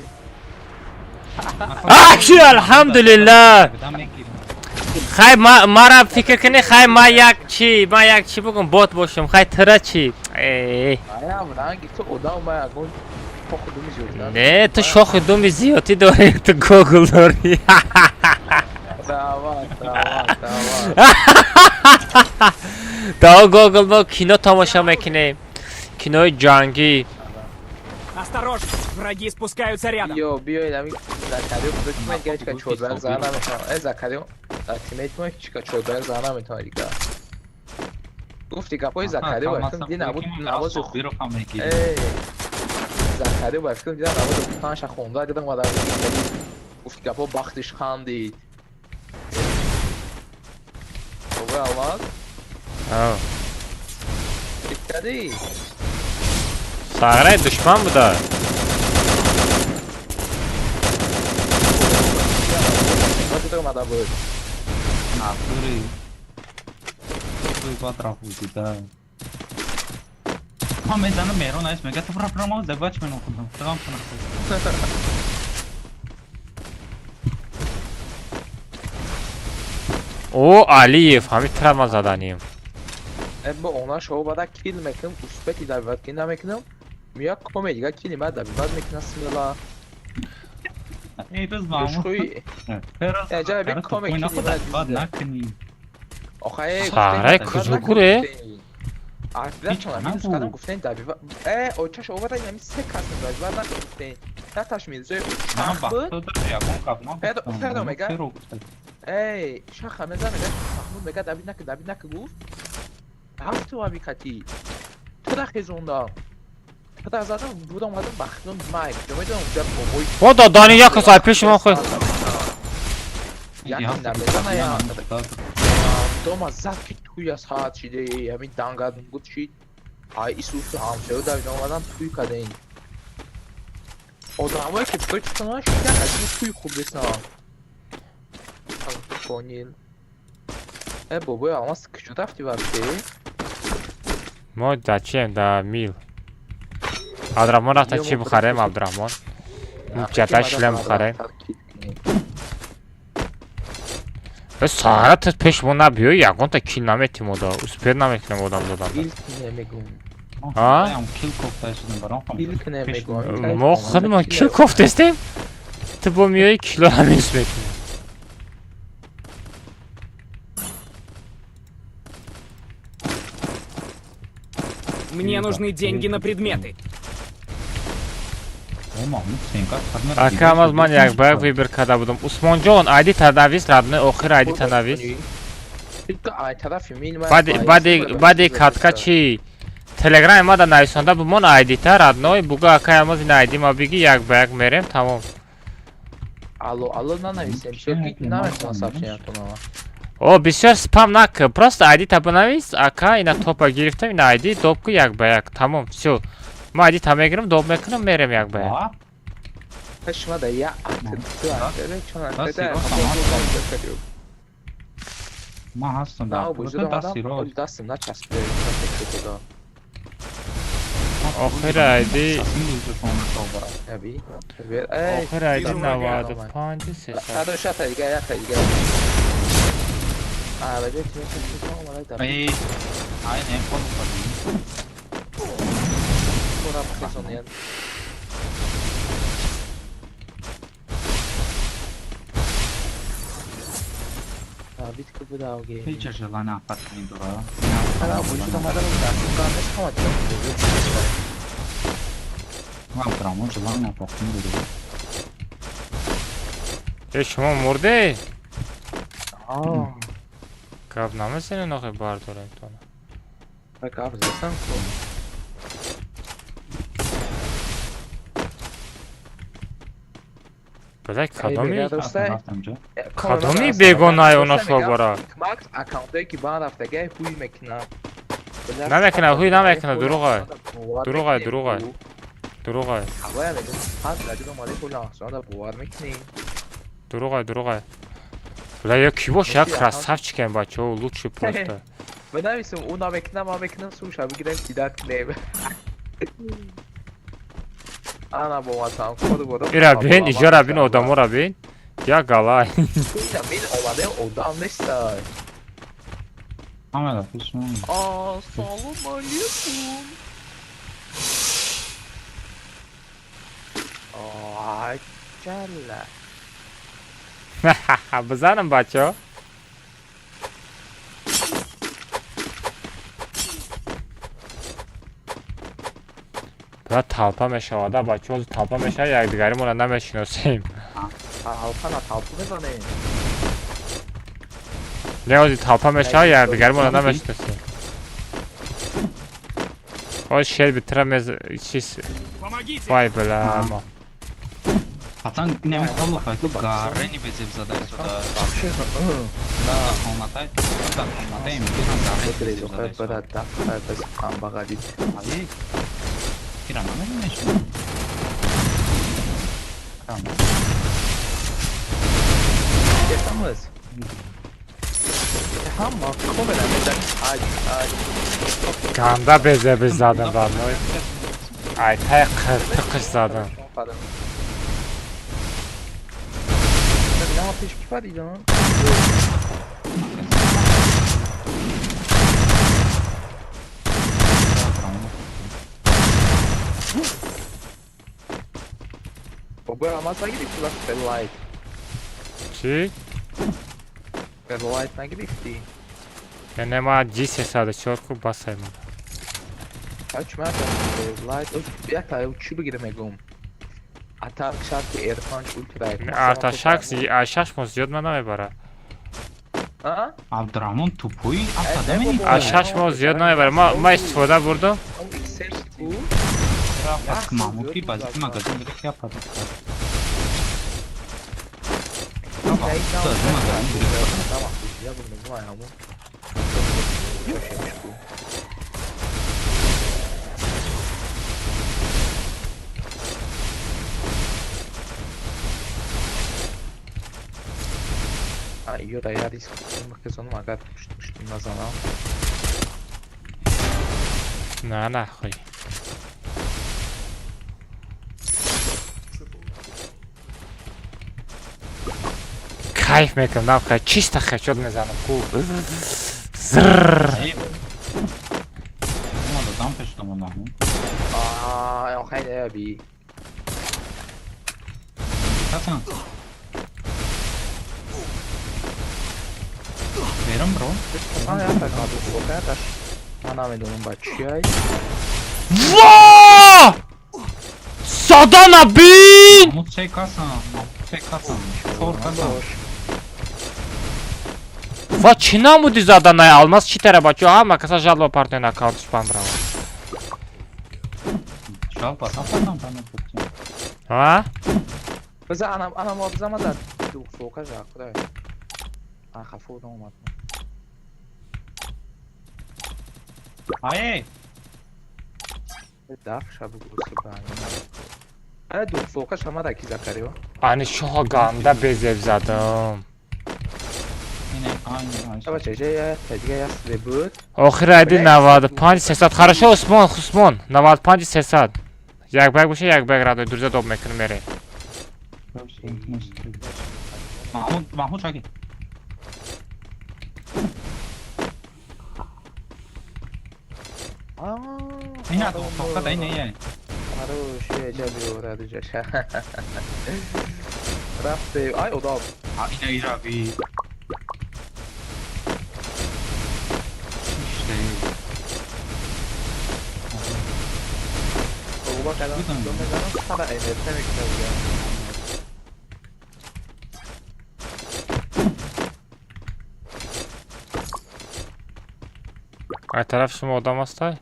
Акши, алҳамдулиллаҳ. Хай, мара фикр кунӣ, хай, ма як чӣ, ма як чӣ бигум, бот бошам, хай, тира чӣ? Э. Аям ранги ту одам ма ягон шохи думи зиёдӣ надорам. Не, ту шохи думи зиёдӣ дорӣ, ту гогл дорӣ. Давай, давай, давай. Да гогл мо кино тамошо мекунем. Кинои ҷангӣ. Осторожно, враги спускаются рядом. Биё, биё, ами Закариё куҷо ки ман дига ҳеҷ ка чорбаяк зана наметавонам. Э, Закариё, дар тиммейт мо ҳеҷ ка чорбаяк зана наметавонад дига. Гуфти гапҳои Закариё ба фикрам дин набуд навози. Э, Закариё ба фикрам дидам навози панша хонда дидам ва дар гуфти гапҳо бахтиш хандид. Бобои Алмаз? Ав. Фикр кардӣ? Сағраи душман буда. Куҷо омада буд? Натури. Туй бад рафт дида. Ман мезанам Меҳрон айс мега ту бра ма забач менам худам. Тагам кунам. О, Алиев, ҳамин тира ман заданем. Э, бо она шоу бада кил мекунам, успети добивать ки намекунам. Мия коме дига кили ма добивать мекунам смела. Эй, рӯз ба ҳамон. Гӯшхӯи. Э, ҷа бин коме кили ма бад накунӣ. Охай, Сағраи куҷо гуре? Артидашон минус кардам гуфтен добивать. Э, очаш оварда ин ҳамин се кас добивать накун гуфтен. Наташ Мирзоев Ман шах буд. бахто дар ягон гап нагуфтам. Федо мега. Феро гуфта. Эй, шаха меза мега, Маҳмуд мега давид нака, давид нака гуфт. Ҳафту аби кати. Ту да хезонда. Ту да задам, будам омадам бахтон майк. Ҷо медонам ҷа бобой. О, додани як кас ай пеши ман хой. Як намезана я. Дома зад ки туй аз ҳад шиде, ҳамин дангад гуфт шид. Ай Исус ҳамсоя давид омадан туй кардем. Одамое ки фикр кунанд шидан аз ин туй хуб бесна. Понял. Э, бобои Алмаз куҷо рафти вообще? Мо да чием, да мил. Абдурахмон рафта чӣ бихарем, Абдурахмон? Ҷата шлем бихарем. Э, саҳара ту пеш мо набиёй, ягонта кил наметим ода, успех намекунем одам додан. Кил намегум. А? Кил кофта шудем баром. Кил намегум. Мо худмон кил кофтестем? Ту бо миёи кило ҳамин мекунӣ. Мне нужны деньги на предметы. Ака, аз ман як ба як выбор карда будам. Усмонҷон, айди танавис, родной, охир айди танавис. Ай тарафи мил Баъди баъди катка чӣ? Телеграми ма да нависонда бумон айдита, родной, буга акай Алмаз ин айди ма биги, як ба як мерем, тамом. Алло, алло нанависем. Всё ки наметавонам сообщениятонама. О, бисёр спам нак, просто айди та бинавис, ака, ина топа гирифтам, ина айди, доп ку як ба як, тамом, всё. Ма айди та мегирам, доп мекунам, мерем як ба як. Шума да я ду аттре, чон аттре. Ман ҳастам На, дар вуҷуд омадам, дасти рост. дастам начаспида. Охир айди Аби. Охир айди 95 300. Садо шата дига, якта дига. А, ба ҷои тими омада да. Эй, ай не кон Тура хезониян. Бит ки буда оги. Ҳеҷ желание апартамент дора. Ара вуҷуд омада дастам кар нест ҳама дидам. Ман Абдурахмон желание апартамент дора. Э, шумо мурде? Аа. Гап намезанед охи бардорем тона. Гап застам ку. Бля, кадоми бегонае она шобара? Макс аккаунтое ки бан рафтагай ҳуй мекунам. Намекунад, ҳуй намекунад, дурӯғай. Дурӯғай, дурӯғай. Дурӯғай. Ҳавая мегӯм, ҳаз раҷуд омадаи ҳуй ҳасонада бовар мекунӣ? Дурӯғай, дурӯғай. Бля, я ки боша, я красавчикем, бачаҳо, лучший просто. Бинависам, ӯ намекунам, ман мекунам, сумша бигирем, кидат кунем. Ана бо матам код бодо. Ира бин, иҷора бин, одамора бин. Я галай. Ина бин омаде одам нестай. Ҳамада пешмон. Ассалому алейкум. Ай, чала. Бизанам бачо. Бра талпа мешавада бачо, талпа мешава, якдигаримонро намешиносем. Талпа на талпа мезанем. Не, ози талпа мешава, якдигаримонро намешиносем. Оз шер битра мез чиз. Вай бла ма. Пацан, не холо хай, гарени безеб зада истода. На комнатай, да комнатай, им гарени безеб зада истода. Брат, да, бас амбағадит. Ай, кира намедонеш? Гетамыз. Ҳама комера мезани. Ай, ай. Ганда безеб задам родной. Ай, тай қиртиқиш задам. Бинам пеш ки падидам? Бобо алмаз нагирифти вақти Ферлайт. Чӣ? Ферлайт нагирифтӣ? Яъне ма G304 ку басай ман. Чӣ ман Ферлайт якта чӣ бигирам мегум? Атак шарти R5 Ultra. Арташак шаш моҳ зиёд ман намебара. Абдурахмон тупои афтада мени. Аз 6 моҳ зиёд намебара. Ма истифода бурдам. Рафт Маҳмуд ки базики магазин бида ки афтада. Ёра я риск махезонам агар пушт назанам. На нахуй. Кайф мекунам, нахуй, чисто хечот мезанам ку. Зрррр. Дам пештам нахуй. Аа, охай не би. Хасан. Берам бро. Ман намедонам ба чиай. Ва! Садана бин! Маҳмуд се касан, Маҳмуд се касан, чор касан. Ва чӣ намуди заданай алмаз чӣ тара бачо? Ҳама каса жалоба партоен аккаунтиш банд рава. Жалоба нафардам банд буд. Ҳа? Биза анам анам биза ма дар духсока жа худой. А хафо омад. Ай! Даф шабу гусибан. Ай духсока шама даки Закарио. Ани шоҳа ганда безеб задам. Охир айди 95 300. Хорошо, Усмон, Усмон, 95 300. Як ба як боша, як ба як радой дурза доб мекунем мерем. Маҳмуд, Маҳмуд шаки. Ина духсока да ина я. Хорош, я ҷа биёрад ҷаша. Рафте, ай одоб. А ина ира би. Бобо кадам мезанам, сара МРТ мекунам дига. Ай тараф шумо одам ҳастай?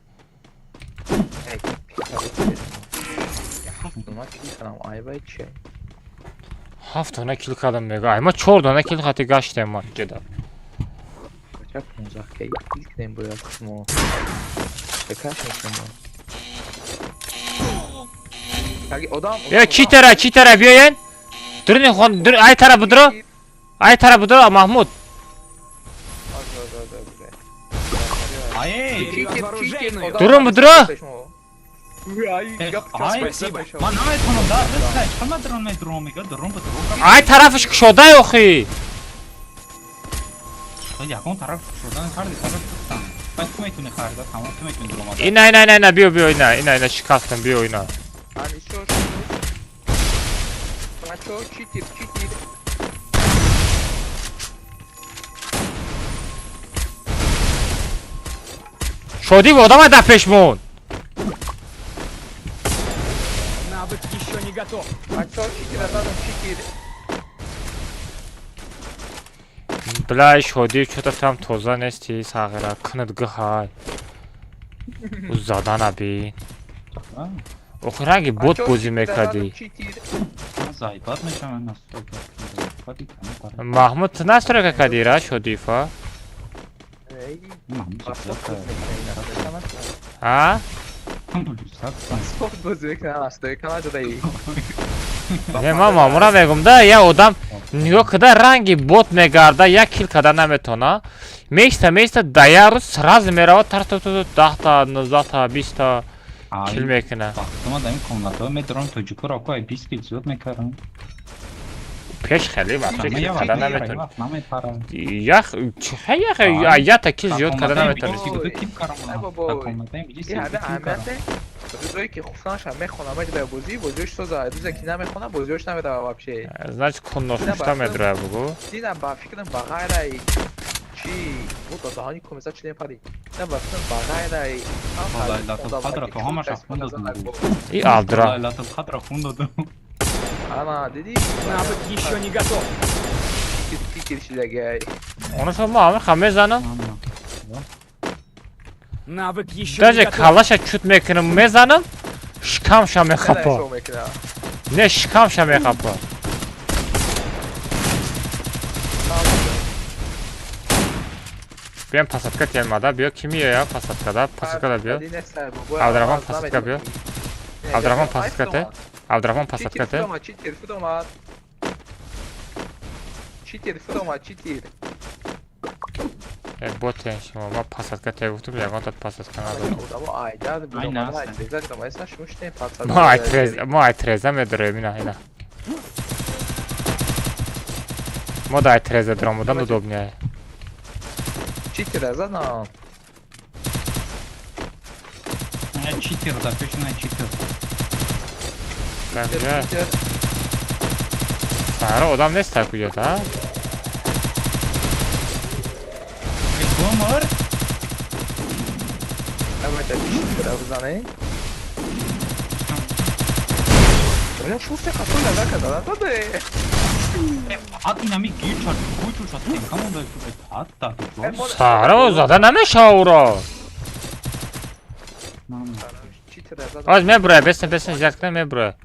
Ҳафт дона кил кардам мега. Ай ма чор дона кил хати гаштем ма ҷеда. Бача 15 кей кил кунем бояд шумо. Бекаш мекунем. Я чӣ тара, чӣ тара биёен? Дурни хон, дур ай тара будро. Ай тара будро Маҳмуд. Дурун будро. Спасибо. Ман наметавонам дар дасташ. Чӣ ман дрон медурам мега дрон ба дрон. Ай тарафаш кушодай охи. Ягон тараф кушодан карди тараф куштан. Баъд ту метавонӣ харида, тамом ту метавонӣ дрон. Ина ина ина ина биё биё ина ина ина шикастам биё ина. Анишо бачо читир читир. Шодӣ одама дар пешмон. Навык еще не готов. Бачо читир задам читир. Блай шодӣ чӯта там тоза нести сағира кунад гиҳай. Ӯ задана бин. Охи ранги бот бозӣ мекардӣ. Заибат мешавам настройка. Маҳмуд ту настройка кардӣ ра шодифа? А? Не, ман мамура мегум да, я одам нигоҳ када ранги бот мегарда, як кил када наметона. Меиста, меиста, да як рӯз сразу мерава тар ту ту 10та, 19та, 20та кил мекуна. Вақтима дар ин комнатаҳо медорам тоҷикоро ко ай 20 кил зиёд мекардам. Пеш хеле вообще кил када наметони. Намепарам. Ях, чих ях, ята кил зиёд када наметони. Рӯзое ки хуфтанашам мехонам медрая бозӣ, бозиёш соза, рӯзе ки намехонам бозиёш намедава вообще. Значит, куннохушта медроя бугу. Динам ба фикрам ба ғайраи чи бу даҳони комисар чи непари. Динам ба фикрам ба ғайраи Лайлатулқадра то ҳамаша хун додам. И Абдура. Лайлатулқадра хун додам. Ана, дидӣ? Навык еще не готов. Фикр шидагай. Оно ма ҳамин мезанам. Навык еще Даже не готов. калаша чут мекунам, мезанам, шикамша мехапа. Не, шикамша мехапа. Биям посадка темада, биё ки миёя посадкада, посадкада биё. Абдурахмон посадка биё. Абдурахмон посадка те. Абдурахмон посадка те. Читер фудомад. Читер фудомад, читер. Ботен шумо, ма посадка те гуфтум, ягон тат посадка надорам. Мо ай треза медорем, ина, ина. Мо да ай треза дорам, одам удобнее. Читер задам. Не читер, да, точно читер. Сара одам нест так уйдет, а? Бомар? Давайте читера бизанем. Оля шуфте қасул лага када даде. Ат инами гир чар кучу шат кам онда ат та. Сара зада намеша уро. Аз мебура, бесен бесен ждат кна мебура.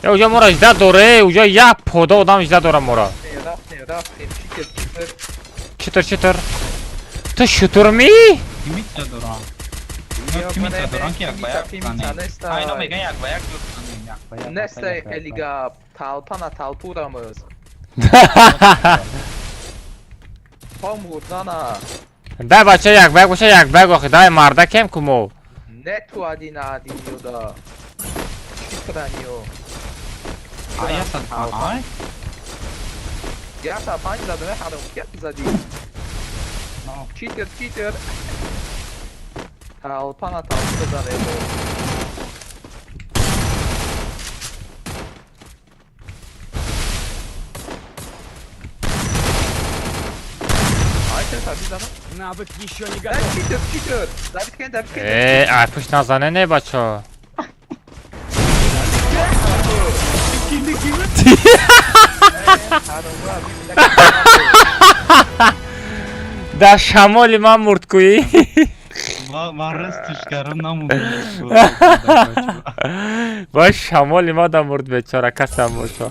Я уже мора ждат доре, уже я пода одам ждат дора мора. Читер читер. Ту шутур ми? Кимица дорам. Кимица дорам ки як ба як кане. Айно меган як ба як кане, як ба як. Нестай хеле гап, талпа на талпурамыз. Пом гурдана. Дай бача як ба як боша як ба як охи, дай мардакем ку мо. Не ту один один юда. Читранио. Ая сад ай? Я са панҷ задаме ҳаром кия задӣ. Читер читер. Талпа на талпу задане. Навык еще не готов. Читер читер. Давид кен, Давид кен. Ай пуш назане не бачо. Дар шамоли ман мурдкӯӣ. Ман ростиш кардам намурд. Вай шамоли ма да мурд бечора касам боша.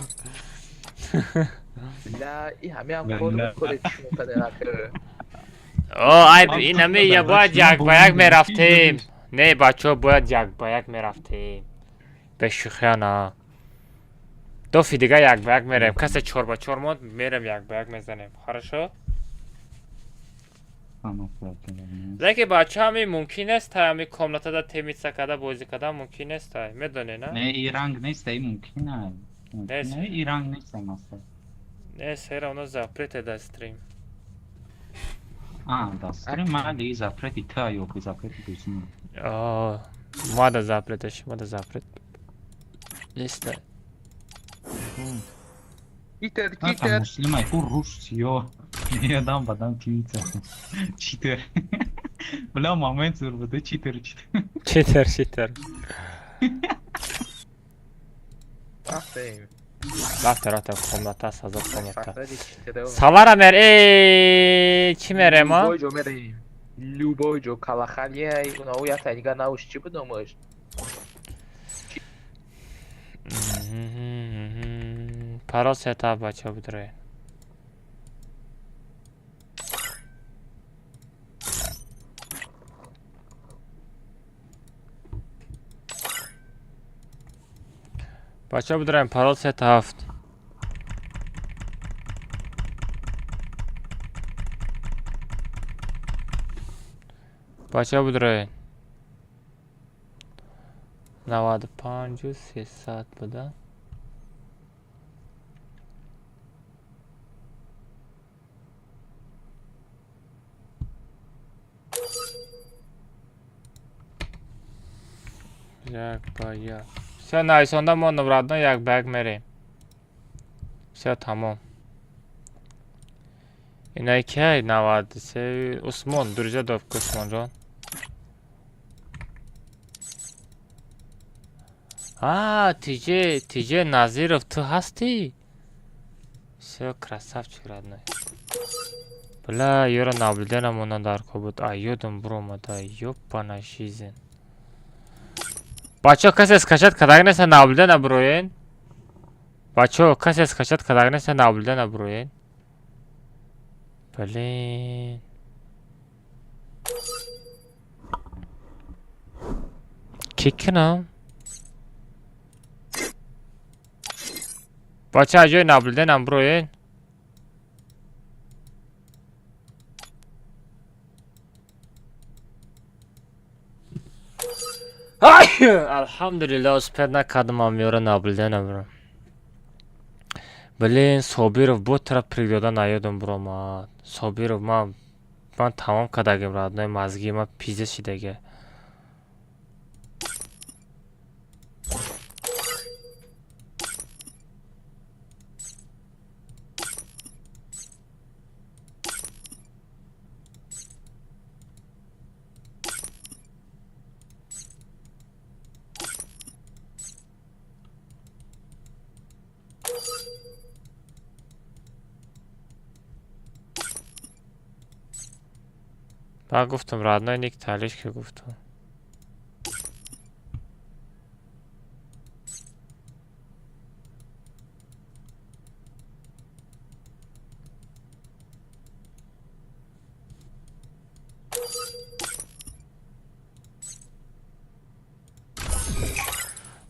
Ла и ҳамеам кор кори шумо каданака. О, ай ин ҳаме я бояд як ба як мерафтем. Не бачаҳо бояд як ба як мерафтем. Бешӯхия на. Дофи дига як ба як мерем. Касе 4 ба 4 монд мерем як ба як мезанем. Хорошо? Леки бача ҳами мумкин нест ҳами комнатада темица када бозӣ кардан мумкин нест медонӣ на? Не, и ранг нест, и мумкин нест. Не, и ранг нест масалан. Не, сера оно запрете да стрим. А, да стрим мали запрети та ё ки запрети дӯстон. А, мада запреташ, мада запрет. Нест. Читер, читер. Муслимай ку рус ё. Я дам бадам тимица. Читер. Бля, момент зур буд, читер, читер. Читер, читер. Рафтем. Рафтем, рафтем, комната, сазо комната. Савара мер, э, чӣ мерем, а? Любой ҷо мерем. Любой ҷо калахалия, унао якта дига науш чӣ буд номаш? Парол сета бача будроен. Бача будроен парол 37. Бача будроен. 95 300 буда. Як ба як. Всё, нависонда мо родно як ба як мерем. Всё, тамом. Инай кай 93 Усмон, друзья добка Усмонҷон. А, ТЖ, ТЖ Назиров, ту ҳастӣ? Всё, красавчик родной. Бля, ёра наблюдена монан дар ко буд. А ёдам буромада, ёпана жизнь. Бачаҳо касе скачать кардаг неста наблюда набуроен? Бачаҳо касе скачать кардаг неста наблюда набуроен? Блин. Ки кунам? Бача аз ҷои наблюда набуроен? Алҳамдулиллаҳ, успед накардам амёра наблюда набурам. Блин, Собиров бо тара пригода наёдам буромад. Собиров ман тамом кардагим родной мазги ман пизде шидаге. Ба гуфтам родной ник талиш ки гуфтам.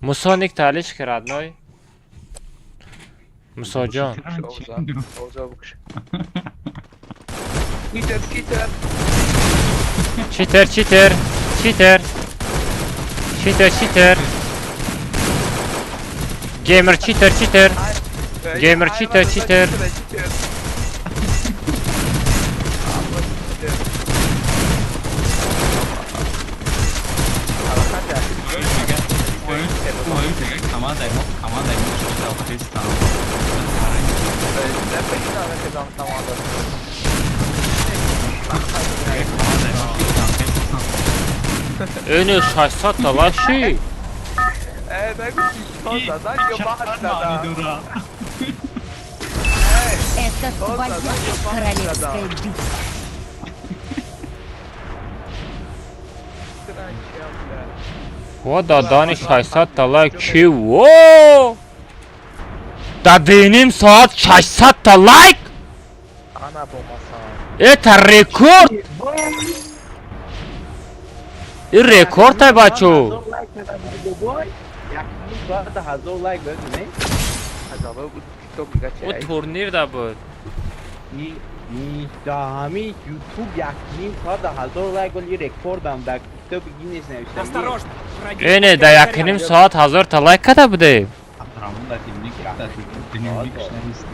Мусо ник талиш ки родной. Мусоҷон. Читер, читер. Читер, читер, читер. Читер, читер. Геймер, читер, читер. Геймер, читер, читер. Эне 600 та лаши. Это твоя королевская битва. Во дадани 600 та лайк чиво? Да диним соат 600 та лайк? Это рекорд! Ин рекорд ай бачо. О турнир да буд. Да, ҳами Ютуб 1,5 соат да 1000 лайк, вали рекордам дар китоби Гиннес навиштагӣ. Осторожно! Враги Эне, да 1,5 соат 1000 та лайк када будем. Абдураҳмон дар дневник, дар дневникш нависта.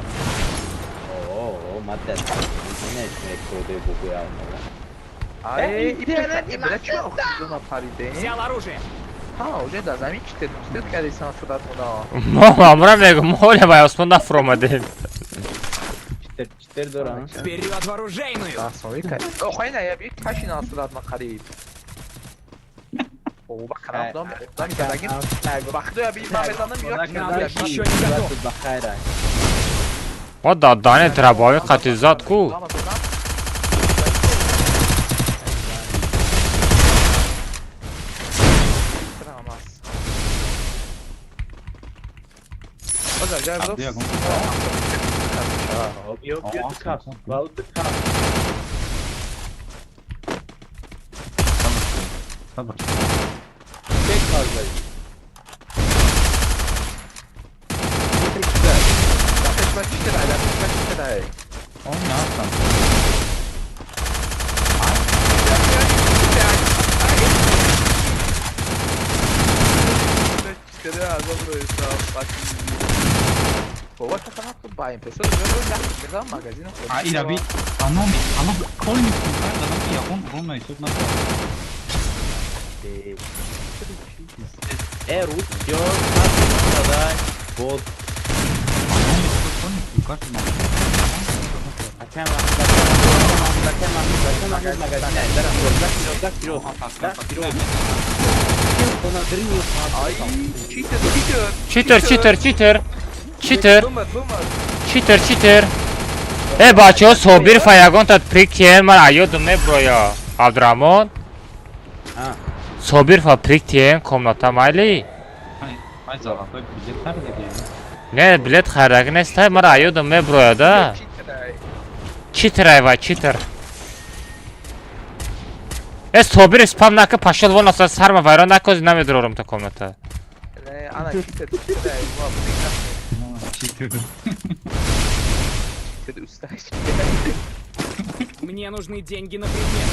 О, ма дар Гиннес рекорде бугӯям. Ай, бля, чӣ охирона паридем? Взял оружие. Ҳа, уже дар замин читер читер кардисан суратмона. Мо ҳамра мегум, мо ҳоля ба осмон нафуромадем. Читер читер дорам. Вперед в оружейную! Расои кар. Охай на я би кашина суратма қариб. О, ба канал дом, дом кардагим. Ба худоя би ман мезанам ё Навык еще не готов. Ба хайра. Мо да дани дробовик қати зад ку. Абду ягон Биё, биё, ду каф. Вал, ду каф. Сабр. Се каф зади. Он ҳастам. Бобо, магазин. А ира би аноми, ано колни кункар дадам ки ягон урон ҳисоб накард. Э, рус, ё, дадай. Бод. Аноми колни кункар. Акам Маҳмуд, акам Маҳмуд, акам Маҳмуд, магазин. Дарам, да киро, да киро, да киро. Читер, читер. Читер, читер, читер. Читер, Бумад, бумад. читер, читер. Э, бачаҳо, Собир фа ягонта прик тиен, ман аёдум меброя. Абдураҳмон. А. Собир фа прик тиен комната майли? Ай, золотой билет харидаги. Не, билет харидаги нестай, мара аёдум меброя да. Читерай. Читер айва, читер. Э, Собир спам нака, пошёл вон, аса сарма вайрон накози, намедурорум та комната. Не, ана читер, читерай. Ма, Читер. читер усташ. Мне нужны деньги на предметы.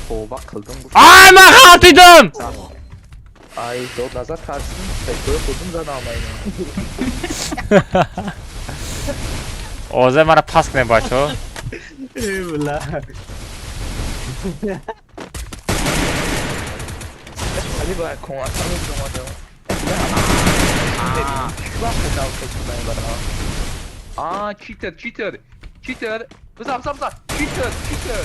Тоба қилдим. Ай, ман ғалтидим! Ай, дод назад тарсин, фекрой худум задам айна. Озе мара пас кунем, бачаҳо. Э, бла. Али ба кӯмак омадам. Вақт дав кашидан бара. А, читер, читер. Читер. Биза, биза, биза. Читер, читер.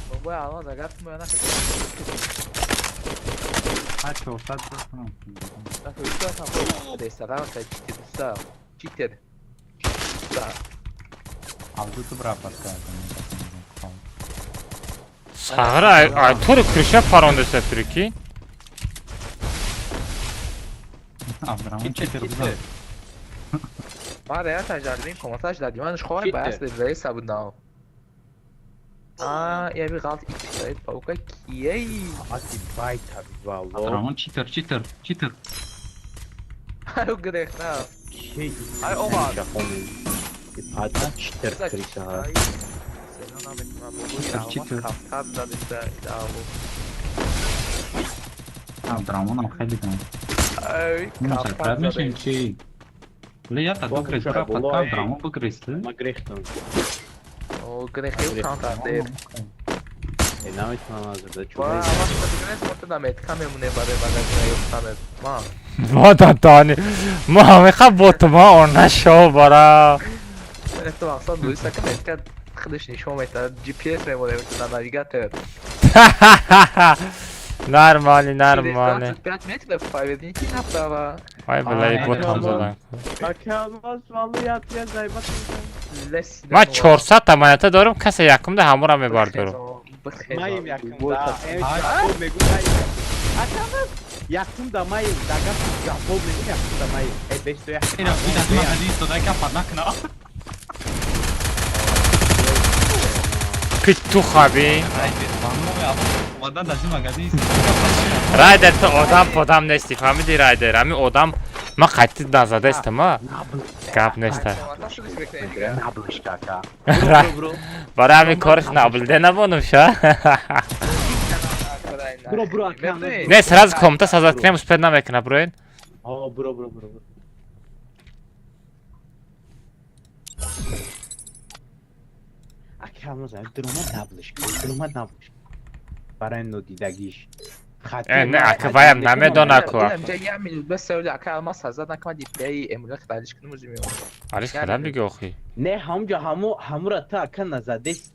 Бобои алмаз агар ту моя накард. Ҳа, 400 кунам. Читер, читер. Читер. Абду, ту бра паска. Сағыр ай тури крыша парондеса, прикинь. Абдураҳмон, читер биза. Ман реал таҷрибаи коматаш дар диманш хоҳай ба асли раиса буд нав. А, я би ғалт иксайд паука кияй. Аси байта валло. Абдураҳмон, читер, читер, читер. Ай, грех на. Ки? Ай, омад. Пата читер криша. Читер, читер. Кафтар задиста идаво. Абдураҳмонам хеле гам. Ай, Мусакрат мешем чи? Ле я та бигрез, бра патка, Абдураҳмон бигрез. Ма грехтам. О, грехил кантар дер. Э, наметавонам аз да чу. Ва, вақт грехт мо туда метка мемоне барои магазина ёфтанет. Ма. Мо дадани. Мо ҳамиқа ботума он нашо бара. Это мақсад буиста ки метка худаш нишон метад, GPS мемоне на навигатор. Нормально, нормально. 25 метров поверните направо. Ай, бля, ботам задан. Ака алмаз, валло, я тия зайбат. Ман 400 та монета дорам, касе якумда ҳамура мебардорам. Маим якум да. Мегум маим. Ака алмаз, якум да маим, да гап гапо мегум якум да маим. Э, бешто як. Ира, бида магазин истода капад накна. Петуха би. Ай, ба номи Аллоҳ. Омадан дар ин магазин. Райдер, ту одам подам нести, фаҳмиди, Райдер? Ҳамин одам ман қатъи назадаистам, а? Гап неста. Барои ҳамин кориш наблюде набонум ша. Не, сразу комната создать кунем, успеть намекуна, броин. Бро, бро, бро. Барои нодидагиш. Не, ака ваям намедона ку. Алиш кадам диги охи? Не, ҳамҷо ҳаму ҳамура та ака назадест.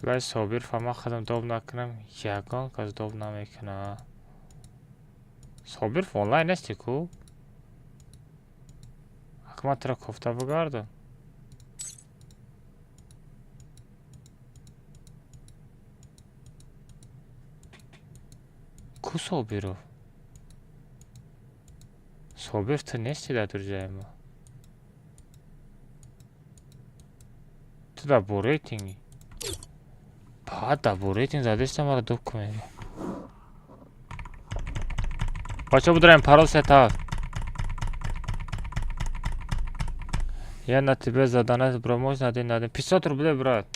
Флай Собир фама худам доб накунам, ягон кас доб намекуна. Собир онлайн нести ку? Ак ман туро кофта бигардам. Ку Собиров? Собир ту нести дар друзьяи мо. Ту дар бо рейтинги. Баъд дар бо рейтинг задеста маро доб кунед. Бача будраем парол сетав. Я на тебе задонат, бро, можно один на один. 500 рублей, брат.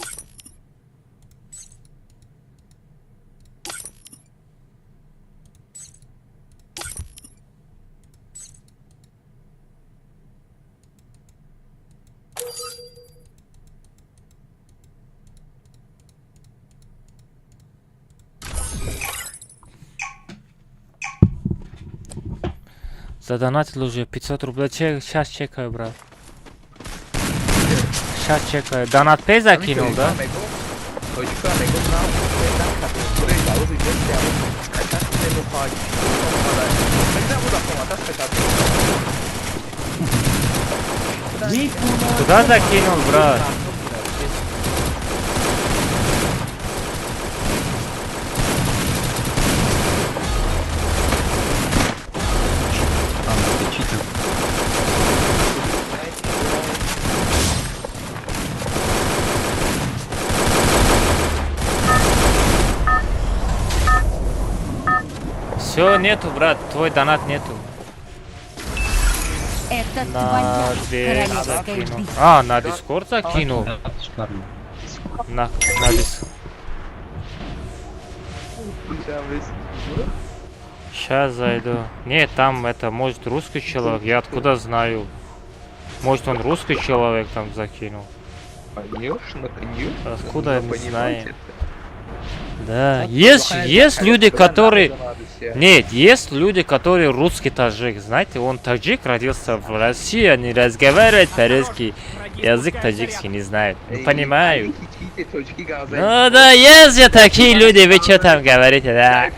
Задонатил уже 500 рублей. Сейчас чекаю, брат. Сейчас чекаю. Донат пей закинул, да? Куда закинул, брат? Все, нету, брат, твой донат нету. Это на твоя королевская битва. А, на Дискорд закинул. На диск. Сейчас зайду. Нет, там это, может, русский человек, я откуда знаю. Может, он русский человек там закинул. Конечно, конечно. Откуда мы знаем? Да, есть люди, которые... Нет, есть люди, которые русский таджик. Знаете, он таджик, родился в России, они разговаривают по-русски. Язык таджикский не знают. Ну, понимаю. Ну да, есть же такие люди, вы что там говорите, да?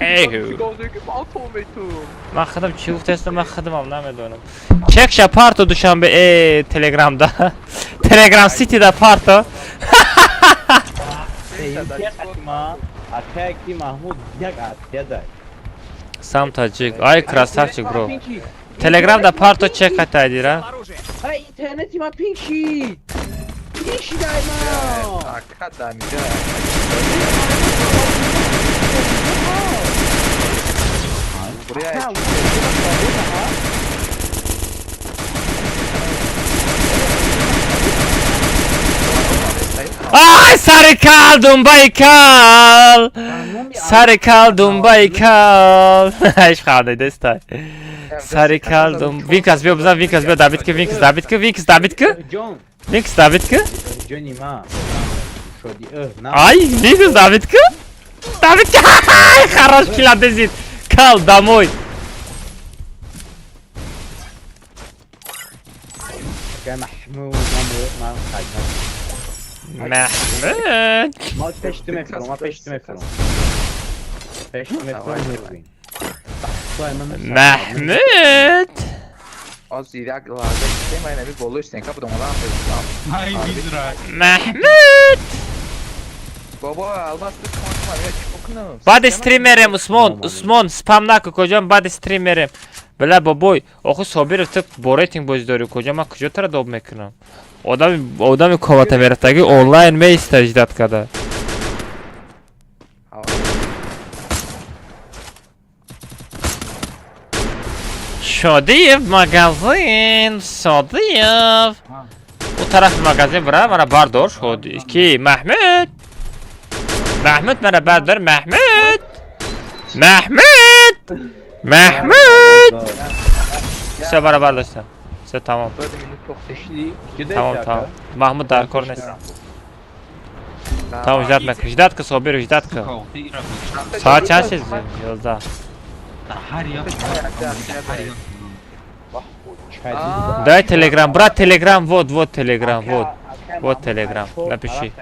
Ман худам чӣ гуфтаистам, ман худамам намедонам. Чекша парто Душанбе, Телеграмда. Телеграм Сити да парто. Сам таджик. Ай, красавчик, бро. Телеграм да парто чека тайдира. Ай, интернети ма пинши. Пинши дай ма. Ай, сарикал, думбайкал. Сарикал, думбайкал. Иш ханда дестай. Сарикал, дум. Винкас биё бизан, Винкас биё Давид ки, Винкас Давид ки, Винкас Давид ки. Винкас Давид ки. Ай, Винкас Давид ки. Давид ки. Хорош киладезит. Кал домой. Махмуд. Ма пеш ту мефурам, ма пеш ту мефурам. Махмуд. Аз як лаҳза ки ман ҳамин болои стенка будам, одам Ай, визра. Махмуд. Бобо, алмаз ту Баъди стрим мерем, Усмон, Усмон, спам наку, куҷон, баъди стрим мерем. Била бобой, охи Собиров, ту бо рейтинг бозӣ дорӣ, куҷо, ман куҷо тара доб мекунам? Одами одами комата мерафтаги онлайн меиста ждать када. Шодиев магазин, Шодиев. У тарафи магазин бира, мана бардор Шоди. Ки Маҳмуд. Маҳмуд мана бардор Маҳмуд. Маҳмуд. Маҳмуд. Всё, мана бардоштам. Всё, тамом. Тамом, тамом. Маҳмуд дар кор нест. Тамом, ждать мекун. Ждать ка, Собиров, ждать ка. Соат чанд шид? 11. Дай телеграм, брат, телеграм, вот, вот телеграм, вот. Вот телеграм, напиши.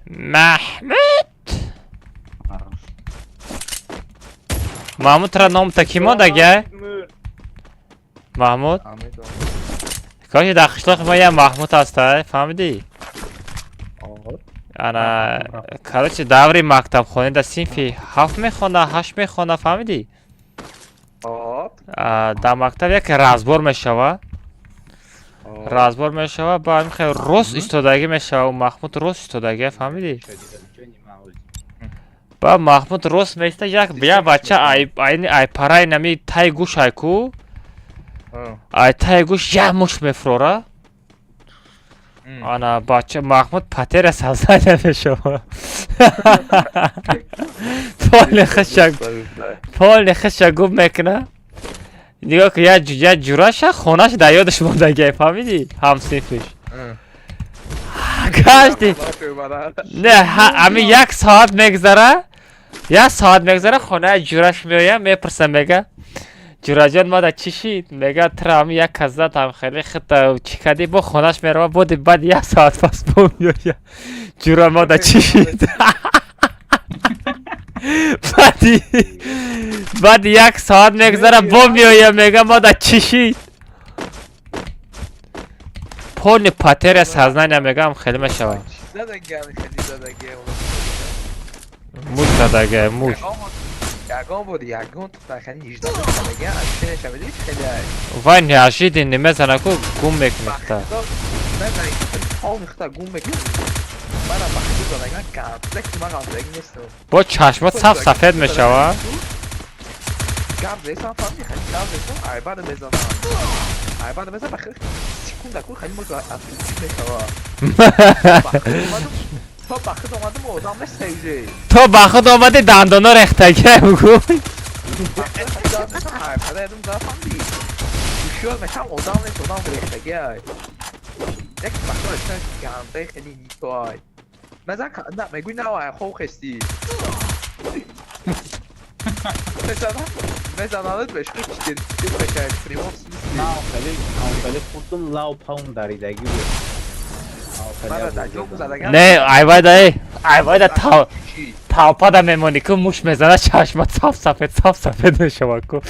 Маҳмуд. Маҳмуд тра ном таки мондага? Маҳмуд? Короче, дар қишлоқи мо як Маҳмуд ҳаста, фаҳмидӣ? Ана, короче, даври мактабхона дар синфи 7 мехонда, 8 мехонда, фаҳмидӣ? Дар мактаб як разбор мешава. Разбор мешава, ба ҳамин хел рост истодагӣ мешава, Маҳмуд рост истодагӣ, фаҳмидӣ? Ба Маҳмуд рост меиста, як бача ай параи нами тай гӯш ай ку, ай тай гӯш як мушт мефурора. Ана бача Маҳмуд потеря сознания мешава. Поле хиша гум мекуна. Нигоҳ кун, як ҷураша хонаш дар ёдаш мондагиай, фаҳмидӣ? Ҳамсинфиш. Каждый не, ҳами як соат мегзара, як соат мегзара, хонаи ҷураш меоям, мепурсам, мега: ҷураҷон, мада чӣ шид? Мега, тра ҳами як кас зад, ҳам хеле хита чӣ кардӣ? Бо хонаш мерава, боди баъд як соат пас бо меоя. Ҷура, мада чӣ шид? Баъди як соат мегзара, бо меоя, мега, мада чӣ шид? Полный потеря сознания, мегам, хеле мешавад. Муш задага, муш. Вай неожиданно мезана ку, гум мекунихта. Бо чашмот саф сафед мешава. То ба худ омадӣ, дандоно рехтагия гӯй. Не, айвайда, айвайда талпада мемонӣ ку, муш мезана, чашмат саф сафед, саф сафед мешава ку.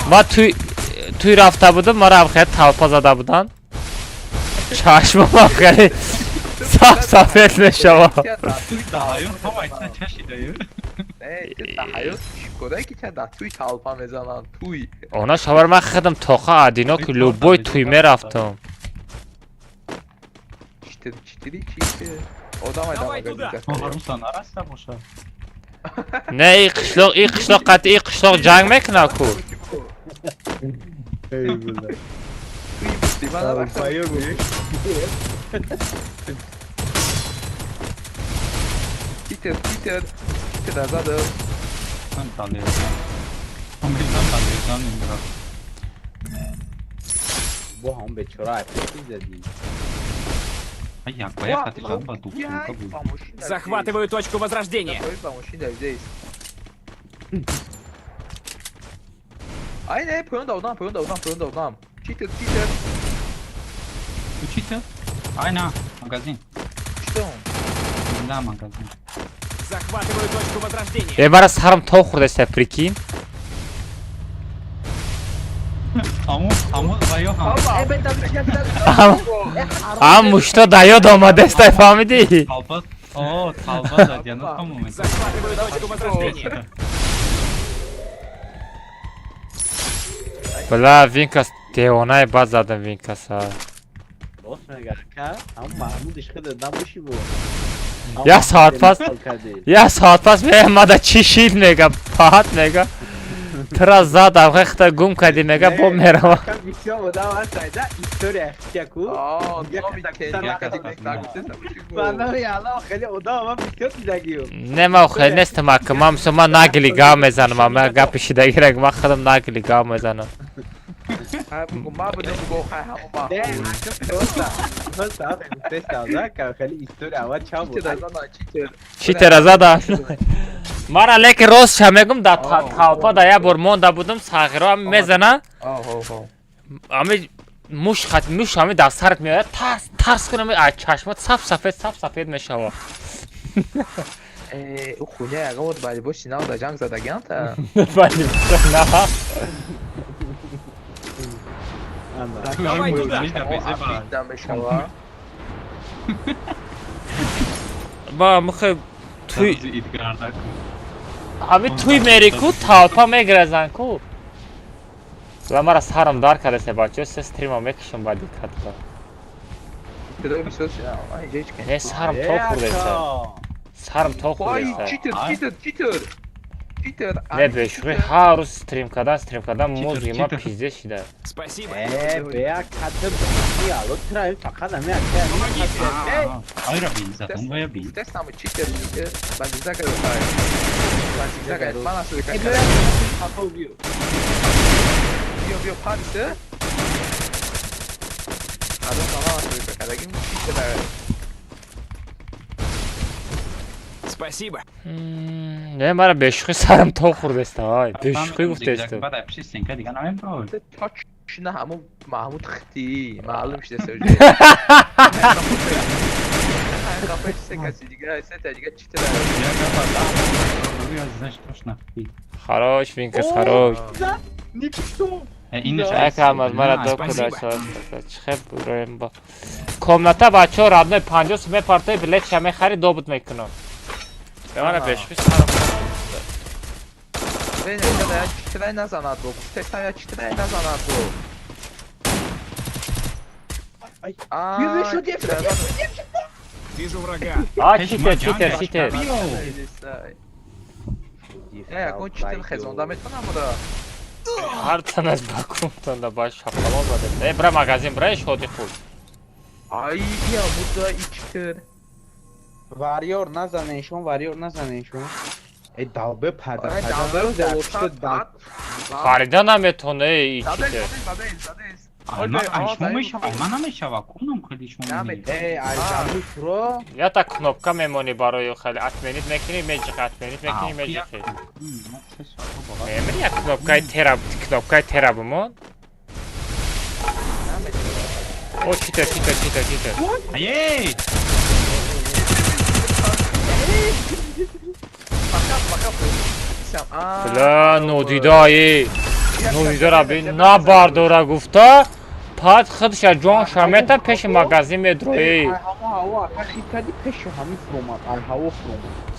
Ма туй рафта будам, мара хеле талпа зада буданд. Чашмам хеле саф сафед мешава. Она шавар ман худам тоха адино ки любой туй мерафтам. Не, и қишлоқ, и қишлоқ қатъи, и қишлоқ ҷанг мекунад ку. Захватываю точку возрождения. Захватываю точку возрождения. Мара сарам то хӯрдаста, прикинь. Ам мушто да ёд омадестай, фаҳмидӣ? Толпа зад, я на том моменте. Захватываю точку возрождения. Бла, Винкас девонаи бад задам Винкаса. Рост мега, ака, ҳам Маҳмудиш хеле набоши бо. Як соат пас, як соат пас меомада чӣ шид мега, паҳат мега. Тура задам, хехта гум кардӣ мега, бо мерава. Бисёр одам ҳаст, айда история хичаку. Барномаи Аллоҳ хеле одам ман бисёр дидагиё. Не, ман хеле нестам ака, ман мисол ман нагли гап мезанам, ман гапи шидагирак, ман худам нагли гап мезанам. Чӣ тера зада? Мара лекин ростша мегум, дар толпа да як бор монда будум, сағиро ами мезана. Ами муш хат муш ами дар сарат меояд, тарс тарс кунам, аз чашмат саф сафед саф сафед мешава. Ӯ хуня ягон бор ба либоси нав дар ҷанг задагианта? Ба либоси нав. Давай туда. Мешава. Ба михе туй ҳами туй мери ку толпа мегразан ку. Ла мара сарам дар кардасе бачаҳо, се стрима мекушам ба диққатба. Не, сарам то хӯрдеса. Сарам то хӯрдеса. Читер, читер, читер. Читер. Не, бешӯхӣ ҳар рӯз стрим кардан, стрим кардан мозги ма пизде шида. Спасибо. Э, бея кадр алло тра фақат ҳами ака. Айра би, затон вая би. Тестам читер, читер. Бандизака ай. Бандизака ман асу ка. Биё, биё, падисе. Адон ман асу ка кадагим читер. Спасибо. Не, мара бешӯхӣ сарам то хӯрдеста, ай. Бешӯхӣ гуфтеста. Баъд пиши стенка дига намебро. Точно ҳамун Маҳмуд хити, маълум шуда уже. Се каси дига, се та дига читер. Хорош, Винкас, хорош. Якам аз мара до куда чихе буроем ба. Комната бачаҳо родной 50 сум мепартои билетша мехари добут мекунам. Мара бешӯхӣ сарам. Читрай назанад бо. Гуфтестам я читрай назанад бо. Вижу врага. А, читер, читер, читер. Ягон читер хезонда метавонам буда. Ҳар тан аз ба кумтон да ба шапало зада. Э, бра магазин, бра шоди худ. Ай, я буда и читер. Варьёр назанешон, варьёр назанешон. Э, далбе пада. Фарида наметоне и читер. Шумо мешава, ман намешава, кунам хеле шумо. Э, ай замуш ро. Я та кнопка мемонӣ барои хеле отменить мекунӣ, меҷиқи, отменить мекунӣ, меҷиқи. Мемонӣ як кнопкаи тера, кнопкаи тера бимон. О, читер, читер, читер, читер. Эй! Бла, нодидаи. Нодидара би набардора гуфта. Пад худша ҷон шамета пеши магазин медрои.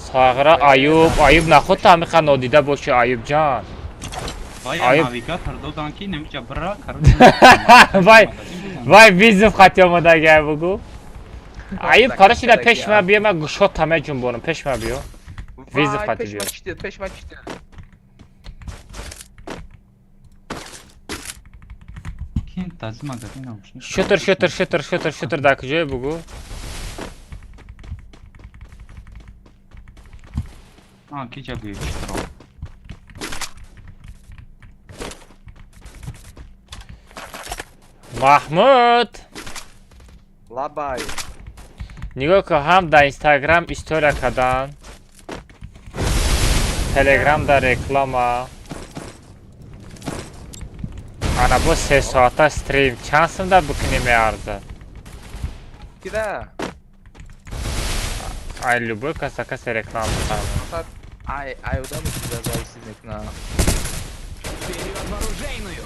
Сағра Аюб, Аюб нахуд та ҳамиқа нодида боши Аюбҷан. Вай навигатор додан ки намиҷа бира, Вай, вай визов хати омадагай бугу. Аюб короче да пеши ма биё, ман гушод та меҷунбонам, пеши ма биё. Визов хати биё. Пеши ма читер. Шутер, шутер, шутер, шутер, шутер дар куҷое бугу? А, киҷа биё читро. Маҳмуд! Лабай. Нигоҳ кун, ҳам дар Инстаграм история кардан, Телеграм дар реклама. Ана бо се соата стрим чанд сум да бикунӣ меарзад? Кида? Ай любой каса касе реклама бихарад. Ай, ай одами чиза зависит мекунад. Вперед в оружейную!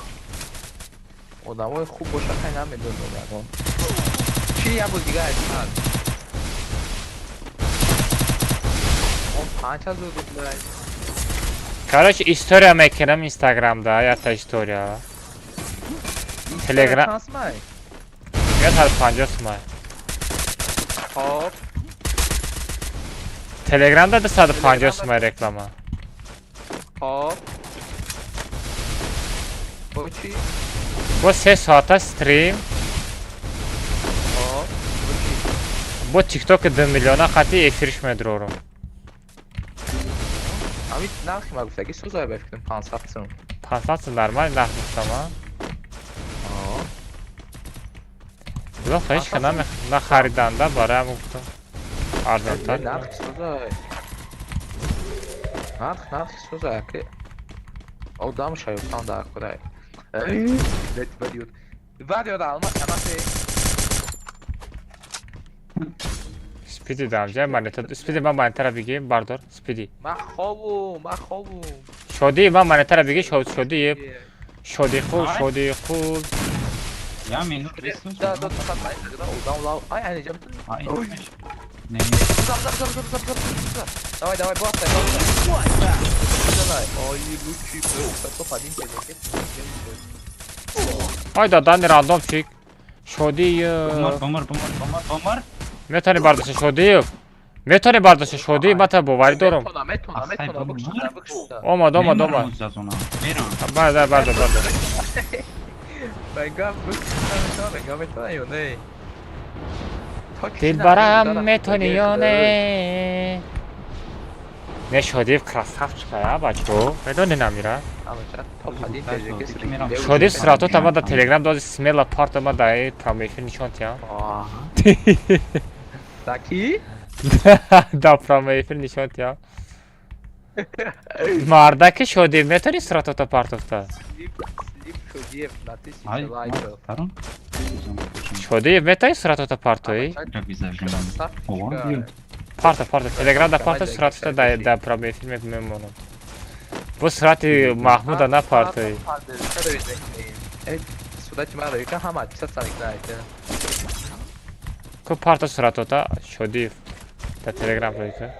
Одамои хуб боша, хай, намедонам ягон. Чи як бор дига айсад? Он 5000 рублей. Короче, история мекунам инстаграмда, якта история. Телеграм. Чанд сумай? 150 сумай. Хоб. Телеграмда 250 сумай реклама. Хоб. Бо чӣ? Бо 3 соата стрим. Хоб. Бо чӣ? Бо тиктоки 2 миллиона хати эфирш медрорум. Ами нархи ма гуфтаги сӯзай, ба фикрам, 500 сум. 500 сум нормал нарх гуфтам, а? Аа. Лоха ҳеч ка нахариданда, барои ҳамон гуфтам арзонтар. Нархи сӯзай. Нархи сӯзай, аки. Одам шаюфтан дар курай. Бадиёд. Бадиёд алма канафе. Спиди дамҷа монета, спиди, ман монетара биги, бардор, спиди. Ман хобум, ман хобум. Шоди, ман монетара биги, шоди, шоди хул, шоди хул. Я минут. Да, да, да, да, одам лав. Ай, ай, ҷам. Не. Давай, давай, бостай, бостай. Давай. Ой, лучший топ один. Ай, дадани рандом чик. Шоди. Бумар, бумар, бумар, бумар, бумар. Метавонӣ бардошта, Шодиев? Метавонӣ бардошта, Шодиев? Ман та боварӣ дорам. Метона, метона, метона, бикшида, бикшида. Омад, омад, омад. Бардор, бардор, бардор. Бега бикшида, метона, бега метона ё не? Дилбарам, метонӣ ё не? Не, Шодиев красавчик а, бачо. Медони намира? Шодиев суратота ма дар телеграм дози, смело парто, ма дар прямой эфир нишон тиям. Да ки? Да, прямой эфир нишон тиям. Мардаки Шодиев, метавонӣ суратота партофта? Шодиев на 1000 лайков. Шодиев, метавонӣ суратота партоӣ? Парта, парта, телеграм да парта суратота, да прямой эфир мемонам. Бо сурати Маҳмуда напартоӣ. Сурати маро юка ҳама отписаться мекунад. Ку парта суратота, Шодиев. Да телеграм рӯйка.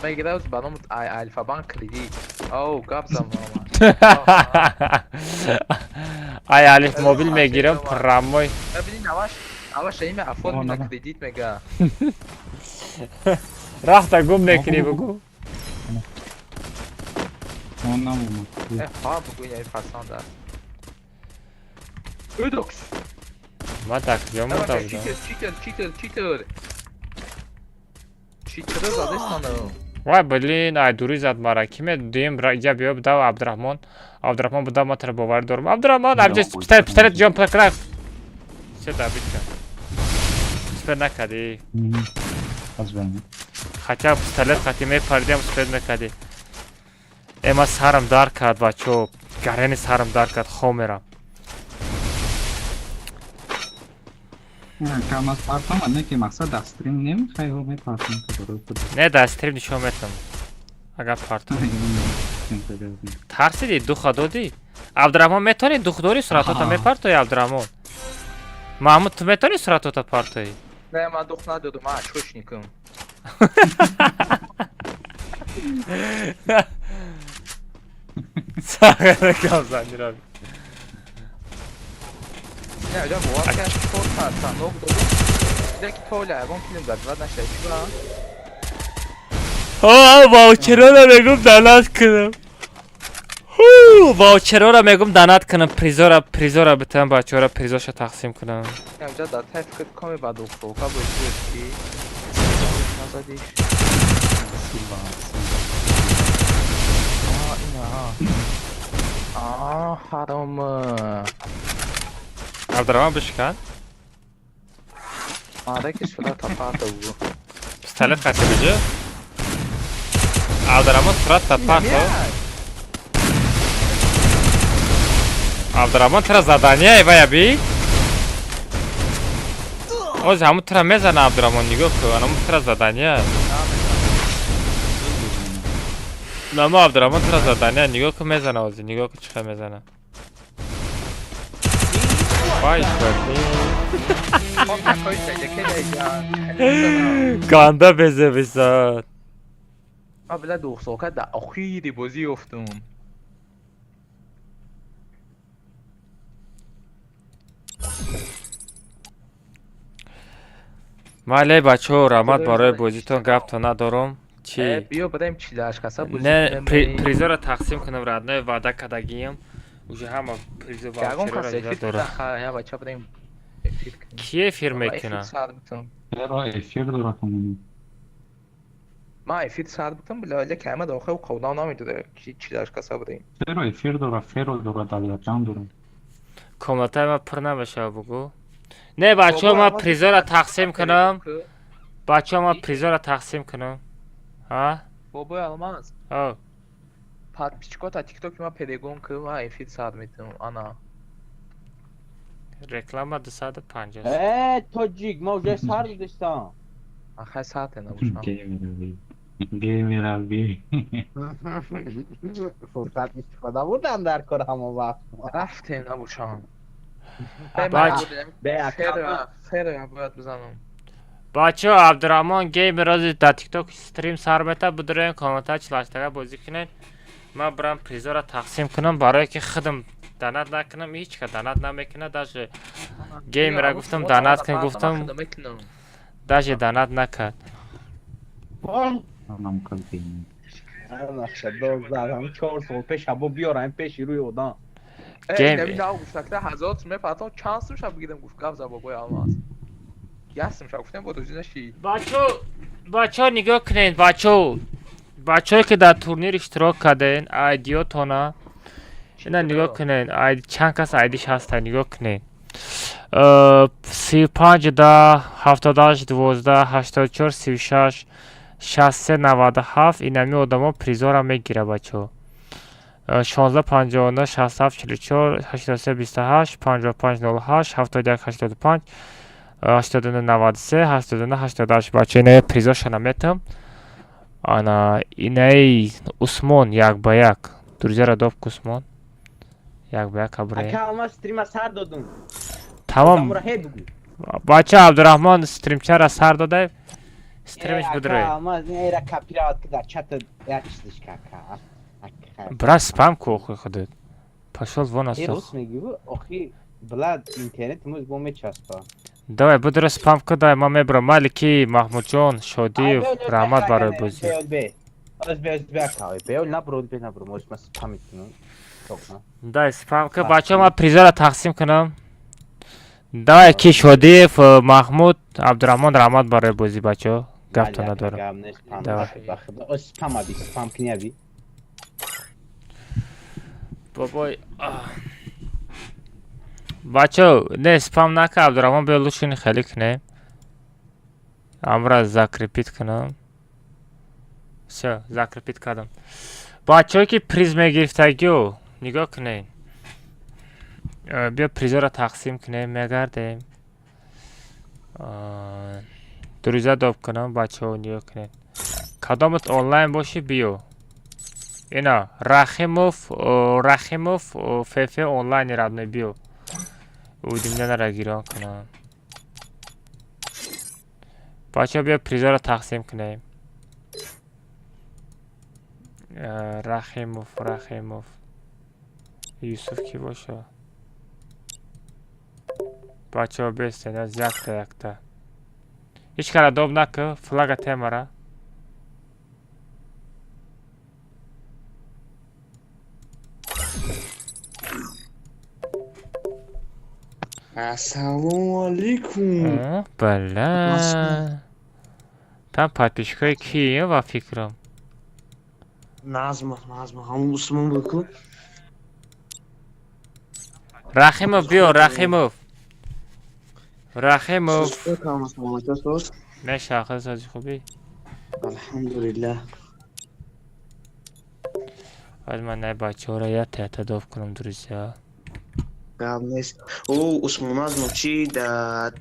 Мегирад ба номи Альфабанк кредит. Оу, гап зам. Ай Алиф мобил мегирам прямой. Бибини, наваш, наваш имя оформи на кредит мега. Рафта гум мекунӣ, бугу. Он намомад. Э, ҳа, бугу, ин фарсанд аст. Удокс. Ман так куҷо монда будам? Читер, читер, читер, читер. Читер задестану. Вай, блин, ай дури зад мара. Киме дуюм иҷа биё, бидав Абдурахмон. Абдурахмон, бидав, ман тара боварӣ дорам. Абдурахмон, абҷа пистолет, пистолет, ҷон, пистолет. Чё добить кан? Успеть накардӣ. Хотя пистолет хати мепардиам, успеть мекардӣ. Э, ман сарам дар кард, бачо. Гарени сарам дар кард, хоб мерам. Кам аз партам, не ки мақсад дар стрим немехоҳӣ, мепартам. Не, дар стрим нишон метам. Агар партам. Тарсидӣ, духа додӣ? Абдурахмон, метавонӣ, дух дорӣ, суратота мепартоӣ, Абдурахмон? Маҳмуд, ту метавонӣ суратота партоӣ? Не, ман дух надодам, ман очкошникам. Сағира занира. Не, аҷаб, бовар кард, чор сар ног додум. Дида ки толя ягон филм забивад нашуда, чӣ ба? О, ваучерора мегум донат кунам. Ваучерора мегум донат кунам, призора, призора битам, бачаҳора призоша тақсим кунам. Аҷа дар тай фикр коме ба духтока бо ки назадиш. А, ина. А, ҳаром. Абдурахмон, бишкан. Аре ки сурата парта бугу. Пистолет хати биҷа. Абдурахмон, сурат парто. Абдурахмон, тра задания вая би. Оз ҳамун тра мезана, Абдурахмон, нигоҳ кун, ҳамун тра задания. Намо Абдурахмон тура задания нигоҳ кун, мезана ҳозир, нигоҳ кун чӣ хел мезана. Вай, ганда безебисад. Ман била духсока дар охири бозӣ ёфтум. Майли, бачаҳо, раҳмат барои бозитон, гаптон надорум. Чӣ? Биё бадаем 48 каса бозӣ. Не, призоро тақсим кунам, родной, ваъда кардагием. Уже ҳама призо Ягон кас ваучерро эфир дорад. Я бача бадаем эфир кунем. Ки эфир мекуна? Сар бутум. Чаро эфир дора кунем? Ман эфир сар бутум, била ля кама дохил қавдам намедода ки 48 каса бадаем. Чаро эфир дора, феро дора, давлатҷон дора. Комнатаи ман пур намешава, бугӯ. Не, бачаҳо, ман призоро тақсим кунам. Бачаҳо, ман призоро тақсим кунам. Ҳа? Бобои Алмаз. О. Подписчикота тиктоки ма перегон ки ман эфир сар метум. Ана. Реклама 250. Э, тоҷик, ма уже сар доштам. Ахай саате набошам. Геймера би. Фурсат истифода бурдам дар кор ҳамон вақт. Рафтем набошам. Фера бояд бизанам. Бачаҳо, Абдурахмон геймер рози дар тикток стрим сар мета, бидуроен комната 48-тага бозӣ кунед. Ман бирам призоро тақсим кунам, барое ки худам донат накунам, ҳеҷ ка донат намекунад, даже геймера гуфтам донат кун, гуфтам, даже донат накард. Нақша 12 4 сол пеш ҳабо биёрам пеши рӯи одам. Гейм. Гуфтакта ҳазор сум мепартом, чанд сум шаб бигирам, гуфт гап за бобои Алмаз. Як сум шаб гуфтем, бо дӯзӣ наши. Бачаҳо, бачаҳо, нигоҳ кунед, бачаҳо. Бачаҳое ки дар турнир иштирок карден, айдиётона ина нигоҳ кунед, чанд кас айдиш ҳаста, нигоҳ кунед. 35 10 78 12 84 36 63 97, инами одамо призора мегира, бачаҳо. 16 59 67 44 83 28 55 08 71 85 89 93 89 88. Бачаҳо, инаи призошона метам. Ана инаи Усмон як ба як. Друзьяра доб, Усмон. Як ба як абре. Ака, ман стрима сар додум. Тамом. Бача, Абдурахмон стримчара сар додай. Стримиш будурой. Ака, ман эра копировать ки дар чат як чизиш кака. Брат, спам ку охи худат. Пошел вон Э, аз. Рус мегӯ, охи блад интернет имрӯз бо мечаспа. Давай, будуро спам ку, дай ман мебарам. Малики, Маҳмудҷон, Шодиев, раҳмат барои бозӣ. Оз бе, оз бе, ака, бе, набро, бе, набро, мош ман спам мекунам. Дай спам ку, бачаҳо, ман призора тақсим кунам. Давай, ки Шодиев, Маҳмуд, Абдурахмон, раҳмат барои бозӣ, бачаҳо. Гаптон надорам. Давай. Оз спам аби, спам кни аби. Бобой. Бачаҳо, не спам нака, Абдурахмон, биё лучше хеле кунем. Амра закрепить кунам. Всё, закрепить кардам. Бачаҳое ки приз мегирифтагиё, нигоҳ кунед. Биё призоро тақсим кунем, мегардем. Друзья доб кунам, бачаҳо, нигоҳ кунед. Кадомат онлайн бошӣ, биё. Ина, Рахимов, Рахимов, ФФ онлайн родной, биё. Уведомление гирон кунам. Бачаҳо, биё призоро тақсим кунем. Рахимов, Рахимов. Юсуф ки боша? Бачаҳо, бестен, аз якта якта. Ҳеҷ кара доб наку, флага темара. Ассалому алейкум. Бала. Там подписчикои ки ва фикрам? Назма, Назма, ҳамон Усмон буд ку? Рахимов, биё, Рахимов. Рахимов. Меша, сози хубӣ? Алҳамдулиллаҳ. Ҳозир ман най бачаҳоро якта якта доб кунам, друзья. Гап нест. О, Усмон Назмов чи да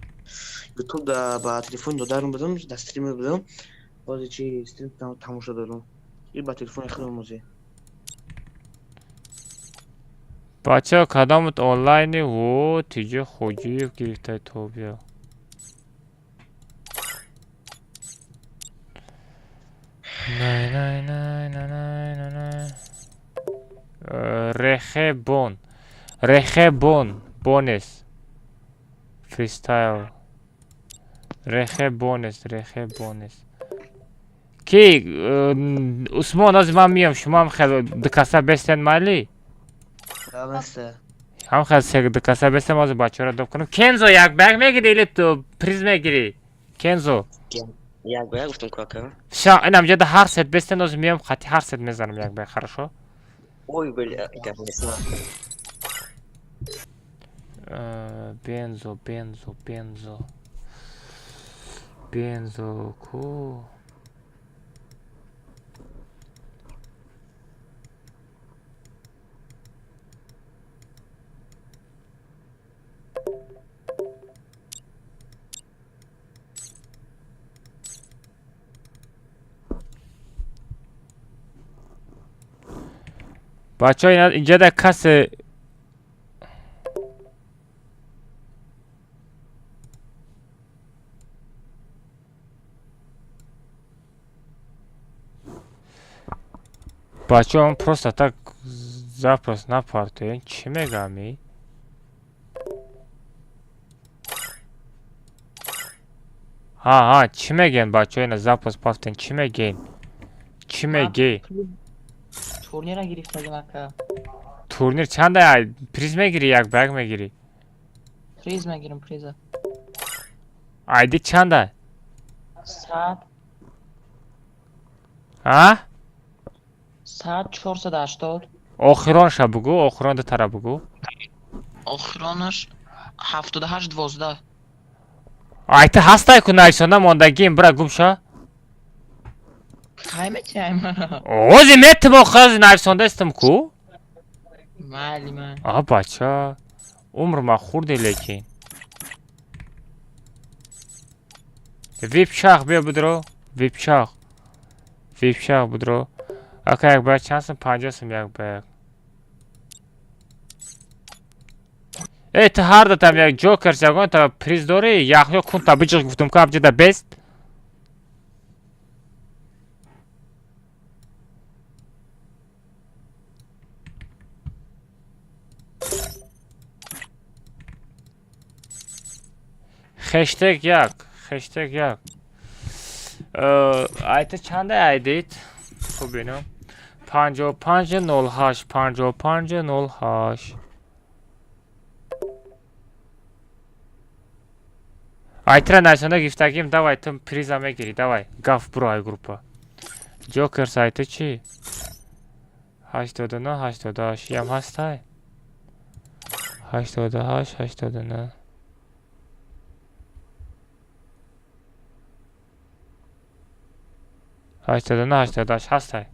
Ютуб да ба телефони додарам будам, да стример будам. Бози чи стрим тамошо дорам. И ба телефони худам мӯзӣ. Бачаҳо, кадомут онлайни? Во, тиҷи Хоҷиев гирифтай тобия. Най най най най най най най. Рехе бон. Рехе бон. Бонес. Фристайл. Рехе бонес, рехе бонес. Ки Усмон, ози ман миём, шумо ҳам хел дукаса бестен майли? Ҳам хел се дукаса бестен, ози бачаҳоро доб кунам. Кензо, як ба як мегирӣ или ту приз мегирӣ? Кензо. Як ба як гуфтам ку ака. Всё, инам ҷода ҳар сет бестен, ози миём хати ҳар сет мезанам як ба як, хорошо? Ой, бля, гап нест. Бензо, бензо, бензо. Бензо ку. Бачаҳо, инҷа да касе бачаҳо, он просто так запрос напартоен. Чӣ мегами? Ҳа, ҳа, чӣ мегӯен бачаҳо, ина запрос пафтен, чӣ мегӯен? Чӣ мегӣ? Турнира гирифтагим ака. Турнир чанда приз мегирӣ, як ба як мегирӣ? Приз мегирам, приза. Айди чанда? 100. А? 100 480. Охиронша бугӯ, охирон дутара бугӯ. Охиронаш 78 12. Ай, ту ҳастай ку нависонда мондагием, бира гум ша. Кай метиҳай мара? Ози метим, охир нависондаистам ку. Майли, майли. А бача, умр ма хурде лекин. Випчах биё будро, випчах. Випчах будро. Ака, як ба як чанд сум? 50 сум як ба як. Э, ту ҳар датам як ҷокерс ягон та приз дорӣ? Яҳё кун та биҷиқ гуфтум ку абҷада бест. Хештег як, хештег як. Айта чанда айдид? Хуб бинам. 55 08, 55 08. Айтра нависонда гирифтагим, давай, ту приза мегирӣ, давай. Гаф буро ай группа. Ҷокерс айта чӣ? 89 88 ям ҳастай? 88 89. 89 88 ҳастай.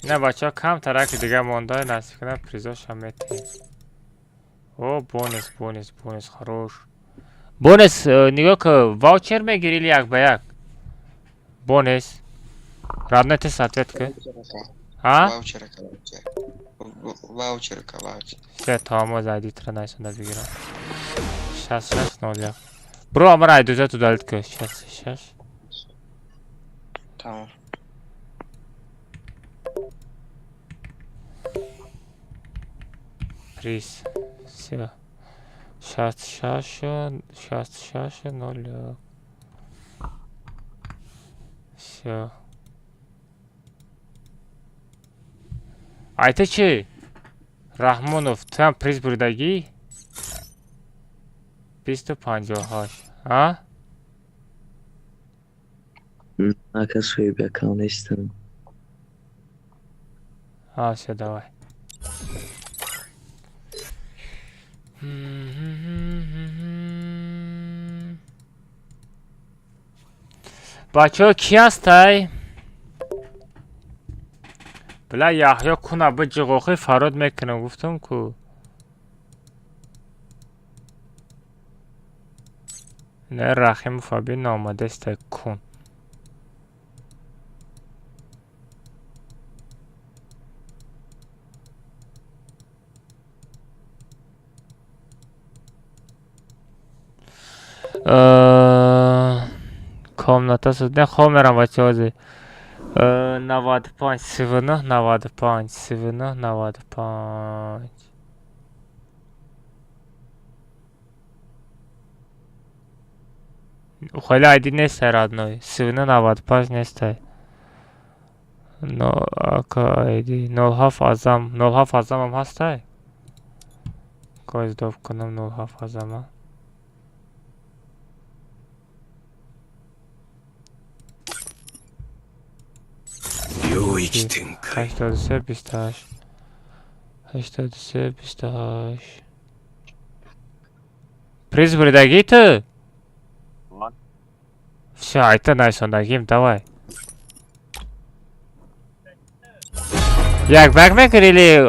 На бачаҳо, камтараки дига монда, насиб кунад призошам метиҳем. О, бонус, бонус, бонус, хорош. Бонус, нигоҳ ку, ваучер мегирӣ или як ба як? Бонус. Родной, ты ответ ку. А? Ваучер, ваучер. Ваучер, ваучер. Все, тамом, зайди тра найсонда бигирам. 66 01. Бро, амара айдузат удалить ку. 66. Тамом. Приз. Все. 66 66 0. Все. Айта чӣ? Раҳмонов, ту ҳам приз бурдагӣ? 20 58. А? Ака, соҳиби аккаунт нестам. А, всё, давай. Бачаҳо, кӣ ҳастай? Била, Яҳё куна биҷиғохӣ фарод мекунам, гуфтам ку. Не, Рахимов аби наомадеста кун. Комната суд не хоб мерам, бачаҳози. 95 39 95 39 95. Хеле айди нестай, родной. 39 95 нестай. Но ака айди 07 азам, 07 азамам ҳастай? Коз доб кунам 07 азама. 83 28, 83 28. Приз буридагӣ ту? Всё, айта найсондагим, давай. Як бак мегирӣ или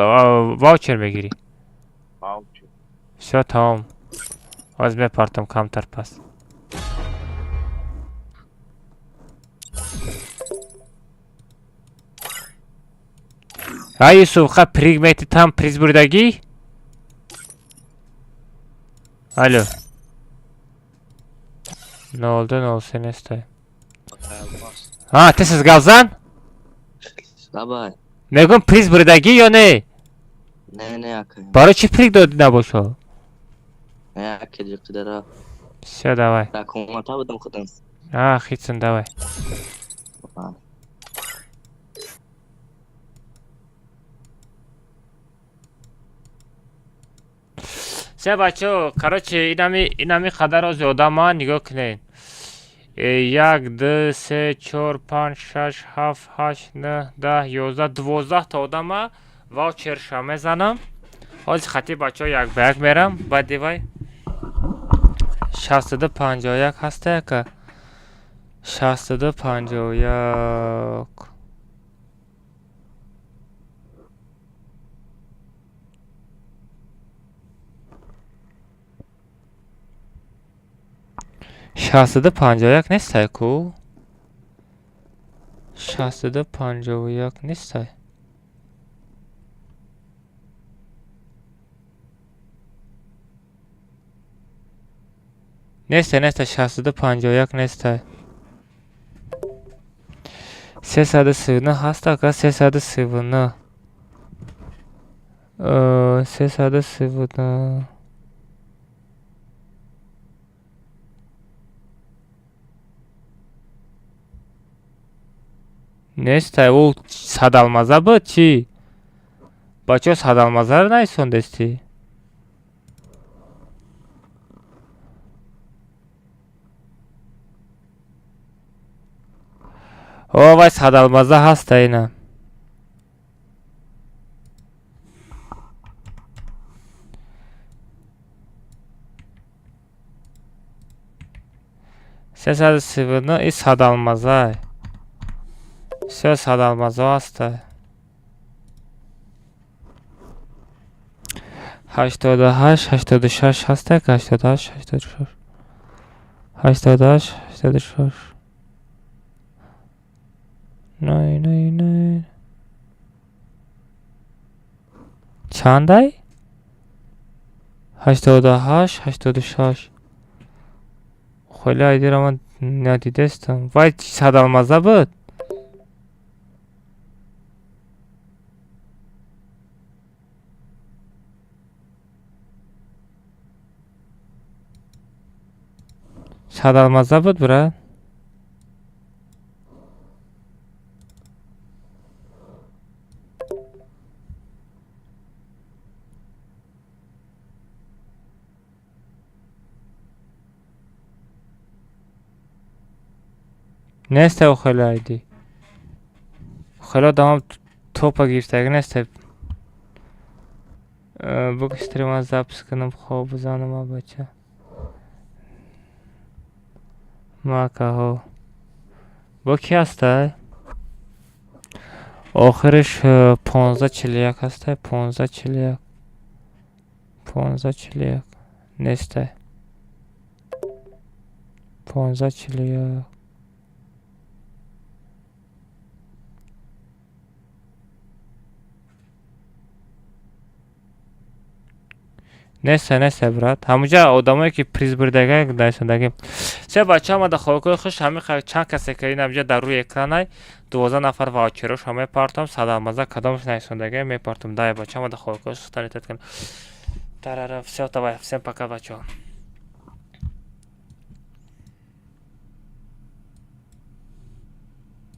ваучер мегирӣ? Всё, тамом. Ҳозир мепартам камтар пас. А Юсуф, ха приг мети там приз буридагӣ? Алло. 02 03 нестай. А, ты сиз гавзан? Давай. Мегӯм, приз буридагӣ ё не? Не, не, ака. Барои чӣ приг додӣ набошо? Не, ака, ҷиқидара. Всё, давай. Дар комната будам худам. А, хитсун, давай. Се бачо, короче, инами қадар ози одама нигоҳ кунед. Як, ду, се, чор, панҷ, шаш, ҳафт, ҳашт, нӯҳ, 10, 11, 12 та одама ваучерша мезанам. Ҳозир хати бачаҳо як ба як мерам, баъди вай 62 51 ҳаста яка? 62 51. 62 51 нестай ку? 62 51 нестай. Нестай, нестай, 62 51 нестай. 339 ҳаст ака? 339. 339. Нестай, ӯ садалмаза буд чӣ? Бачаҳо, садалмазаро наисондестӣ? О, вай садалмаза ҳаста ина. 339 и садалмазай. Всё, садалмазо ҳаста. 88 86 ҳаста? 88 86. 88 86. Най, най, най. Чандай? 88 86. Хеле айдиро ман надидестам. Вай садалмаза буд? Садалмаза буд, брат? Нестай хеле айди. Хеле одамам топа гирифтагӣ нестай. Бук стрима запись кунам, хоб бизанам, бача. Макаҳо. Бо ки ҳастай? Охириш 15 41 ҳастай? 15 41. 15 41. Нестай. 15 41. Неста, неста, брат. Ҳамуҷа одамое ки приз бурдага дайсондаги. Се бача омада, хоҳкои хуш. Ҳами чанд касе ки инамҷа дар рӯи экранай, 12 нафар ваучероша мепартам. Садамаза кадомаш найсондага мепартам. Дай, бача омада, хоҳкои хуш. Тарара, всё, давай, всем пока, бачаҳо.